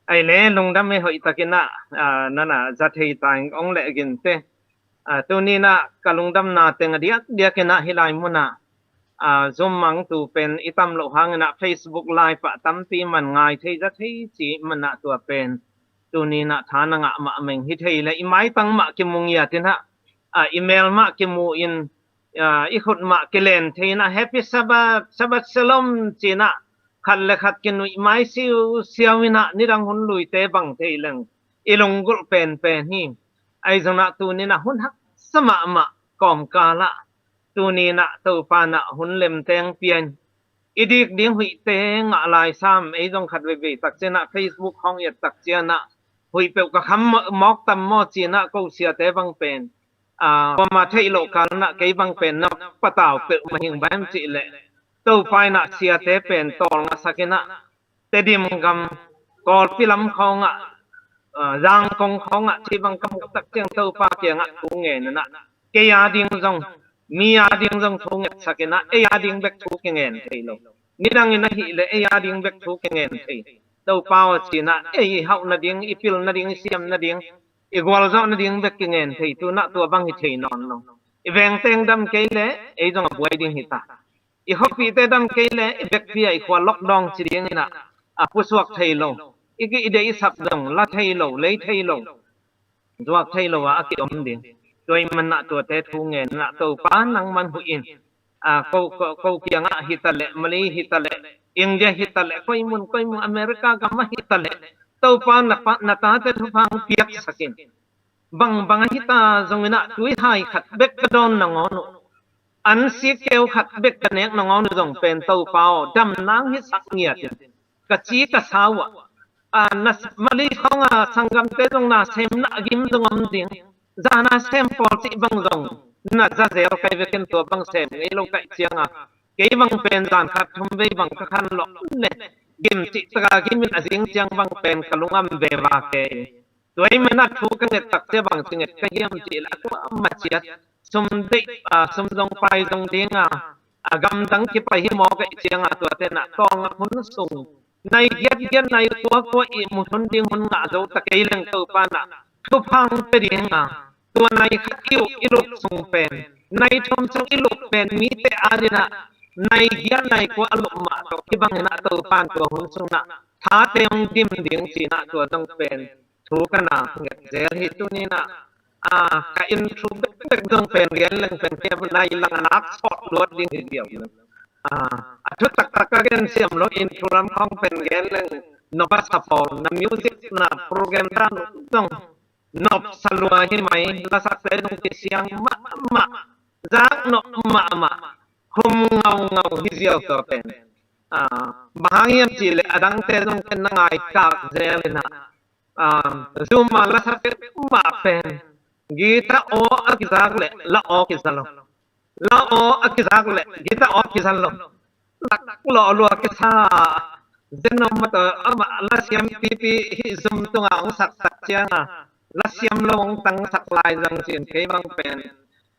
Ei le, lungdam e, hoih takin ah, ah, na na za thei ta ing, ong leh gin te. Ah, tuni-in ah ka lungdamna teng a diakdiakin ah hih lai mun ah, ah, Zoom mangtu pen i tam loh hangin ah Facebook Live ah tampi man ngai thei za thei cih manin ah tua pen tuni-in ah tha na ngah mahmah ing. Hi thei leh i maitang mah kimu ngiat in ah, ah, i mel mah kimu in, ah, i khut mah kilen thei in ah Happy Sabbath, Sabbath Shalom ci-in ah khat le khat kinuih mai siusiau in ah nidang hun luite bang thei leng i lunggulh penpen hi. Ahi zongin ah tuni-in ah hun haksa mahmah kawmkal ah tuni-in ah Topa in ah hun lemteng pia in, i dik ding huihte ngah lai sam. Ei zong khat veivei tak ciangin ah Facebook hong et tak ciangin ah huih peuh ka kham mawk tam maw ci-in ah ko siate bang pen, ah, kuamah theih loh kal in ah kei bang pen na patau peuhmah hi ing. Bang hiam cih leh Topa in ah siate pen tawlngasak in ah Tedim gam, Kawlpi lam khawng ah, ah, Zangkong khawng ah cih bang ka muh tak ciang Topa kiangah thu ngen in ah kei a ding zong, mi a ding zong thu ngetsak in ah ei a ding bek thu kingen thei lo. Nidang in ahih leh ei a ding bek thu kingen thei. Topa aw ci-in ah ei i hauh nading, i pil nading, i siam nading, i gualzawh nading bek kingen thei. Tu-in ah tua bang hi thei nawn lo. I vengte dam kei leh ei zong a buai ding hi ta. I khuapite dam kei leh i vekpi ah i khua lockdown ci ding in ah a pusuak thei lo. I ki, i deih i sap zong la thei lo, lei thei lo, zuak thei lo ah a kiom ding. Tua ahih manin ah tuate thu ngen in ah Topa nangman huh in. Ah, ko, ko, ko kiangah hi ta leh, Malay hi ta leh, India hi ta leh, koi mun koi mun, America gam ah hi ta leh, Topa na pa, na tate thupha hong piaksak in. Bangbang ahi ta zongin ah tuihai khat bek ka dawn nangawn uh, An sik keu khat bek ka nek nangawn uh zong pen Topa aw, dam nang hi sak ngiat in ka ci ka sa uh ah. A, na mali khong a sanggamte zong na sem na gim zong om ding. Zana sem pawl cih bang zong na za zel kai vekin tua bang sem ngei lo kaih cianga kei bang pen zan khat thum vei bang ka khan lawh le gim cih taka gim in a zing ciang bang pen ka lungam ve va ke. Tua i mena thu ka nget tak cia bang ci nget ka hiam cih la tua maciat sum deih, a, sum zong pai zong dinga, a, gamdang kipai hi maw kaih cianga tua tena tawng a hun sung nai giat giat nai kua kua i mu hun ding hun ngah zo ta kei leng Topa na thuphang pe dinga tua nai khat i uh i lup sung pen nai thum sung i lup pen mite adina nai giat nai kua a lup mah tawh kibang ina Topa na tua hun sung na thate hong dim ding cina tua zong pen thu ka na nget zel hi. Tunina, a, ka intro bekbek zong pen gen leng pen kei nai lang a nak sawt luat ding hi diau. A, a thu taktak ka gen siam lo intro lam khong pen gen leng nop a sa pawl na music na program dan zong nop sa lua hi mai, lasakte zong kisiang mahmah, zak nop mahmah, khum ngaungau hi ziau tua pen. A, bang hang hiam cih leh a dangte zong ken na ngai kak zel ina, a, Zuma lasak mah pen gita aw a kizak leh la aw kiza lo. La aw a kizak leh gita aw kiza lo. Lak lawh lua kisa zen om mah tawh amah lasiam pipi hih zum tunga hong sak tak cianga lasiam lo hong tangsak lai zang cin kei bang pen,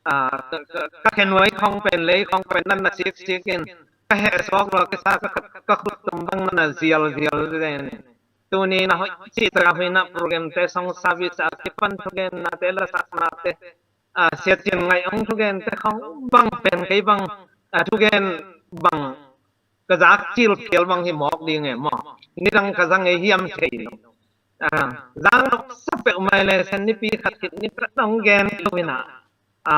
a, ka, ka, ka khenuai khong pen lei khong pen nan na siksik in ka heh suak lua kisa ka, ka khut tum bang nan na zial zial zen. Tuni na hoih cih taka hoih na program te song service a kipan thugen nate lasak nate, a, siatcin ngaih hong thugen te khong bang pen kei bang, a, thugen bang ka zak cil phial bang hi mawk ding e maw? Nidang ka zang e hiam thei lo. A, zak nop sa peuh mai le sen nipi khat khit ni peuh hong gen lo ina, a,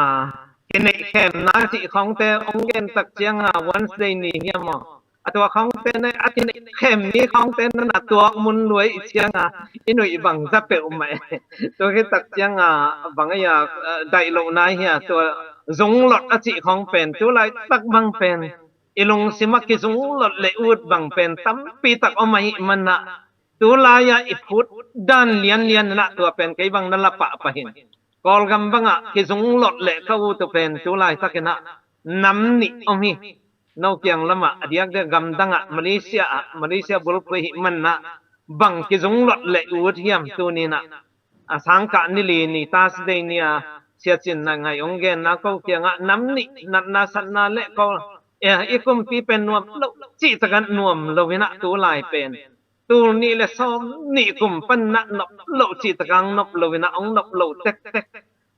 kineih khemna cih khongte hong gen tak cianga Wednesday ni hiam maw? A tua khongte ne a kineih khem mi khongte na na tuak mun luai i cianga i nuih bang za peuh mai. Tua khit tak cianga bang a, a, daih lohna hia tua zunglot a cih khong pen tu laitak bang pen i lungsim a kizunglot le ut bang pen tampi tak om ahih manah tu lai-ah i phut dan lianlian inah tua pen kei bang na la pahpah in. Kawlgam bangah kizunglot le ka ut uh pen tu laitak inah nam nih om hi. No kiang lamah a diakdiak gamdangah Malaysia ah, Malaysia bulphuh ahih manah bang kizunglot le ut hiam tuni inah a sangkah ni li ni Thursday ni a siacin na ngaih hong genna ko kiangah nam nih natna satna le ko, eh, i kumpi pen nuam lo cih takah nuam lo inah tu lai pen tul nih le sawm nih kum pan inah nop lo cih takah nop lo inah hong nop lo tektek.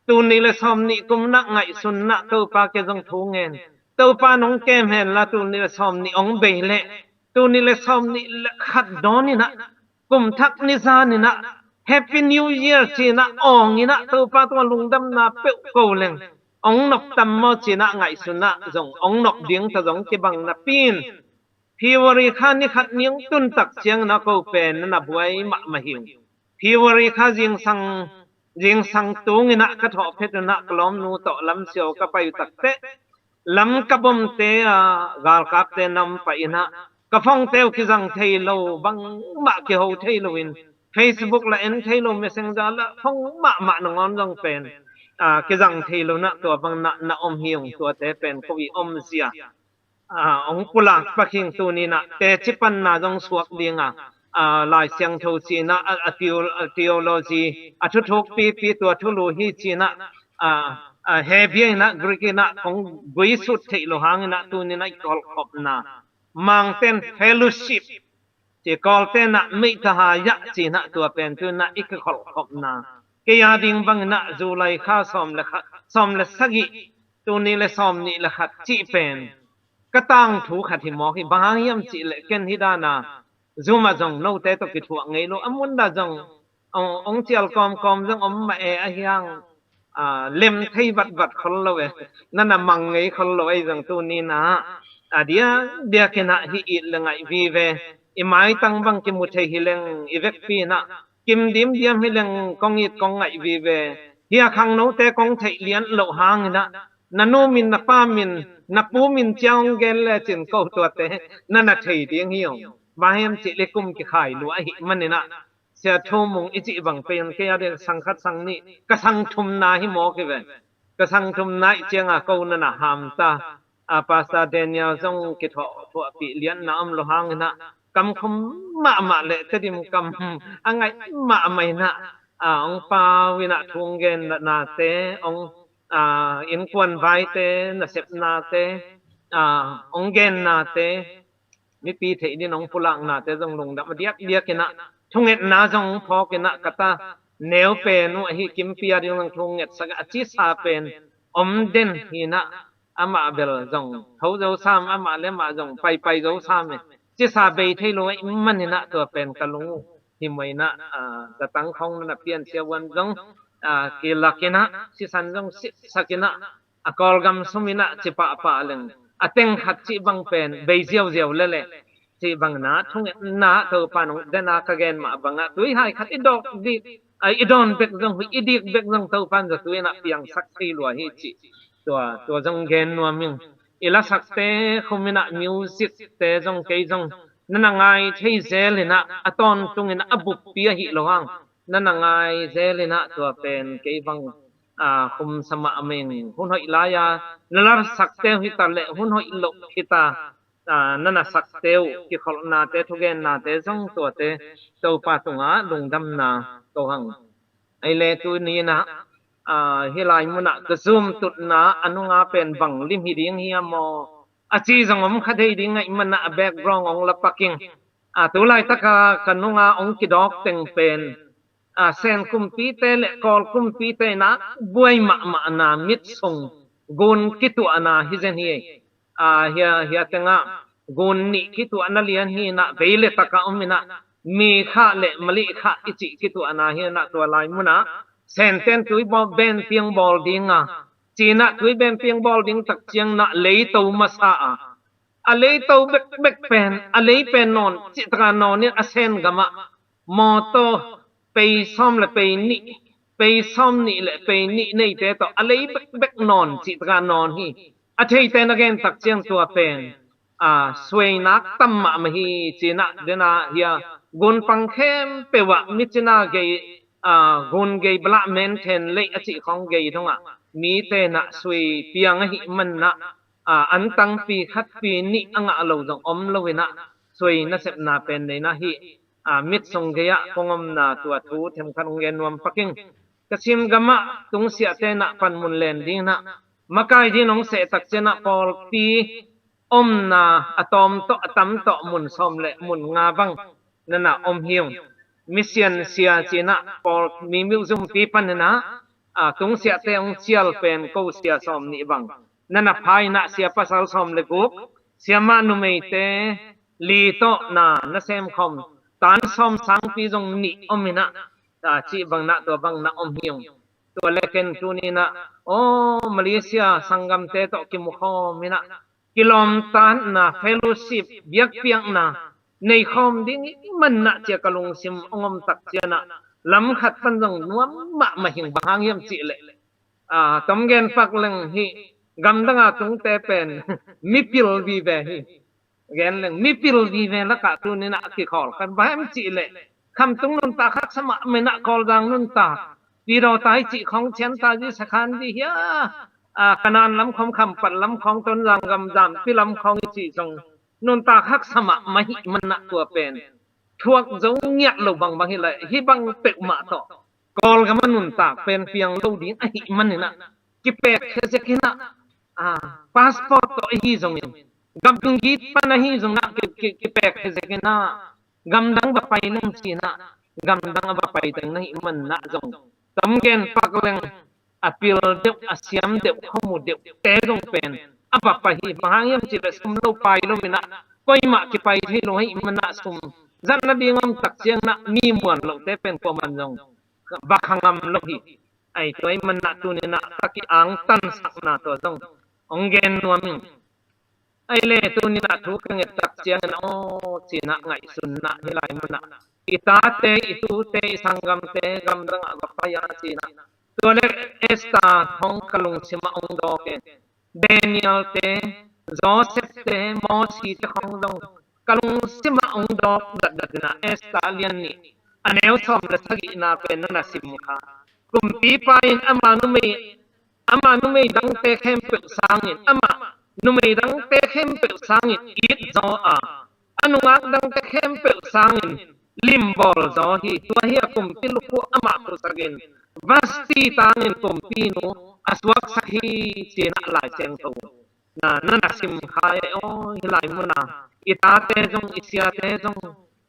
Tul nih le sawm nih kum inah ngaihsun inah Topa kei zong thu ngen. Topa nong kem hen la tul nih le sawm nih hong bei leh tul nih le sawm nih le khat dawn inah kum thak ni zan inah Happy New Year ci inah awng inah Topa tungah lungdamna peuh ko leng hong nop tam maw ci inah ngaihsun inah zong hong nop ding ta zong kibang napi in February kha ni khat ni hong tun tak ciang inah ko pen na na buai mahmah hi ung. February kha zingsang, zingsang tung inah ka thawh phet inah ka lawmnu tawh lam siau ka pai uh takteh lam ka bomte a galkapte na om pah inah ka phongte uh kizang thei lo bangmah kiho thei lo in Facebook la en thei lo Messenger la phong mahmah nangawn zong pen, a, kizang thei lo inah tua bang na, na om hi ung tuate pen ko i om zia. A, hong pulak pakhing tuni inah teci panna zong suak dinga, a, Lai Siangtho ci inah a, a, theo-, a theology a thuthuk pipi tua thulu hi ci inah, a, a, Hebrew inah Greek inah kong guisut theih lo hang inah tuni inah i kholhkhopna Mangten fellowship ci Kawlte inah meithaha yah ci inah tua pen tu inah i kikholhkhopna kei a ding bang inah July kha sawm le kha, sawm le sagih tuni le sawm nih le khat cih pen ka tangthu khat hi mawk hi. Bang hang hiam cih leh ken hi dana Zoom ah zong note tawh kithuah ngei lo a mun dah zong ong, ong cial kawmkawm zong om mah e a hiang, a, lem thei vatvat khol lo e. Na na mang ngei khol lo ei zong tuni inah a diakdiak inah hih it le ngaih vive i maitang bang kimu thei hi leng i vekpi inah kim dimdiam hi leng kong it kong ngaih vive. Hih a khangnote kong theih lian loh hang inah Na nu min, na pa min, na pu min ciang hong gen lecin ko tuate na na thei ding hi ung. Bang hiam cih leh kum kikhai lua ahih manin ah, Sia Thu Mung i cih bang pen kei a ding sang khat sang nih, ka sang thumna hi maw kiven. Ka sang thumna i cianga ko na na ham ta. A, Pastor Daniel zong kithuah thuahpih lianna om lo hangin ah, kam khum mahmah leh Tedim kam a ngaih mahmah in ah, a, hong pau in ah thu hong gennate, hong, a, innkuan vaite, nasepnate, a, hong gennate, mipi theih dingin hong pulaknate zong lungdam a diakdiak in ah, thungetna zong hong phawk in ah, ka ta neu pen uh ahi Kimpi a ding zong thu hong ngetsak a, a cisa pen om den hi in ah, amah bel zong tho zo sam, amah le amah zong paipai zo sam e. Cisa bei thei lo ahih manin ah tua pen ka lung uh hi mai in ah, a, zatang khong na na pian Sia Uan zong, a, kilak in ah, sisan zong sitsak in ah, a, Kawlgam sum in ah ci pahpah leng, a teng khat cih bang pen bei ziauziau lel e. Cih bang in ah thungetna Topa nong den a, ka gen mah bang ah tui hai khat i dawk dik, a, i dawn bek zong, huih i dik bek zong Topa in zatui in ah piangsak thei lua hi cih tua, tua zong gen nuam ing. I lasakte khum in ah, musicte zong kei zong na na ngai thei zel in ah, a tawntung in ah, a buppi ahih lo hang na na ngai zel in ah, tua pen kei bang, a, khum sa mahmah ing. Hun hoih lai-a na larsakte uh hi ta leh hun hoih loh hi ta, a, na na sakte uh, kikholhnate, thugennate zong tuate Topa tungah lungdamna ko hang. Ei le tuni in ah, a, hih lai mun ah ka zum tutna a nunga pen bang lim hi ding hiam maw, a ci zong om kha thei ding ahih manin ah, a background hong la pak ing. A, tu laitak a ka nunga hong kidawk teng pen, a, Sen kumpite le Kawl kumpite in ah buai mahmahna, mit sung gun kituahna hi zen hi. A, hia, hia teng ah gun nih kituahna lian hi in ah, vei le tak a om in ah, Mekha le Malikhah i cih kituahna hi in ah, tua lai mun ah Senten tui bawl, benpiang bawl ding a, ci in ah tui benpiang bawl ding tak ciangin ah leito masa a, a leito bekbek pen, a lei pen nawn cih tak a nawn in, a Sen gam ah mawtaw pei sawm le pei nih, pei sawm nih le pei nih neite tawh a lei bekbek nawn cih tak a nawn hi. A theite na gen tak ciang tua pen, a, suainak tam mahmah hi ci in ah, den a hia, gun pang khempeuh ah mi cina gei, a, gun gei bala, menthen lei a cih khawng gei dong ah mite in ah sui piang ahih manin ah, a, an tangpi khatpi nih a ngah lo zong om lo in ah, sui nasepna pen nei in ah, hih, a, mit sung gei ah kong omna tua thu themkhat hong gen nuam pak ing. Ka Chin gam ah tungsiahte in ah panmun len ding in ah, makai dingin hong seh tak ciang ah pawlpi omna a tawm tawh, a tam tawh mun sawm le mun nga bang na na om hi ung. Mission sia ci in ah, pawl mi, musium pi pan in ah, a, tungsiahte hong cial pen ko sia sawm nih bang na na pha in ah, sia pasal sawm le guk, siamah numeite li tawh na na sem khawm, tan sawm sangpi zong nih om in ah, a, cih bang in ah tua bang na om hi ung. Tua le ken tuni in ah, aw, Malaysia sanggamte tawh kimu khawm in ah, kilawmtatna, fellowship, biakpiakna nei khawm ding ahih manin ah ci a ka lungsim hong om tak ciang ah, lam khat pan zong nuam mahmah ing. Bang hang hiam cih leh, a, tom gen pak leng, hih gamdang a tungte pen mipil vive hi. Gen leng mipil vive lakah tuni in ah kikhawl khat, bang hiam cih leh, khamtung nuntak haksa mahmah in ah, Kawlzang nuntak, Pidawtai cih khawng, Chiantazi, Sakhanzi hia, a, Kanan lam khawng, Khampat lam khawng, Tonzang gam, Zampi lam khawng i cih zong nuntak haksa mahmah ahih manin ah tua pen thuak zo ngiat lo bangbang hi leh, hih bang peuhmah tawh Kawlgam a nuntak pen piang lo ding ahih manin ah, kipek khia zek in ah, a, passport tawh ahi zongin, gamgit pan ahi zongin ah, ki, ki, kipek khia zek in ah, gamdang va pai leng ci in ah, gamdang a va pai teng na hih manin ah zong, tom gen pak leng, a pil deuh, a siam deuh, khomu deuhte zong pen a va pai hi. Bang hang hiam cih leh sum lo pai lo in ah, koimah kipai thei lo ahih manin ah, sum zat nading om tak ciang ah mi muan lohte pen kuaman zong va kha ngam lo hi. Ai, tua ahih manin ah tuni in ah ka ki-angtansakna tua zong hong gen nuam ing. Ai le tuni in ah thu ka nget tak ciangin, aw, ci in ah ngaihsun in ah, hih lai mun ah i tate, i tute, i sanggamte gamdang ah va pai a ci in ah, Tua le Esther khong ka lungsim ah hong dawk e. Daniel te, Joseph te, Mosi te khong zong ka lungsim ah hong dawk datdat in ah, Esther lian nih, a neu sawm le sagihna pen na na sim kha. Kumpipa in ama numei, ama numei dangte khempeuh sangin, ama numei dangte khempeuh sangin it zaw a, a nungak dangte khempeuh sangin limbawl zaw hi. Tua hi a kumpi lukhu amah khusakin Vasti tangin kumpinu a suaksak hi, ci-in ah Lai Siangtho na, na na sim kha e. Aw, hih lai munah i tate zong, i siate zong,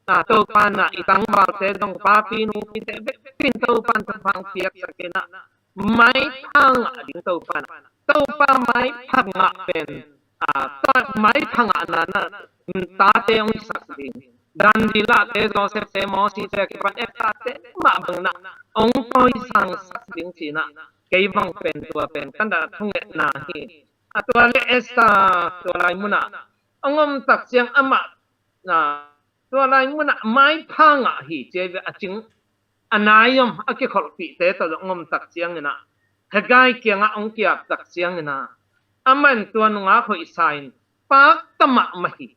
a, Topa in ah i tangvalte zong, papi nupite vekpi in Topa in thupha hong piaksak in ah, maipha ngah ding Topa in ah, Topa maipha ngah pen, a, ta, maipha ngahna in ah tate hong hisak ding. Daniel te, Joseph te, Mosi te kipan Esther te mah bangin ah hong pawisangsak ding ci-in ah, kei bang pen tua pen ka na thungetna hi. A, tua le Esther tua lai munah hong om tak ciang amah, na, tua lai munah maipha ngah hi, ci ve. A cing, a nai om, a kikholhpihte tawh hong om tak ciangin ah, Haggai kiangah hong ki-ap tak ciangin ah, amah in tua nungak hoihsa in pakta mahmah hi.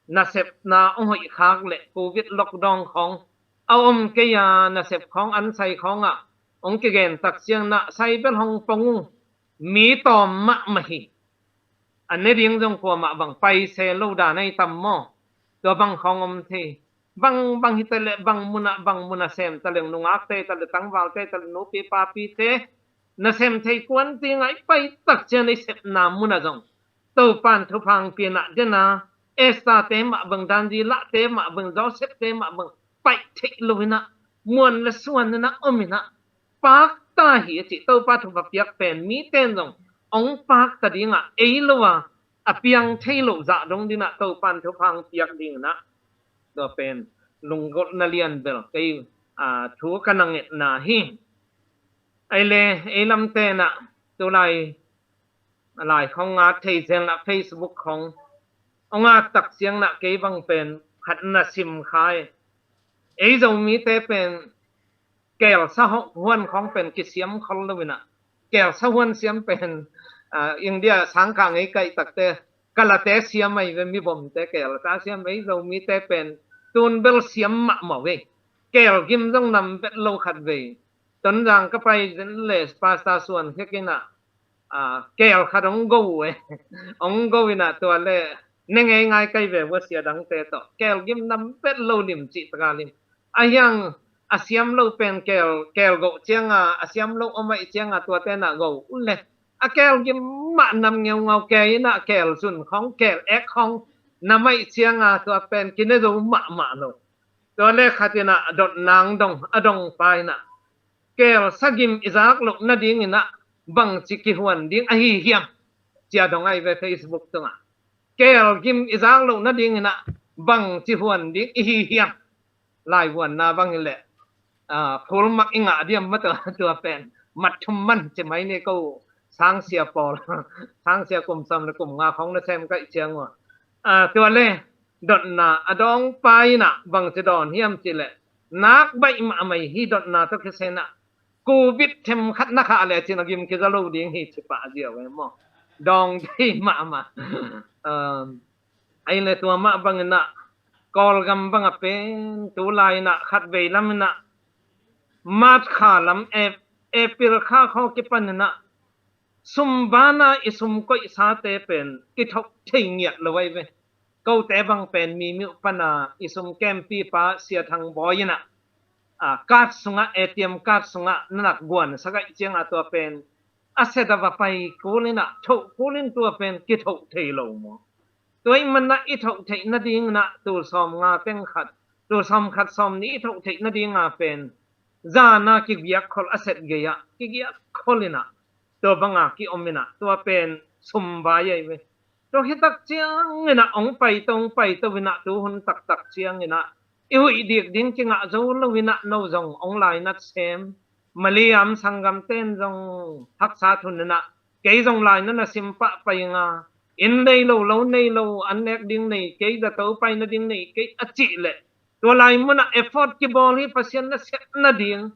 Nasepna hong hoih khak le covid lockdown khong a om kei a, nasep khong ansai khong ah hong kigen tak ciangin ah, sai bel hong pong ung, mi tawm mahmah hi. A ne ding zong kuamah bang pai se lo dan ahi tam maw? Tua bang khong om thei. Bang, bang hi ta leh, bang munah, bang munah sem ta leng, nungakte ta leh, tangvalte ta leh, nupi papite nasem thei kuan ti ngai pai tak ciang i sepna munah zong Topa in thupha hong pia in ah, den a, Esther te mah bang, Daniel te mah bang, Joseph te mah bang paih theih lo in ah, muan le suan in ah om in ah, pakta hi a cih. Topa thupha piak pen mite in zong hong pakta ding a, ei lo a, a piang thei lo zah dong ding ah Topa in thupha hong piak ding in ah, tua pen lunggulhna lian bel kei, a, thu ka na ngetna hi. Ei le, ei lamte in ah tulai, a lai khong a thei zel in ah Facebook khong hong at tak ciangin ah kei bang pen khat na sim kha e. Ei Zomite pen kelsa huan khong pen kisiam khol lo in ah, kelsa huan siam pen, a, India sangkah ngei kaih takte, kalate siam ahi ve, mibomte kelsa siam. Ei Zomite pen tun bel siam mahmah ve. Kelgim zong nam vet lo khat ve. Tonzang ka pai zen le Pastor Suan Khek in ah, a, kel khat hong go uh e. Hong go in ah tua le ne ngei ngai kai ve vua, sia dangte tawh. Kelgim nam vet lo, lim cih taka lim. A hiang a siam lo pen kel, kel go ciang a, a siam lo om ahih ciang a, tuate na go uh le, a kelgim mah nam ngeungau, kei in ah kel sun khong, kel ek khong nam ahih ciang a, tua pen kine zo mahmah lo. Tua le khat in ah dotna hong dong, a dong pa in ah, kelsa gim i zak loh nading in ah bangci kihuan ding ahi hiam, ci a dong ahi ve Facebook tungah. Kelgim i zak loh nading in ah bangci huan ding i hi hiam? Laivuanna bang hi leh, a, phulmak i ngah diam maw, tua, tua pen mat thum man ci mai ni ko, sangsia pawl, sangsia kum sawm le kum nga khong na sem kaih ciang uh a. A, tua le dotna a dong pa in ah bangci dawn hiam cih leh, nak baih mahmah hi, dotna tawh kisia in ah, covid themkhat na khah le cin a gim kiza lo ding hi, ci pah ziau e maw. Dawng thei mahmah. Um, ei le tua mah bang in ah, Kawlgam bang a pen tulai in ah khatvei lam in ah, March kha lam, Ap-, April kha khong kipan in ah, sum ban a i sum koihsate pen kithoh thei ngiat lo ahi ve. Kote bang pen Mimiu pan a i sum kempipa Sia Thang Bawi in ah, a, card sungah, A T M card sungah na nak guan sak ahih ciang a, tua pen a set a va pai kul in ah, thoh kul in, tua pen kithoh thei lo maw. Tua ahih man ah i thoh theih nading in ah tul sawm nga teng khat, tul sawm khat sawm nih i thoh theih nading a pen zan a kigiak khol, a set gei ah kigiak khol in ah, tua bang a ki-om in ah, tua pen sum vai ahi ve. Tua hi tak ciang in ah hong paito, hong paito in ah, tu hun taktak ciang in ah i huih dik ding kingah zo lo in ah, no zong hong lainat sem. Maliam sanggamte in zong haksa thun in ah, kei zong lainat na sim pah pai ing a, inn nei lo, lo nei lo, an nek ding nei kei, zato pai nading nei kei, a cih leh, tua lai mun ah effort kibawl hi, Pasian nasep nading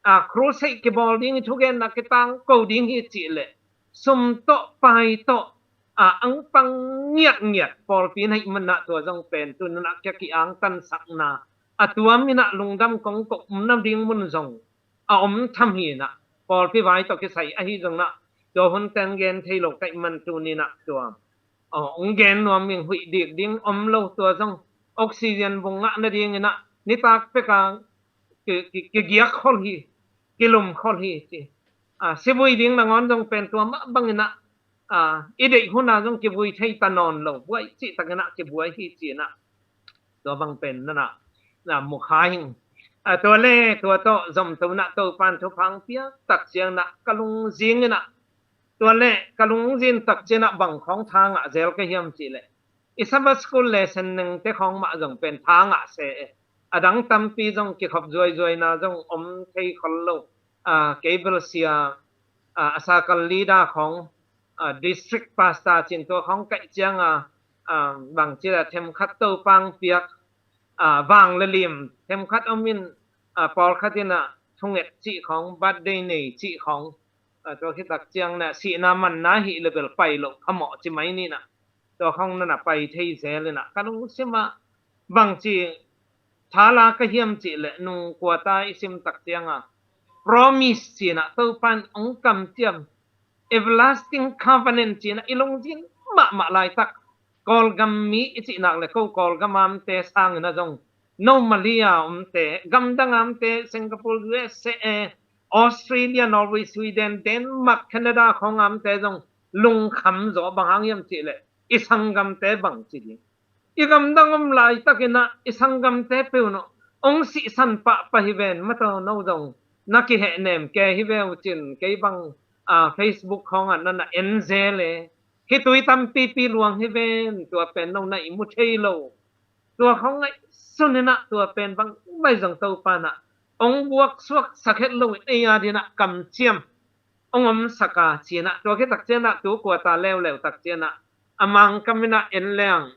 a, crusade kibawl ding hi, thugenna kitangko ding hi cih leh sum tawh pai tawh, a, angpang ngiatngiat pawlpi na hih manah tua zong pen tuninah kia ki-angtansakna a tuam inah lungdam kong koh umna ding mun zong a om tham hinah, pawlpi vai tawh kisai ahi zonah tua hun ten gen thei lo ka hih man tuninah tua, aw, hong gen nuam ing, huih dik ding om lo, tua zong oxygen bung ngah nadinginah nitak peka ki, ki, kigiak khol hi, kilum khol hi ci. A, sivui ding nangawn zong pen tua mah banginah, a, i deih huna zong kivui thei ta nawn lo, buai cihtakinah kibuai hi cinah tua bang pen nanah na mukha hing. A, tua le tua tawh zomto inah Topan thupha hong piak tak cianginah ka lungzinginah, tua le ka lungzin tak cianginah bang khawng tha ngah zel ka hiam cih leh i Sabbath school lesson nengte khawng mah zong pen tha ngah se e. A dang tampi zong kikhop zuaizuaina zong om thei khol lo. A, kei bel sia, a, a sakal leader khawng, a, district pastor cin tua khawng kaih cianga, a, bangci a themkhat Topan piak, a, vang le lim themkhat om in, a, pawlkhat inah thunget cih khawng, birthday nei cih khawng, a, tua khit tak cianginah sihna manna hih le bel pai loh phamawh ci mai ninah tua khawng nanah pai thei zel inah ka lungsimah bangci thala ka hiam cih leh nung kuata i sim tak cianga promise cinah Topan hong kamciam, everlasting covenant cinah i lungzin mahmah laitak, Kawlgam mi i cihnak le ko Kawlgam amte sangin a zong no Malaysia omte, gamdang amte, Singapore, U S A, Australia, Norway, Sweden, Denmark, Canada khawng amte zong lungkham zaw, bang hang hiam cih leh i sanggamte bangci ding, i gamdang om laitakinah i sanggamte peuh no hong sihsan pahpah hi ven, mato no zong na kihehnem ke hi ve uh cin, kei bang, a, Facebook khawngah nanah en zel e. Hih tui tampipi luang hi ven, tua pen no na i mu thei lo. Tua khawng ngaihsun inah tua pen bang mai zong Topanah hong buak suak sakhet lo in ei adinah kamciam hong omsak a cinah, tua khit tak cianah tu kuata leuleu tak cianah a Mangkam inah en leng,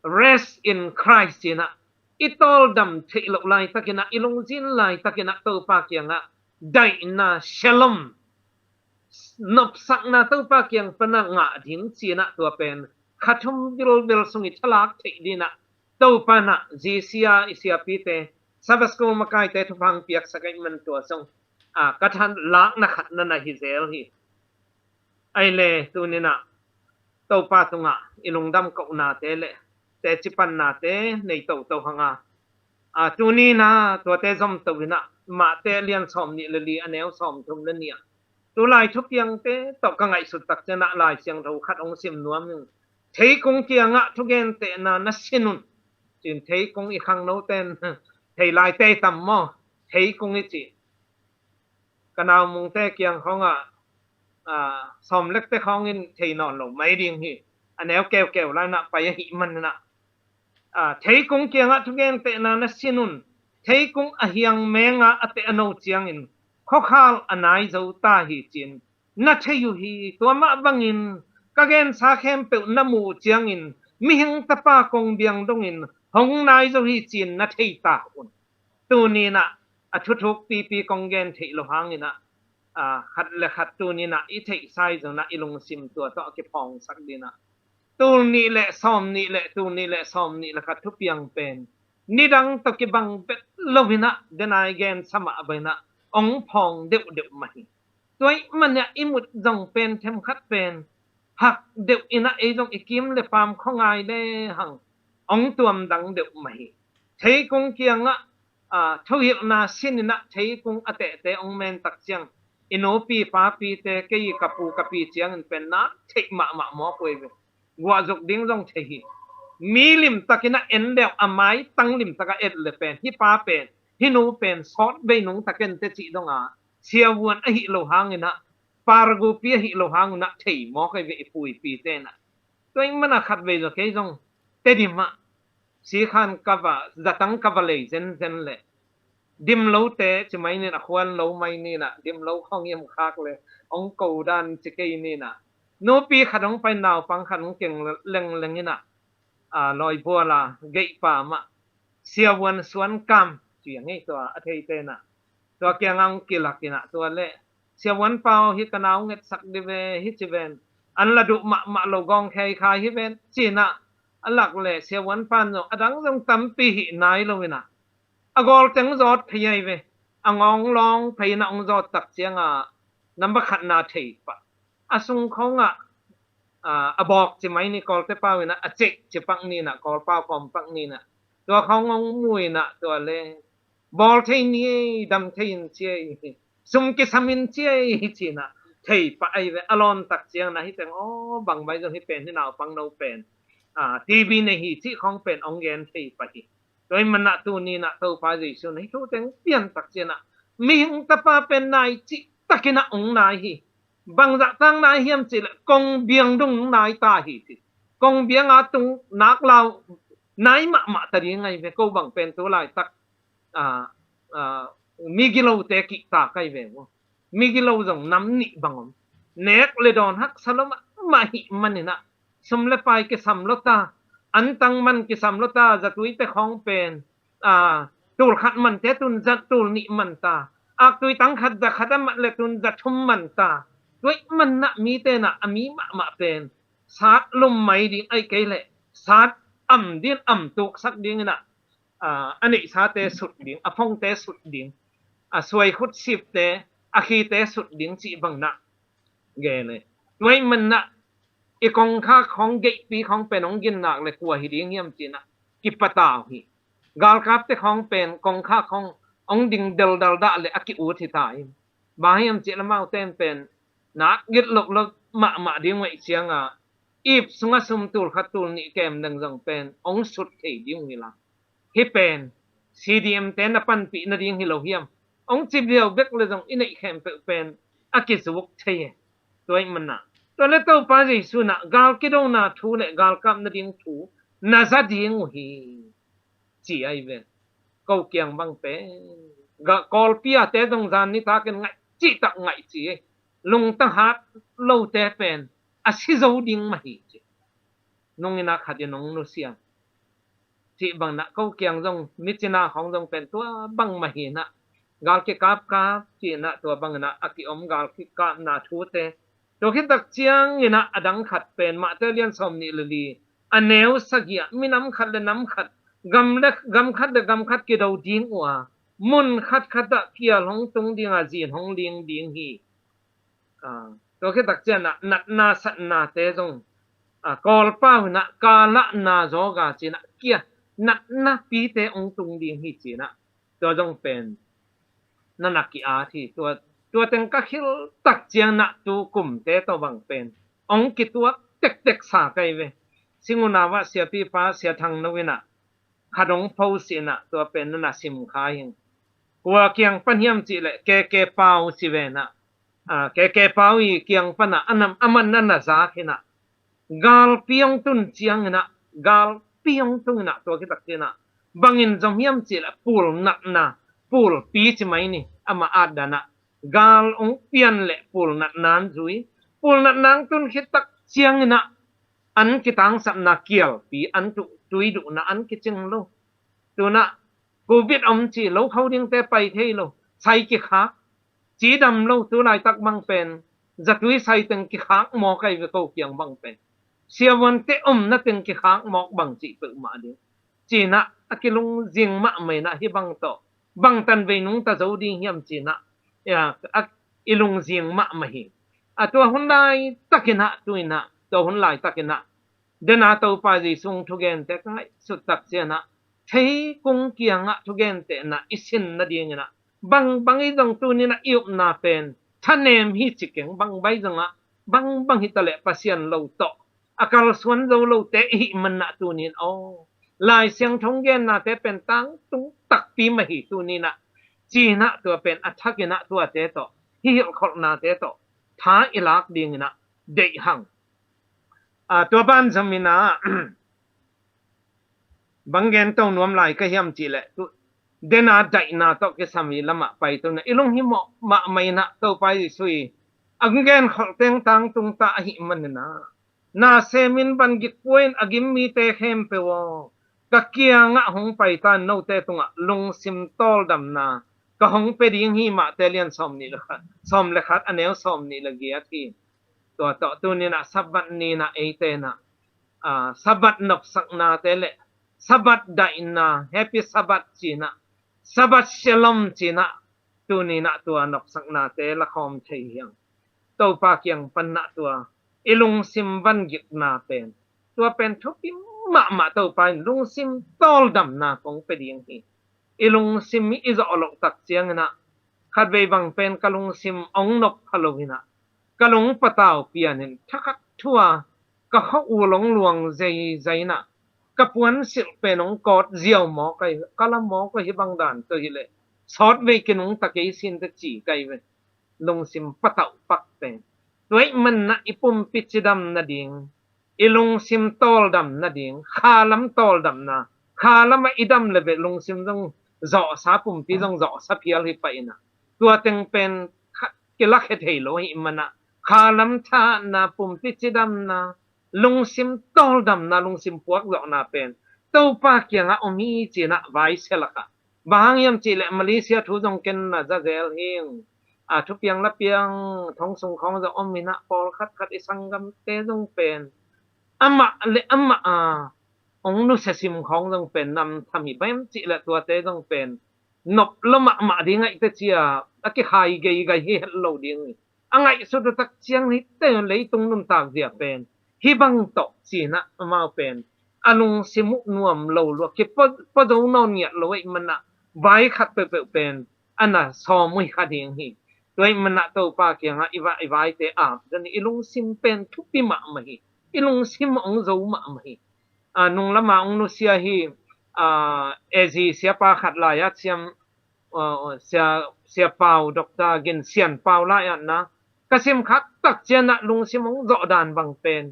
rest in Christ cinah i tawldam theih loh laitakinah, i lungzin laitakinah Topa kiangah daihna, shalom, nopsakna Topa kiang pana ngah ding cinah tua pen kha thum bilbil sung i thalak theih dinah Topanah G C a i siapite, Sabbath school makaite thupha hong piaksak ahih man tua zong, a, ka thalakna khat nanah hi zel hi. Ai le tuninah Topa tungah i lungdam kohnate le teci pannate nei toto hanga, a, tuninah tuate zomto inah Mate lian sawmnih le li a neu sawmthum le nih ah tu lai thupiangte tawh ka ngaihsut tak cianah Lai Siangtho khat hong sim nuam ing. Theikung kiangah thugentehna na sin un cin, theikung i khangnoten thei lai tei tam maw? Theikung i cih. Ka naumungte kiang khawngah, a, sawmlekte khawngin thei nawn lo mai ding hi. A neu keukeu lainah pai ahih maninah, a, theikung kiangah thugentehna na sin un. Theikung a hiang menga a teh a no ciangin khuakhal a nai zo ta hi cin na thei uh hi. Tua mah bangin ka gensa khempeuh na muh uh ciangin mihing tapa kong biang dongin hong nai zo hi cin na thei ta un. Tuninah a thuthuk pipi kong gen theih lo hanginah, a, khat le khat tuninah i theihsa i zonah i lungsim tua tawh a kiphawngsak dinah, tul nih le sawm nih le tul nih le sawm nih le khat thupiang pen nidang tawh kibang bet loinah denai gensa mah banginah hong phawng deuhdeuh mah hi. Tua ahih maninah i mut zong pen themkhat pen hak deuh inah ei zong i kim le pam khuangai le hang hong tuam dang deuh mah hi. Theikung kiangah, a, thuhilhna sininah theikung a tehte hong men tak ciang i nupi papite, kei ka pu ka pi ciangin pen na theih mahmah mawk uh ei ve. Guahzuk ding zong thei hi. Mi limtakinah en leu a maitang limtakah et le pen hih pa pen, hih nu pen sawt vei nungta kente cih donga siavuan ahi lo hanginah, pargupi ahi lo hanginah thei mawk ei ve i puipi tenah. Tua ing mana khat vei zaw kei zong Tedim ah sikhan ka va, zatang ka va lei zenzen le dimlote ci mai nin, a khuan lo mai ninah, dimlo khawng i om khak le hong ko dan ci kei ninah, nupi khat hong pai, naupang khat hong keng lengleng inah, a, lawibuala geihpa mah siavuan suan kam ci a ngei tua a thei tenah, Tua kiangah hong kilak inah tua leh, "Siavuan pa aw, hih ka nau ngetsak dih ve," hi ci ven. "An la duh mahmah lo, gawng kheikhai hi ven," ci inah a lak leh Siavuan pan zong a dang zong tampi hih nai lo inah a gawl teng zawt phei ahi ve. A ngawng lawng phei inah hong zawt tak ciangah namba khatna thei pah. A sung khawngah a bawk ci mai ni, Kawlte pau inah a ceh ci pak ni inah, Kawl pau kawm pak ni inah, tua khawng hong mu inah tua leh, "Bawl thei ni ei, dam thei in ci ei, sum kisam in ci ei," ci inah thei pah ahi ve. A lawn tak ciangah hih teng aw, bang bai zong hih pen, hih naupang no pen T B nei hi cih khawng pen hong gen thei pah hi. Tua ahih manah tuni inah Topa Jesu inah hih thu teng pian tak ciangah, mihing tapa pen nai cih tak inah hong nai hi. Bangzah tang nai hiam cih leh kong biang dung hong nai ta hi ci. Kong biang a tung nak lau nai mahmah ta ding ahi ve. Ko bang pen tu laitak migilote kihtak ahi ve maw. Migilo zong nam nih bang om. Nek le dawn haksa lo mahmah ahih man inah, sum le pai kisam lo ta, antang man kisam lo ta, zatuite khawng pen tul khat mante tun za tul nih man ta, aktui tang khat za khat a mat le tun za thum man ta. Tua ahih manah mite inah a mi mahmah pen sat lum mai ding, ahih kei leh sat am ding, am tuksak ding inah a neihsate sut ding, a phongte sut ding, a suai khutsipte, a khite sut ding cih bang inah gen e. Tua ahih manah i kongkhak khawng, geihpi khawng pen hong ginnak le kua hi ding hiam ci inah kipatau hi. Galkapte khawng pen kongkhak khawng hong ding deldal dah le a ki-ut hi ta in. Bang hiam cih leh amaute pen nak gitloh lo mahmah ding uh ahih ciangah, ip sungah sum tul khat tul nih kem dang zong pen hong sut thei ding uh hi la. Hih pen C D M te na panpih nading hi lo hiam? Hong ci viau bek le zong i neih khempeuh pen a kizuk thei e. Tua ahih manah tua leh Topa Jesu inah gal kidona thu le galkap nading thu na za ding uh hi, ci ahi ve. Ko kiang bang pen, Kawlpi a te zong zan nitak in ngaih cihtak ngaih ci e. Lungtang hat lote pen a si zo ding mah hi ci. Nung inah khat in hong nusia cih bang inah ko kiang zong, mi cina khawng zong pen tua bang mah hi inah, gal kikapkap ci inah tua bang inah a kiom gal kikapna thute. Tua khit tak ciang inah a dang khat pen Matthai lian sawm nih le li, a neu sagih ah, minam khat le nam khat, gam le gam khat le gam khat kido ding uh a, mun khat khat ah kial hong tung ding a, zin hong ling ding hi. Tua khit tak ciangah natna satnate zong Kawlpau inah kalahna zawga ci inah kia, natna pite hong tung ding hi ci inah tua zong pen na na ki-at hi. Tua, tua teng ka khil tak ciangah tu kumte tawh bang pen hong kituak tektek sa kei ve. Singunau ah siapipa Sia Thang No inah khat hong post inah tua pen na na sim kha hi. Kua kiang pan hiam cih leh K K Pau ci ve inah, K K Pau i kiang panah a nam a man na na zak inah, galpi hong tun ciang inah, galpi hong tung inah tua khit tak ciangah bangin zom hiam cih leh pul natna, pulpi ci mai ni, amah at dan ah gal hong pian leh pul natna an zui. Pul natna an tun khit tak ciang inah an kitangsapna kialpi, an tu, tui duhna an kicing lo. Tu inah Covid om ci, lo kho dingte pai thei lo, sai kikhak, cidam lo, tu laitak bang pen zatui sai teng kikhak mawk ahi ve ko kiang bang pen. Siavuante omna teng kikhak mawk bang cih peuhmah ding. Ci inah a kilungzing mahmah inah hih bang tawh bangtan vei nungta zo ding hiam ci inah i lungzing mahmah hi. A tua hun laitak inah, tu inah tua hun laitak inah dena Topa Jesu hong thugente ka ngaihsut tak ciangah theikung kiangah thugentehna i sin nading inah bangbang hi zong tuni inah i upna pen thanem hi ci keng, bang bai zongah bangbang hi taleh Pasian lo tawh a kalsuan zo lote i hih manah tuni in aw, Lai Siangtho gennate pen tangtung takpi mah hi tuni inah ci inah tua pen a thak inah tuate tawh hih hilhkholhnate tawh tha i lak ding inah deih hang. Tua banzom inah bang gen to nuam lai ka hiam cih leh, dena daihna tawh kisam i lamah pai to inah i lunghimawh mahmah inah Topa Jesu i a genkholh teng tangtung ta ahih man inah, na semin bangik pua in a gim mite khempeuh aw, ka kiangah hong pai ta in, note tungah lungsim tawldamna ka hong pia ding hi. Mate lian sawm nih le khat, sawm le khat a neu sawm nih le giat hi. Tua tawh tuni-in ah Sabbath ni-in ah eite in ah, ah, Sabbath nopsaknate le Sabbath daihna, Happy Sabbath ci-in ah, Sabbath Shalom ci-in ah, tuni-in ah tua nopsaknate la khawm thei hi hang. Topa kiang pan ah tua i lungsim vangikna pen, tua pen thupi mahmah. Topa in lungsim tawldamna kong pia ding hi. I lungsim i zawh loh tak ciangin ah, khatvei bang pen ka lungsim hong nop pha lo-in ah, ka lung patau pian in thakhat thu-a ka khua-ul hong luang zeizai-in ah, ka puansilh pen hong kawt ziau mawk ahi, ka la mawk ahi. Bang dan tawh hi leh sawtvei kinungta kei sin teh ci ka hi ve. Lungsim patauh pak pen. Tua ahih manin ah i pumpi cidam nading, i lungsim tawldam nading, khalam tawldamna, khalam ah i dam leh beh lungsim zong zawhsa, pumpi zong zawhsa phial hi pah in ah, tua teng pen kha-, kilakhia thei lo ahih manin ah, khalam thahatna, pumpi cidamna, lungsim tawldamna, lungsim puakzawhna pen Topa kiangah om hi ci-in ah vai sia lak ah. Bang hang hiam cih leh Malaysia thu zong ken na za zel hing. A, thupiang lapiang thong sung khawng zong om-in ah, pawlkhat khat i sanggamte zong pen amah le amah a hong nusia sim khawng zong pen nam tham hi. Bang hiam cih leh tuate zong pen nop lua mahmah ding ahih teh ci-a, a kikhai geigai hi het lo ding hi. A ngaihsut uh tak ciang hi teh leitung nuntak zia pen hih bang tawh ci-in ah amau pen a lungsim uh nuam lo lua, kipua, pua zo nawn ngiat lo ahih manin ah vai khat peuhpeuh pen a na sawm uh hi kha ding hi. Tua ahih manin ah Topa kiangah i va-, i vaite ap zan hi. I lungsim pen thupi mahmah hi. I lungsim hong zo mahmah hi. A, nung lam ah hong nusia hi, a, A Z siapa khat lai-at siam, uh, Sia, Sia Pau, Doctor Gin Sian Pau lai-atna ka sim khak tak ciangin ah lungsim hong zawh dan bang pen,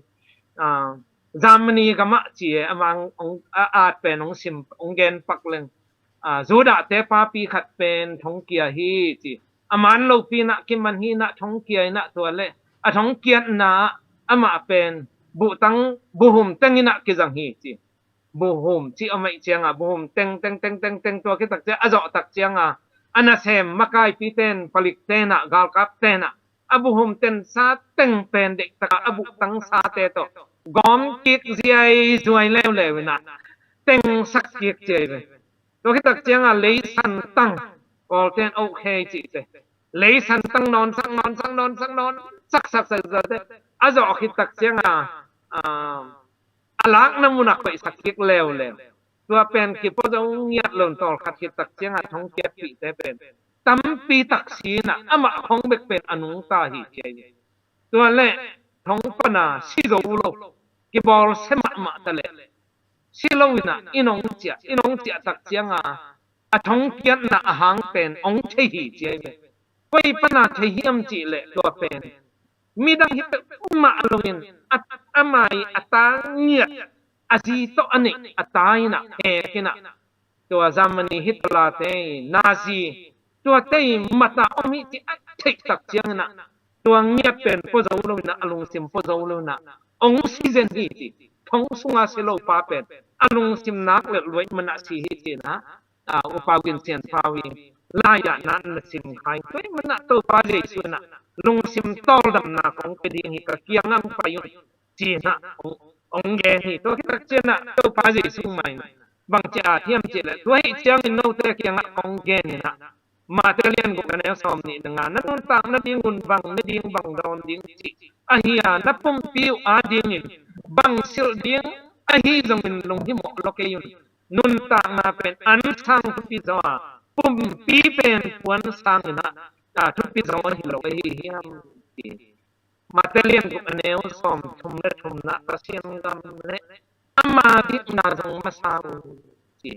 uh, Germany gam ah ci e, amah hong, a, at pen hong sim, hong gen pak leng, uh, Judah-te papi khat pen thongkia hi ci. A man lopi-in ah kiman hi-in ah thongkia in ah, tua leh a thongkiatna ah amah pen buhtang, buhum teng in ah kizang hi ci. Buhum cih om ahih ciangin, buhum teng, teng, teng, teng, teng, tua khit tak ciang, a zawh tak ciangin, a nasem makaipite in, palikte in ah, galkapte in ah, a buhum tensa teng pen deihtak a, a buhtang sate tawh gawm kik ziaizuai leuleu in ah, tengsak kik ziai ve. Tua khit tak ciangin, leisantang, Kawlte in okhei cihte, leisantang nawnsak, nawnsak, nawnsak, nawnsak, sak, sak, sak, sak, a zawh khit tak ciangin, ah, a lakna mun ah koihsak kik leuleu. Tua pen kipua zo ngiat lo-in tawlkhat khit tak ciangin thongkiatpihte pen tampi tak si-in ah, amah khong bek pen a nungta hi ci hi. Tua leh thong pan a si zo lo, kibawlsia mahmah ta leh, si lo-in ah inn hong ciah, inn hong ciah tak ciangin a thongkiatna a hang pen hong thei hi ci hi. Koi pan a thei hiam cih leh tua pen midang hi peuhmah lo-in, a, a mai a ta ngiat, a zi tawh a neih a ta in ah, hek in ah, tua Germany Hitler-te, Nazi, tuate mat a om hi cih a theih tak ciangin ah, tua ngiat pen pua zo lo-in ah, a lungsim pua zo lo-in ah, hong si zen hi ci. Thong sunga si lo pa pen a lungsim nak lelh lua ahih manin ah si hi ci-in ah, a, U Pau Gin Sian Pau i lai-atna na sim kha hi. Tua ahih manin ah Topa Jesu in ah lungsim tawldamna kong pia ding hi, ka kiangah hong pai un ci-in ah hong, hong gen hi. Tua khit tak ciangin ah Topa Jesu mah in bang ci-a at hiam cih leh, tua ahih ciangin note kiangah kong gen in ah, Mate lian guk a neu sawm nih le nga, na nuntak nadingun bang ne ding, bang dawn ding cih ahi a, na pumpi uh adingin bang silh ding ahi zongin lunghimawh lua kei un. Nuntakna pen an sang thupi zaw a, pumpi pen puan sang in ah, a, thupi zaw hi lo ahi hiam? Ci. Mate lian guk a neu sawm thum le thumna, Pasian gam le ama dikna zong masa un ci.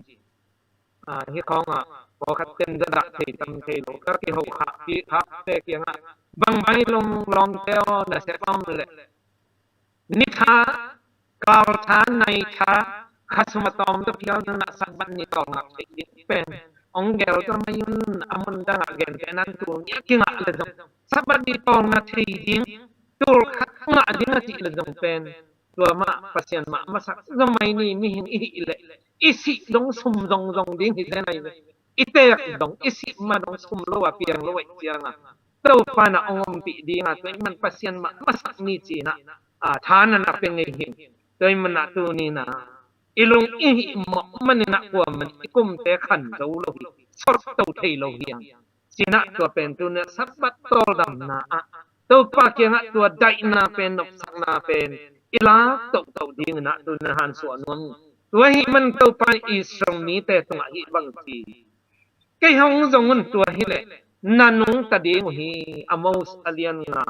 A, hih khawngah pawlkhat ten zadah thei tam thei lo, ka kiho khahpih khakte kiangah, bang bai lawm lawmte aw, na sep om leh ni tha, kal tha, nai tha, kha sum a tawm tawh phial nunah Sabbath ni tawlngak theih ding pen hong gel ta mai un. A mun dangah gente nan tul nih a kingah le zong, Sabbath ni tawlngak theih ding tul khat ngah ding a cih le zong pen, tua mah Pasian mah masak zaw mai ni. Mihing i hih leh i sih dong sum zongzong ding hi zen ahi ve. i teek dong, i sih ma dong sum lo a piang lo ahih ciangah Topa in ah hong ompih ding a, tua ahih man Pasian mah masak ni ci-in ah, a, tha na na pia ngei hi. Tua ahih man ah tuni-in ah i lung i hih mawh manin ah kuamah in i kumte khan zo lo hi, sawt to thei lo hi hang. Ci-in ah tua pen tuni-in ah Sabbath tawldamna ah Topa kiangah tua daihna pen, nopsakna pen i lak tohtoh dingin ah tuni-in ah hansuah nuam. Tua ahih man Topa in Israel mite tungah hih bang ci, kei hong zong un, tua hileh na nungta ding uh hi. Amos a lian nga,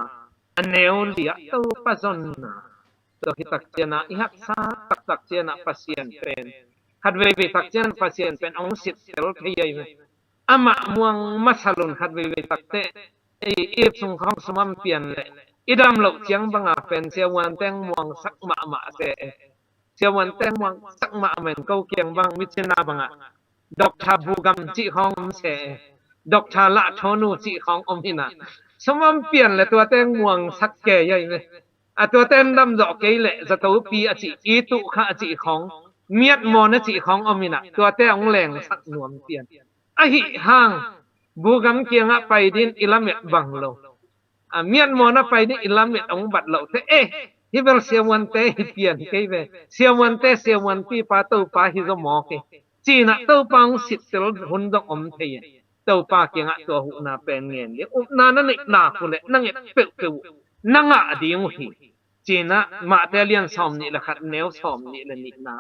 a neu li ah Topa zonna. Tua hi tak ciangah i haksa taktak ciangah Pasian pen, khat veivei tak ciangah Pasian pen hong sittel thei ahi ve. Amah muang masa lo-in khat veivei tak teh, ei, ip sung khawng sum hong pian leh i dam loh ciang banga pen siavuan teng muangsak mahmah se. Siavuan teng muangsak mahmah in ko kiang bang, mi cina bangah Doctor Bu Gam cih khawng om se, Doctor Lah Tho Nu cih khawng om hi-in ah, sum hong pian leh tua teng muangsak kei ahi ve. A, tua teng dam zawh kei leh zatopi a cih, i tuh kha a cih khawng, miatmawn a cih khawng om hi-in ah, tuate hong lengsak nuam pian. Ahi hang Bu Gam kiangah pai dingin i lamet bang lo, a, miatmawn a pai dingin i lamet hong bat loh teh, eh, hih bel siavuante hi pian kei ve. Siavuante siavuanpipa Topa hi zaw mawk hi, ci-in ah Topa hong sittel hun zong om thei hi. Topa kiangah tua huhna pen ngen ding, upna na neih nak uh leh na nget peuhpeuh uh na ngah ding uh hi, ci-in ah Mate a lian sawmnih le khat, neu sawmnih le nihna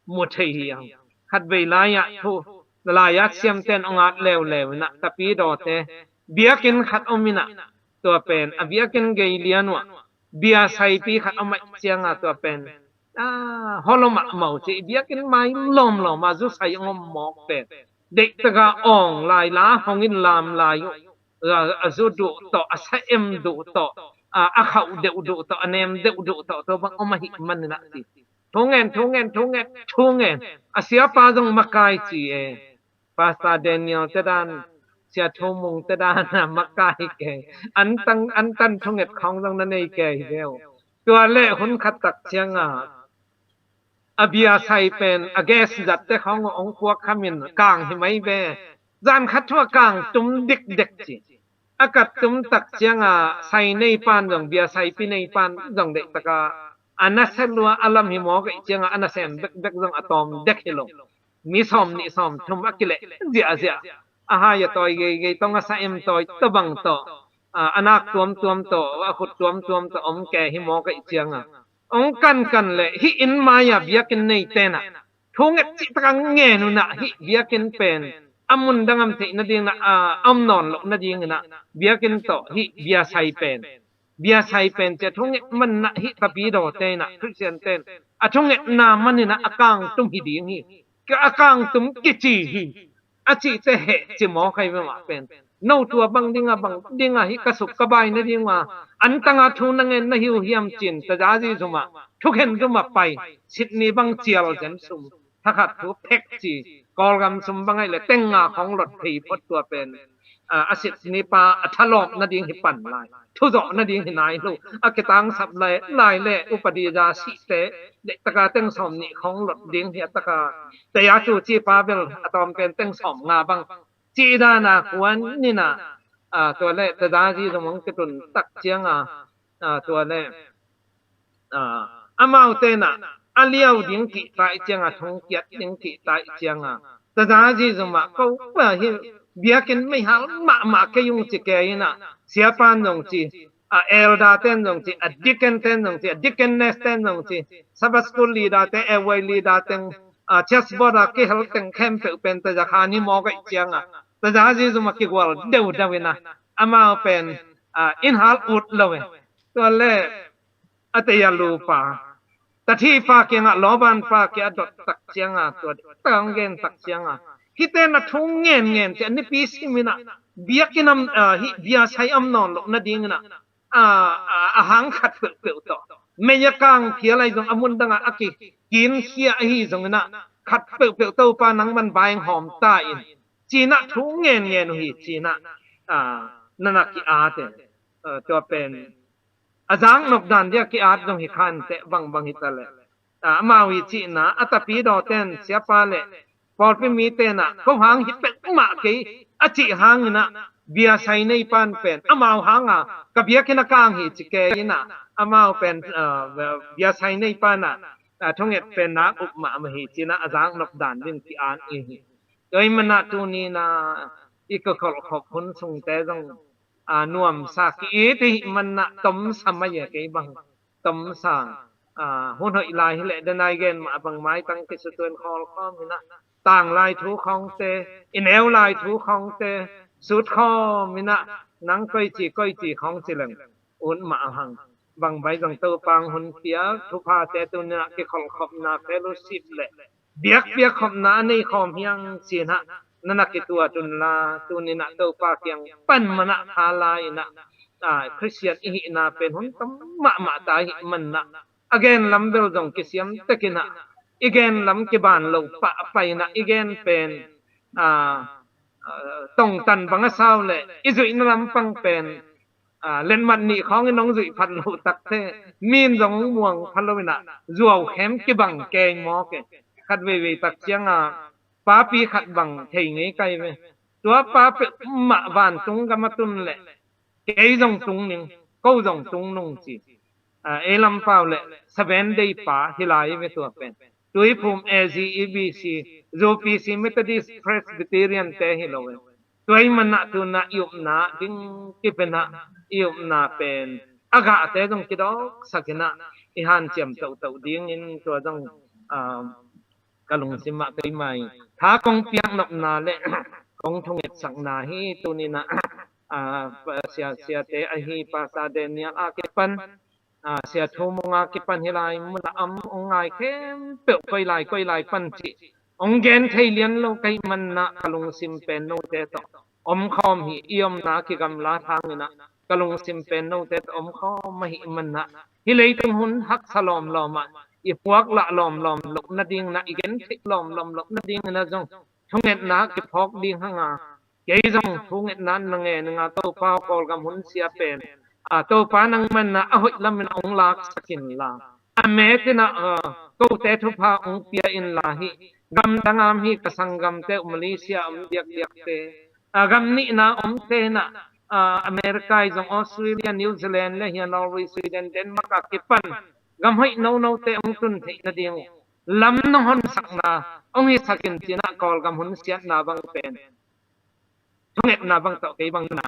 mu thei hi hang. Khat vei lai-ah thu, lai-at siamte in hong at leuleu in ah, tapidawte, biakinn khat om in ah, tua pen a biakinn gei lian uh ah bia saipi khat om ahih ciangah tua pen, a, holo mahmah uh ci, biakinn mai lawmlawm ah zusai hong om mawk pen, deihtaka awng lai, la hong in lam lai uh, a, a zu duh tawh, a sa em duh tawh, a, a khauh deuh duh tawh, a nem deuh duh tawh, tua bang om ahih manin ah ci. Thu ngen, thu ngen, thu ngen, thu ngen. A siapa zong makai ci e. Pastor Daniel te dan, Sia Thu Mung te dan a makai kei. An tan, an tan thunget khawng zong na nei kei ve uh. Tua leh hun khat tak ciangah a bia sai pen a gas zatte khawng uh hong puak khamin, kang hi mai ve. Zan khat thu a kang tum dikdek ci. A kat tum tak ciangah sai neipan zong, bia saipi neipan zong deihtaka a nasia lua a lam hi mawk ahih ciangah a nasem bekbek zong a tawm dek hi lo. Mi sawmnih sawmthum a kileh ziahziah, a hai a tawi geigei tawh, a sa em tawi tawh, bang tawh, a, a nak tuamtuam tawh, a khut tuamtuam tawh om kei hi mawk ahih ciangah, hong kankan leh hih inn mai-a biakinn neite in ah thu nget cihtak a ngen un ah, hih biakinn pen a mun dang a om theih nading in ah, a, a om nawn loh nadingin ah biakinn tawh hih bia sai pen, bia sai pen ci a thu nget man in ah, hih tapidawte in ah, Khristiante in a thu ngetna manin ah a kang tum hi ding hi, a kang tum kici hi, a cihte heh ci mawk ahi ve. Mah pen no, tua bang ding a, bang ding a, hih ka suk ka bai nading uh a, an tanga thu na ngen na hi uh hiam ci-in tazazi zum ah, thukhen zum ah pai, Sydney bang cial zen sum, thakhat thu phek ci, Kawlgam sum bang ahih leh teng nga khawng lot phei phot. Tua pen, a, a Sydney pa a thalawp nading hi pan lai, thuzawh nading hi nai lo. A kitangsap lai, lai leh upadi za sihte deihtaka teng sawmnih khawng lot ding hi a, taka taya tu ci pa bel a tawm pen teng sawmnga bang cih dan a kuan in ah, a, tua leh tazazi zum hong kitun tak ciangah, a, tua leh, a, amaute in ah a liau ding kihta ahih ciangah, thongkiat ding kihta ahih ciangah, tazazi zum ah ko, a, hih biakinn meihal mahmah kei ung ci kei in ah, siapa in zong ci, a, elder te in zong ci, a deacon te in zong ci, a deaconess te in zong ci, Sabbath school leader te, A Y leader teng, a, church board a kihel teng khempeuh pen tazakhan hi mawk ahih ciangah, tazazi zum ah kigual deuhdeuh in ah, amau pen, a, inn hal ut lo e. Tua leh a taya lupa, tathi pa kiangah, lawban pa kiangah a dot tak ciangah, tua deihtaka hong gen tak ciangah, hihte in ah thu ngen ngen ci a, nipi sim in ah, biakinn a om, a, hih bia sai a om nawn loh nadingin ah, a, a, a hang khat peuhpeuh tawh, mei a kang phial ahi zong, a mun dang ah a kikinkhia ahi zongin ah, khat peuhpeuh Topa nangman vai hong hawm ta in, ci-in ah thu ngen ngen uh hi, ci-in ah, a, na na ki-at e. A, tua pen a zaknop dan dia ki-at zong hi kha inteh, bangbang hi ta leh. A, amau i cihna, a tapidawte in, siapa leh, pawlpi mite in ah ko hang hi peuhmah kei a cih hangin ah biasai nei pan pen amau hanga ka biakinn a kang hi ci kei in ah amau pen biasai nei pan ah thunget pen nak up mahmah hi ci in ah a zaknop dan ding ki-an i hi. Tua ahih manin ah tuni in ah i kikholhkhop hun sungte zong nuamsa ki-it i hih manin ah tomsa mai a kei bang tomsa hun hoih lai hi leh den a i gen mah bang maitang kisuttuan khawlkhawm in ah tanglai thu khawngte, i neu lai thu khawngte sut khawm in ah nang koici koici khawng ci leng ut mah a hang bang bai zong Topa hong hun piak thuphate tuni in ah kikholhkhopna fellowship le biakpiak khopna a nei khawm hiang ci in ah na na kituat un la tuni in ah Topa kiang pan man ah tha la in ah Khristian i hihna pen hun tam mahmah ta i hih manin ah a gen lam bel zong kisiam tek in ah i gen lam kiban lo pah pai in ah i gen pen tongtan bang a sau le i zuihna lampang pen letmat nih khawng in hong zuih phat lo takte min zong hong muang pha lo in ah zuau khem kibang kei mawk e. Khat veivei tak ciang a papi khat bang thei ngei kai ve. Tua pa peuhmah vantung gam a tun leh kei zong tung ning, ko zong tung nung ci. Ei lam pau leh Seven Day pa hi lai ve tua pen. Tuiphum A Z E B C, U P C, Methodist, Presbyterian te hi lo e. Tua ahih manin ah tuni in ah i upna ding kipia in ah i upna pen a gahte zong kidawksak in ah i hanciam tohtoh dingin tua zong ka lungsim ah keimah tha kong piak nopna le kong thungetsakna hi. Tuni in ah sia siate ahi Pastor Daniel a kipan Sia Thu Mung a kipan hi lai mun ah om hong ngai khempeuh koi lai koi lai pan cih hong gen thei lian lo ka hih manin ah ka lungsim pen note tawh om khawm hi. I omna kigamlat hangin ah ka lungsim pen note tawh om khawm ahih manin ah hih leitung hun haksa lawmlawm ah i puak lah lawmlawm loh nadingin ah i gen theih lawmlawm loh nadingin ah zong thungetna kiphawk ding hang a kei zong thungetna na ngen ning a Topa Kawlgam hun sia pen Topa nangman ah a hoih lamin hong laksak in la a met in ah kote thupha hong pia in la hi. Gamdang a om hi ka sanggamte uh Malaysia om diakdiakte a gam nihna omte in ah America i zong Australia, New Zealand le hi a Norway, Sweden, Denmark a kipan gam hoih nonote hong tun theih nading uh lam nong honsakna hong hisak in ci in ah Kawlgam hun siatna bang pen thungetna bang tawh kei bang na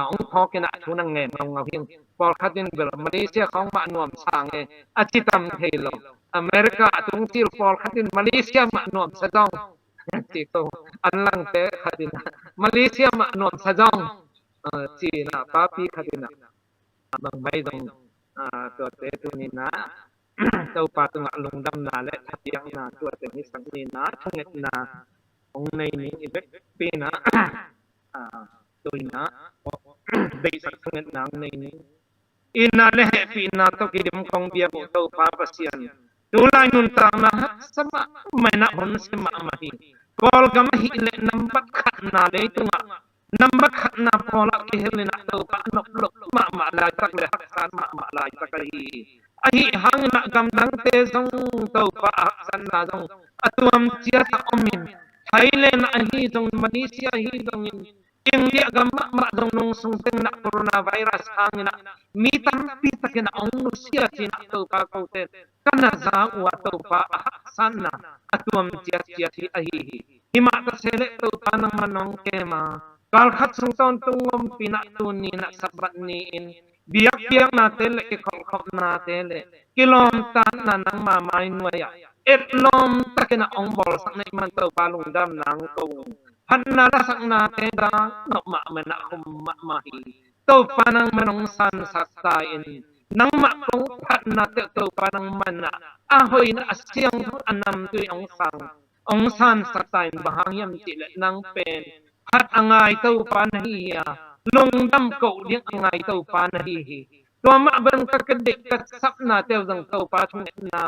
hong phawk in ah thu nang ngen ngaungau hing. Pawlkhat in bel Malaysia khawng mah nuamsa nge a ci tam thei lo. America a tung cil pawlkhat in Malaysia mah nuamsa zong ci ko. An langte khat in ah Malaysia mah nuamsa zong ci in ah papi khat in ah bang mai zong tuate tuni in ah Topa tungah lungdamna le thapiakna tuate hisak ni in ah thungetna hong nei ning i vekpi in ah tuni in ah deihsak thungetna hong nei ning. Itna le hehpihna tawh kidim kong biak uh Topa Pasian, tulai nuntakna haksa mahmah in ah hun sia mahmah hi. Kawlgam ahih leh nambat khatna leitungah nambat khatna pawl ah kihel in ah Topa a nop loh mahmah laitak le haksat mahmah laitak ahi hi. Ahi hangin ah gamdangte zong Topa a haksatna zong a tuam ciat ah om in, Thailand ahi zong, Malaysia ahi zongin, India gam mahmah zong nung sung teng in ah coronavirus hangin ah mi tampi takin ah hong nusia ci in ah Topa kote ka na za uh a Topa a haksatna a tuam ciatciat hi ahi hi. Himah ta se leh Topa nangman hong kem a, kalkhat sung tawntung ompih in ah tuni in ah Sabbath ni-in biakpiaknate le kikholhkhopnate le kilawmtatna nangma mai nuai-ah etlawm takin ah hong bawlsak na hih man Topa lungdamna hong ko ung. Phatna lasaknate dak nop mahmah in ah khum mahmah hi. Topa nangman hong sansak ta in, nangmah kong phatnate Topa nangman ah a hoih in ah a siangtho a namtui hong sang hong sansak ta in. Bang hang hiam cih leh nang pen phat a ngai Topa na hi hi a, lungdam koh ding a ngai Topa na hi hi. Tua mah bang ka deih ka sapnate uh zong Topa thungetna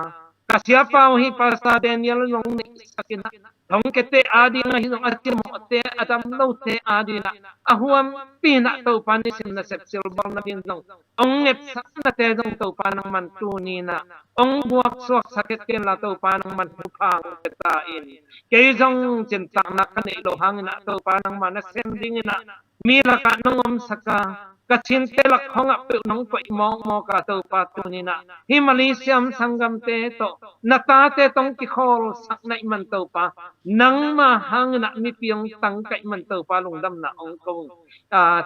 Ka siapa uh hi Pastor Daniel zong neihsak in ah, thongkiate ading ahi zong a cimawhte, a damlote ading ah, a huampi in ah Topa nisim nasep silbawl nading zong ong ngetsaknate zong Topa nangman tuni in ah ong buaksuaksak het kei inla Topa nangman thupha ong pia ta in. Kei zong cintakna ka neih loh hangin ah Topa nangman nasem dingin ah mi lakah nong omsak a, ka cinte lak khawngah peuh nong koih mawkmawk a Topa tuni in ah hih Malaysia sanggamte tawh na tate tawh ong kikhawlsak na hih man Topa, nangma hangin ah mipi ong tangkai man Topa lungdamna ong ko.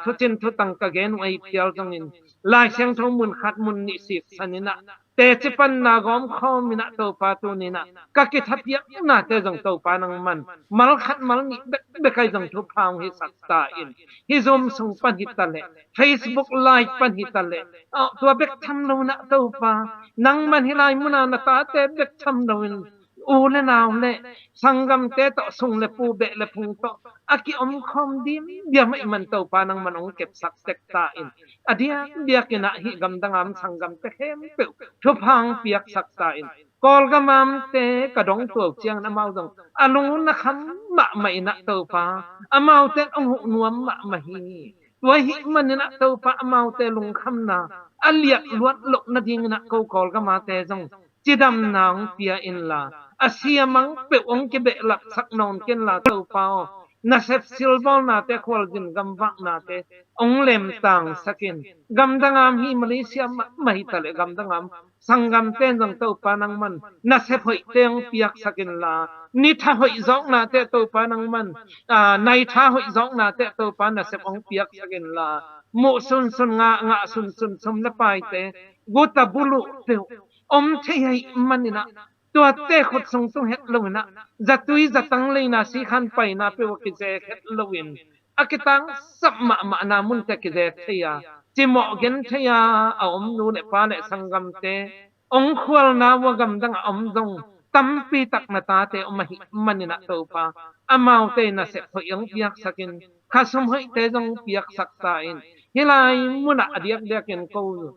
Thucin thutang ka gen uh ahi phial zongin Lai Siangtho mun khat mun nih siksan in ah teci panna gawmkhawm in ah Topa tuni in ah ka kithapiaknate zong Topa nangman mal khat mal nih bekbek ahi zong thupha ong hisak ta in. Hih Zoom sung pan hi ta leh, Facebook Live pan hi ta leh, tua bek tham lo in ah Topa, nangman hih lai mun ah na tate bek tham lo in u le nau le sanggamte tawh, sung le pu, beh le phung tawh a kiomkhawm diamdiam ahih man Topa nangman ong kepsak tek ta in. A diakdiak in ah hih gamdang a om sanggamte khempeuh thupha ong piaksak ta in. Kawlgam a omte ka dong tuah uh ciangin amau zong a lung uh na kham mahmah in ah Topa, amaute ong huh nuam mahmah hi. Tua ahih manin ah Topa, amaute lungkhamna a liah luat loh nadingin ah ko Kawlgam ate zong cidamna ong pia inla, a siamang peuh ong kibehlapsak nawn kei inla Topa aw, nasep silbawlnate, khualzin gamvaknate ong lemtangsak in. Gamdang a om hi, Malaysia mahmah hi ta leh gamdang a om sanggamte in zong Topa nangman nasep hoihte ong piaksak inla, ni tha hoih zawknate Topa nangman, nai tha hoih zawknate Topa nasep ong piaksak inla, muh sunsun, ngah ngah sunsun, sum le paite, guta buluh peuh om thei ahih manin ah tuate khut sung tung het lo in ah zatui zatang leina sikhan paina peuh a kize het lo in, a kitangsap mahmahna munte kize thei a, cimawh gen thei a a om nu le pa le sanggamte, ong khualna uh a gamdang a om zong tampi tak na tate om ahih manin ah Topa, amaute nasep hoih ong piaksak in, khasum hoihte zong piaksak ta in. Hih lai mun ah a diakdiakin ko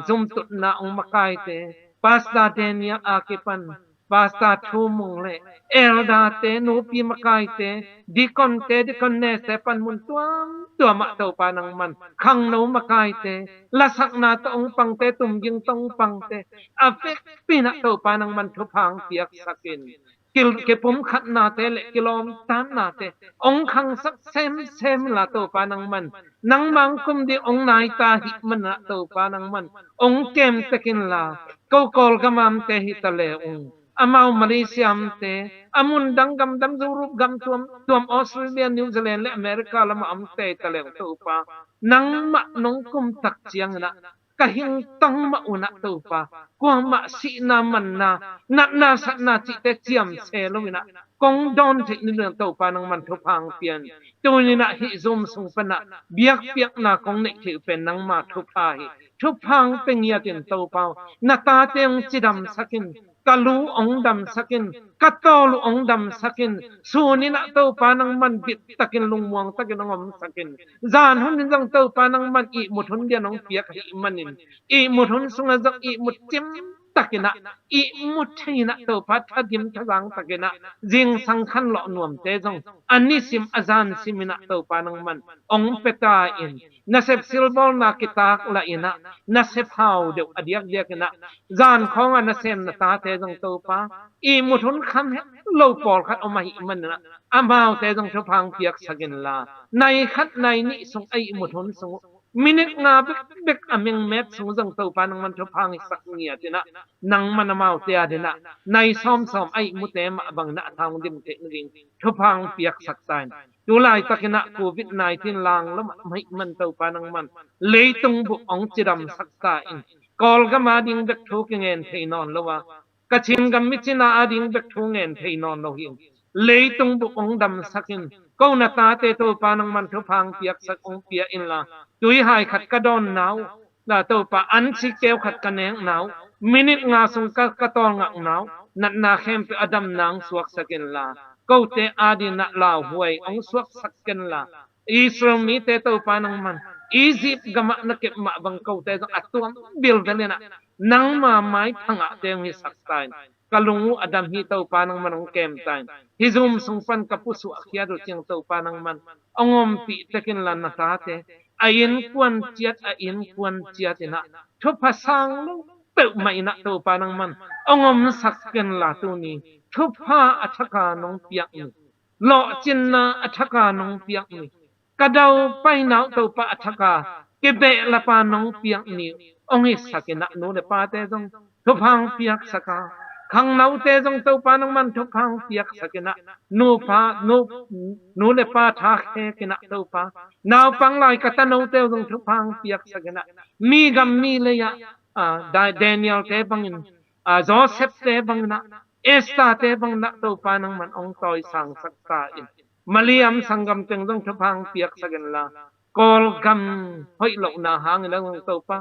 zumtutna ong makaite, Pastor Daniel a kipan Pastor Thu Mung le elderte, nupi makaite, deaconte, deaconess-te pan mun tuamtuam ah Topa nangman khangno makaite, lasakna tawh ong pangte, tumging tawh ong pangte, a vekpi in ah Topa nangman thupha ong piaksak in. Kipumkhatnate le kilawmtatnate ong khangsak semsem inla Topa nangman, nangma ong kum ding ong nai ta ahih manin ah Topa nangman ong kem tek inla, ko Kawlgam a omte hi ta le ung, amau Malaysia a omte, a mun dang gamdang, Europe gam tuamtuam, Australia, New Zealand le America lamah a omte hi ta le ung Topa, nangmah nong kum tak ciangin ah ka hing tang mah un ah Topa, kuamah sihna, manna, natna, satna cihte ciam se lo in ah kong dawn theih nading Topa nangman thupha ong pia in. Tuni in ah hih Zoom sung pan ah biakpiakna kong neih theih uh pen nangma thupha hi. Thupha ong pia ngiat in Topa aw, na tate ong cidamsak in, ka lu ong damsak in, ka tawl uh ong damsak in, sun in ah Topa nangman bit takin lungmuang takin ong omsak in. Zan hun in zong Topa nangman ihmut hun lian ong piak ahih manin, ihmut hun sungah zong ihmut cim takin ah, ihmut thei in ah Topa, thadim thazang takin ah zingsang khanlawh nuamte zong a nisim a zansim in ah Topa nangman ong pia ta in. Nasep silbawlna kitak lah in ah, nasep hau deuh a diakdiak in ah zan khawng ah nasem na tate zong Topa, ihmut hun kham het lo pawlkhat om ahih manin ah, amaute zong thupha ong piaksak inla, nai khat nai nih sung a ihmut hun sung uh minit nga bekbek a mengmet sung uh zong Topa nangman thupha ong hisak ngiat in ah, nangman amaute ading ah nai sawmsawm a ihmute mah bangin ah a tha ong dim theih nading thupha ong piaksak ta in. Tu laitakin ah Covid nineteen lang lo mahmah ahih man Topa nangman leitung bup ong cidamsak ta in. Kawlgam ading bek thu kingen thei nawn lo a, Kachin gam micina ading bek thu ngen thei nawn lo hi. Leitung bup ong damsak in, ko na tate Topa nangman thupha ong piaksak, ong pia inla, tuihai khat ka dawnna uh, na Topa, ansi keu khat ka nekna uh, minit nga sung ka, ka tawlngakna uh, natna khempeuh a damna ong suaksak inla, kote ading ah lauhuai ong suaksak kenla, Israel mite Topa nangman Egypt gamah na kep mah bang kote zong a tuam bilbel in ah, nangma maipha ngahte hong hisak ta in, ka lung uh a dam hi, Topa nangman hong kem ta in, hih Zoom sung pan ka pusuah khiat uh ciang Topa nangman hong ompih tek inla, na tate a innkuan ciat, a innkuan ciat in ah thupha sang lo peuhmah in ah Topa nangman hong omsak kenla, tuni thupha a thak a nong piak ni, lawhcinna a thak a nong piak ni, ka daupaina uh Topa a thak a kibehlap a nong piak ni hong hisak in ah, nu le pate zong thupha hong piaksak a, khangnote zong Topa nangman thupha hong piaksak in ah, nupa, nu, nu le pa tha khek in ah Topa, naupang lai ka tanote uh zong thupha hong piaksak in ah, mi gam mi lei ah, ah, Da-, Daniel-te bangin, ah, Joseph-te bangin ah, Esther-te bangin ah Topa nangman hong tawisangsak ta in, Maliam sanggam teng zong thupha hong piaksak inla, Kawlgam hoih lohna hangin ah zong Topa,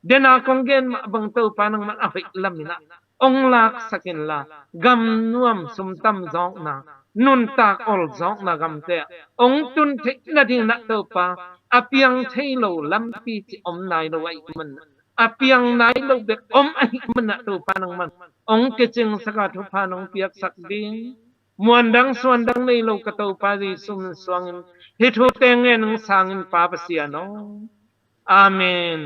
dena kong gen mah bang Topa nangman a hoih lam in ah hong laksak inla, gam nuam sum tam zawkna, nuntak ol zawkna gamte ah hong tun theih nading in ah Topa, a piang thei lo lampi cih om nai lo ahih man, a piang nai lo bek om ahih man ah Topa nangman hong kicingsak a, thupha nong piaksak ding, muandang suandang nei lo ka Topa Jesu min suangin hih thute ngen ing sangin, Pa Pasian aw. Amen.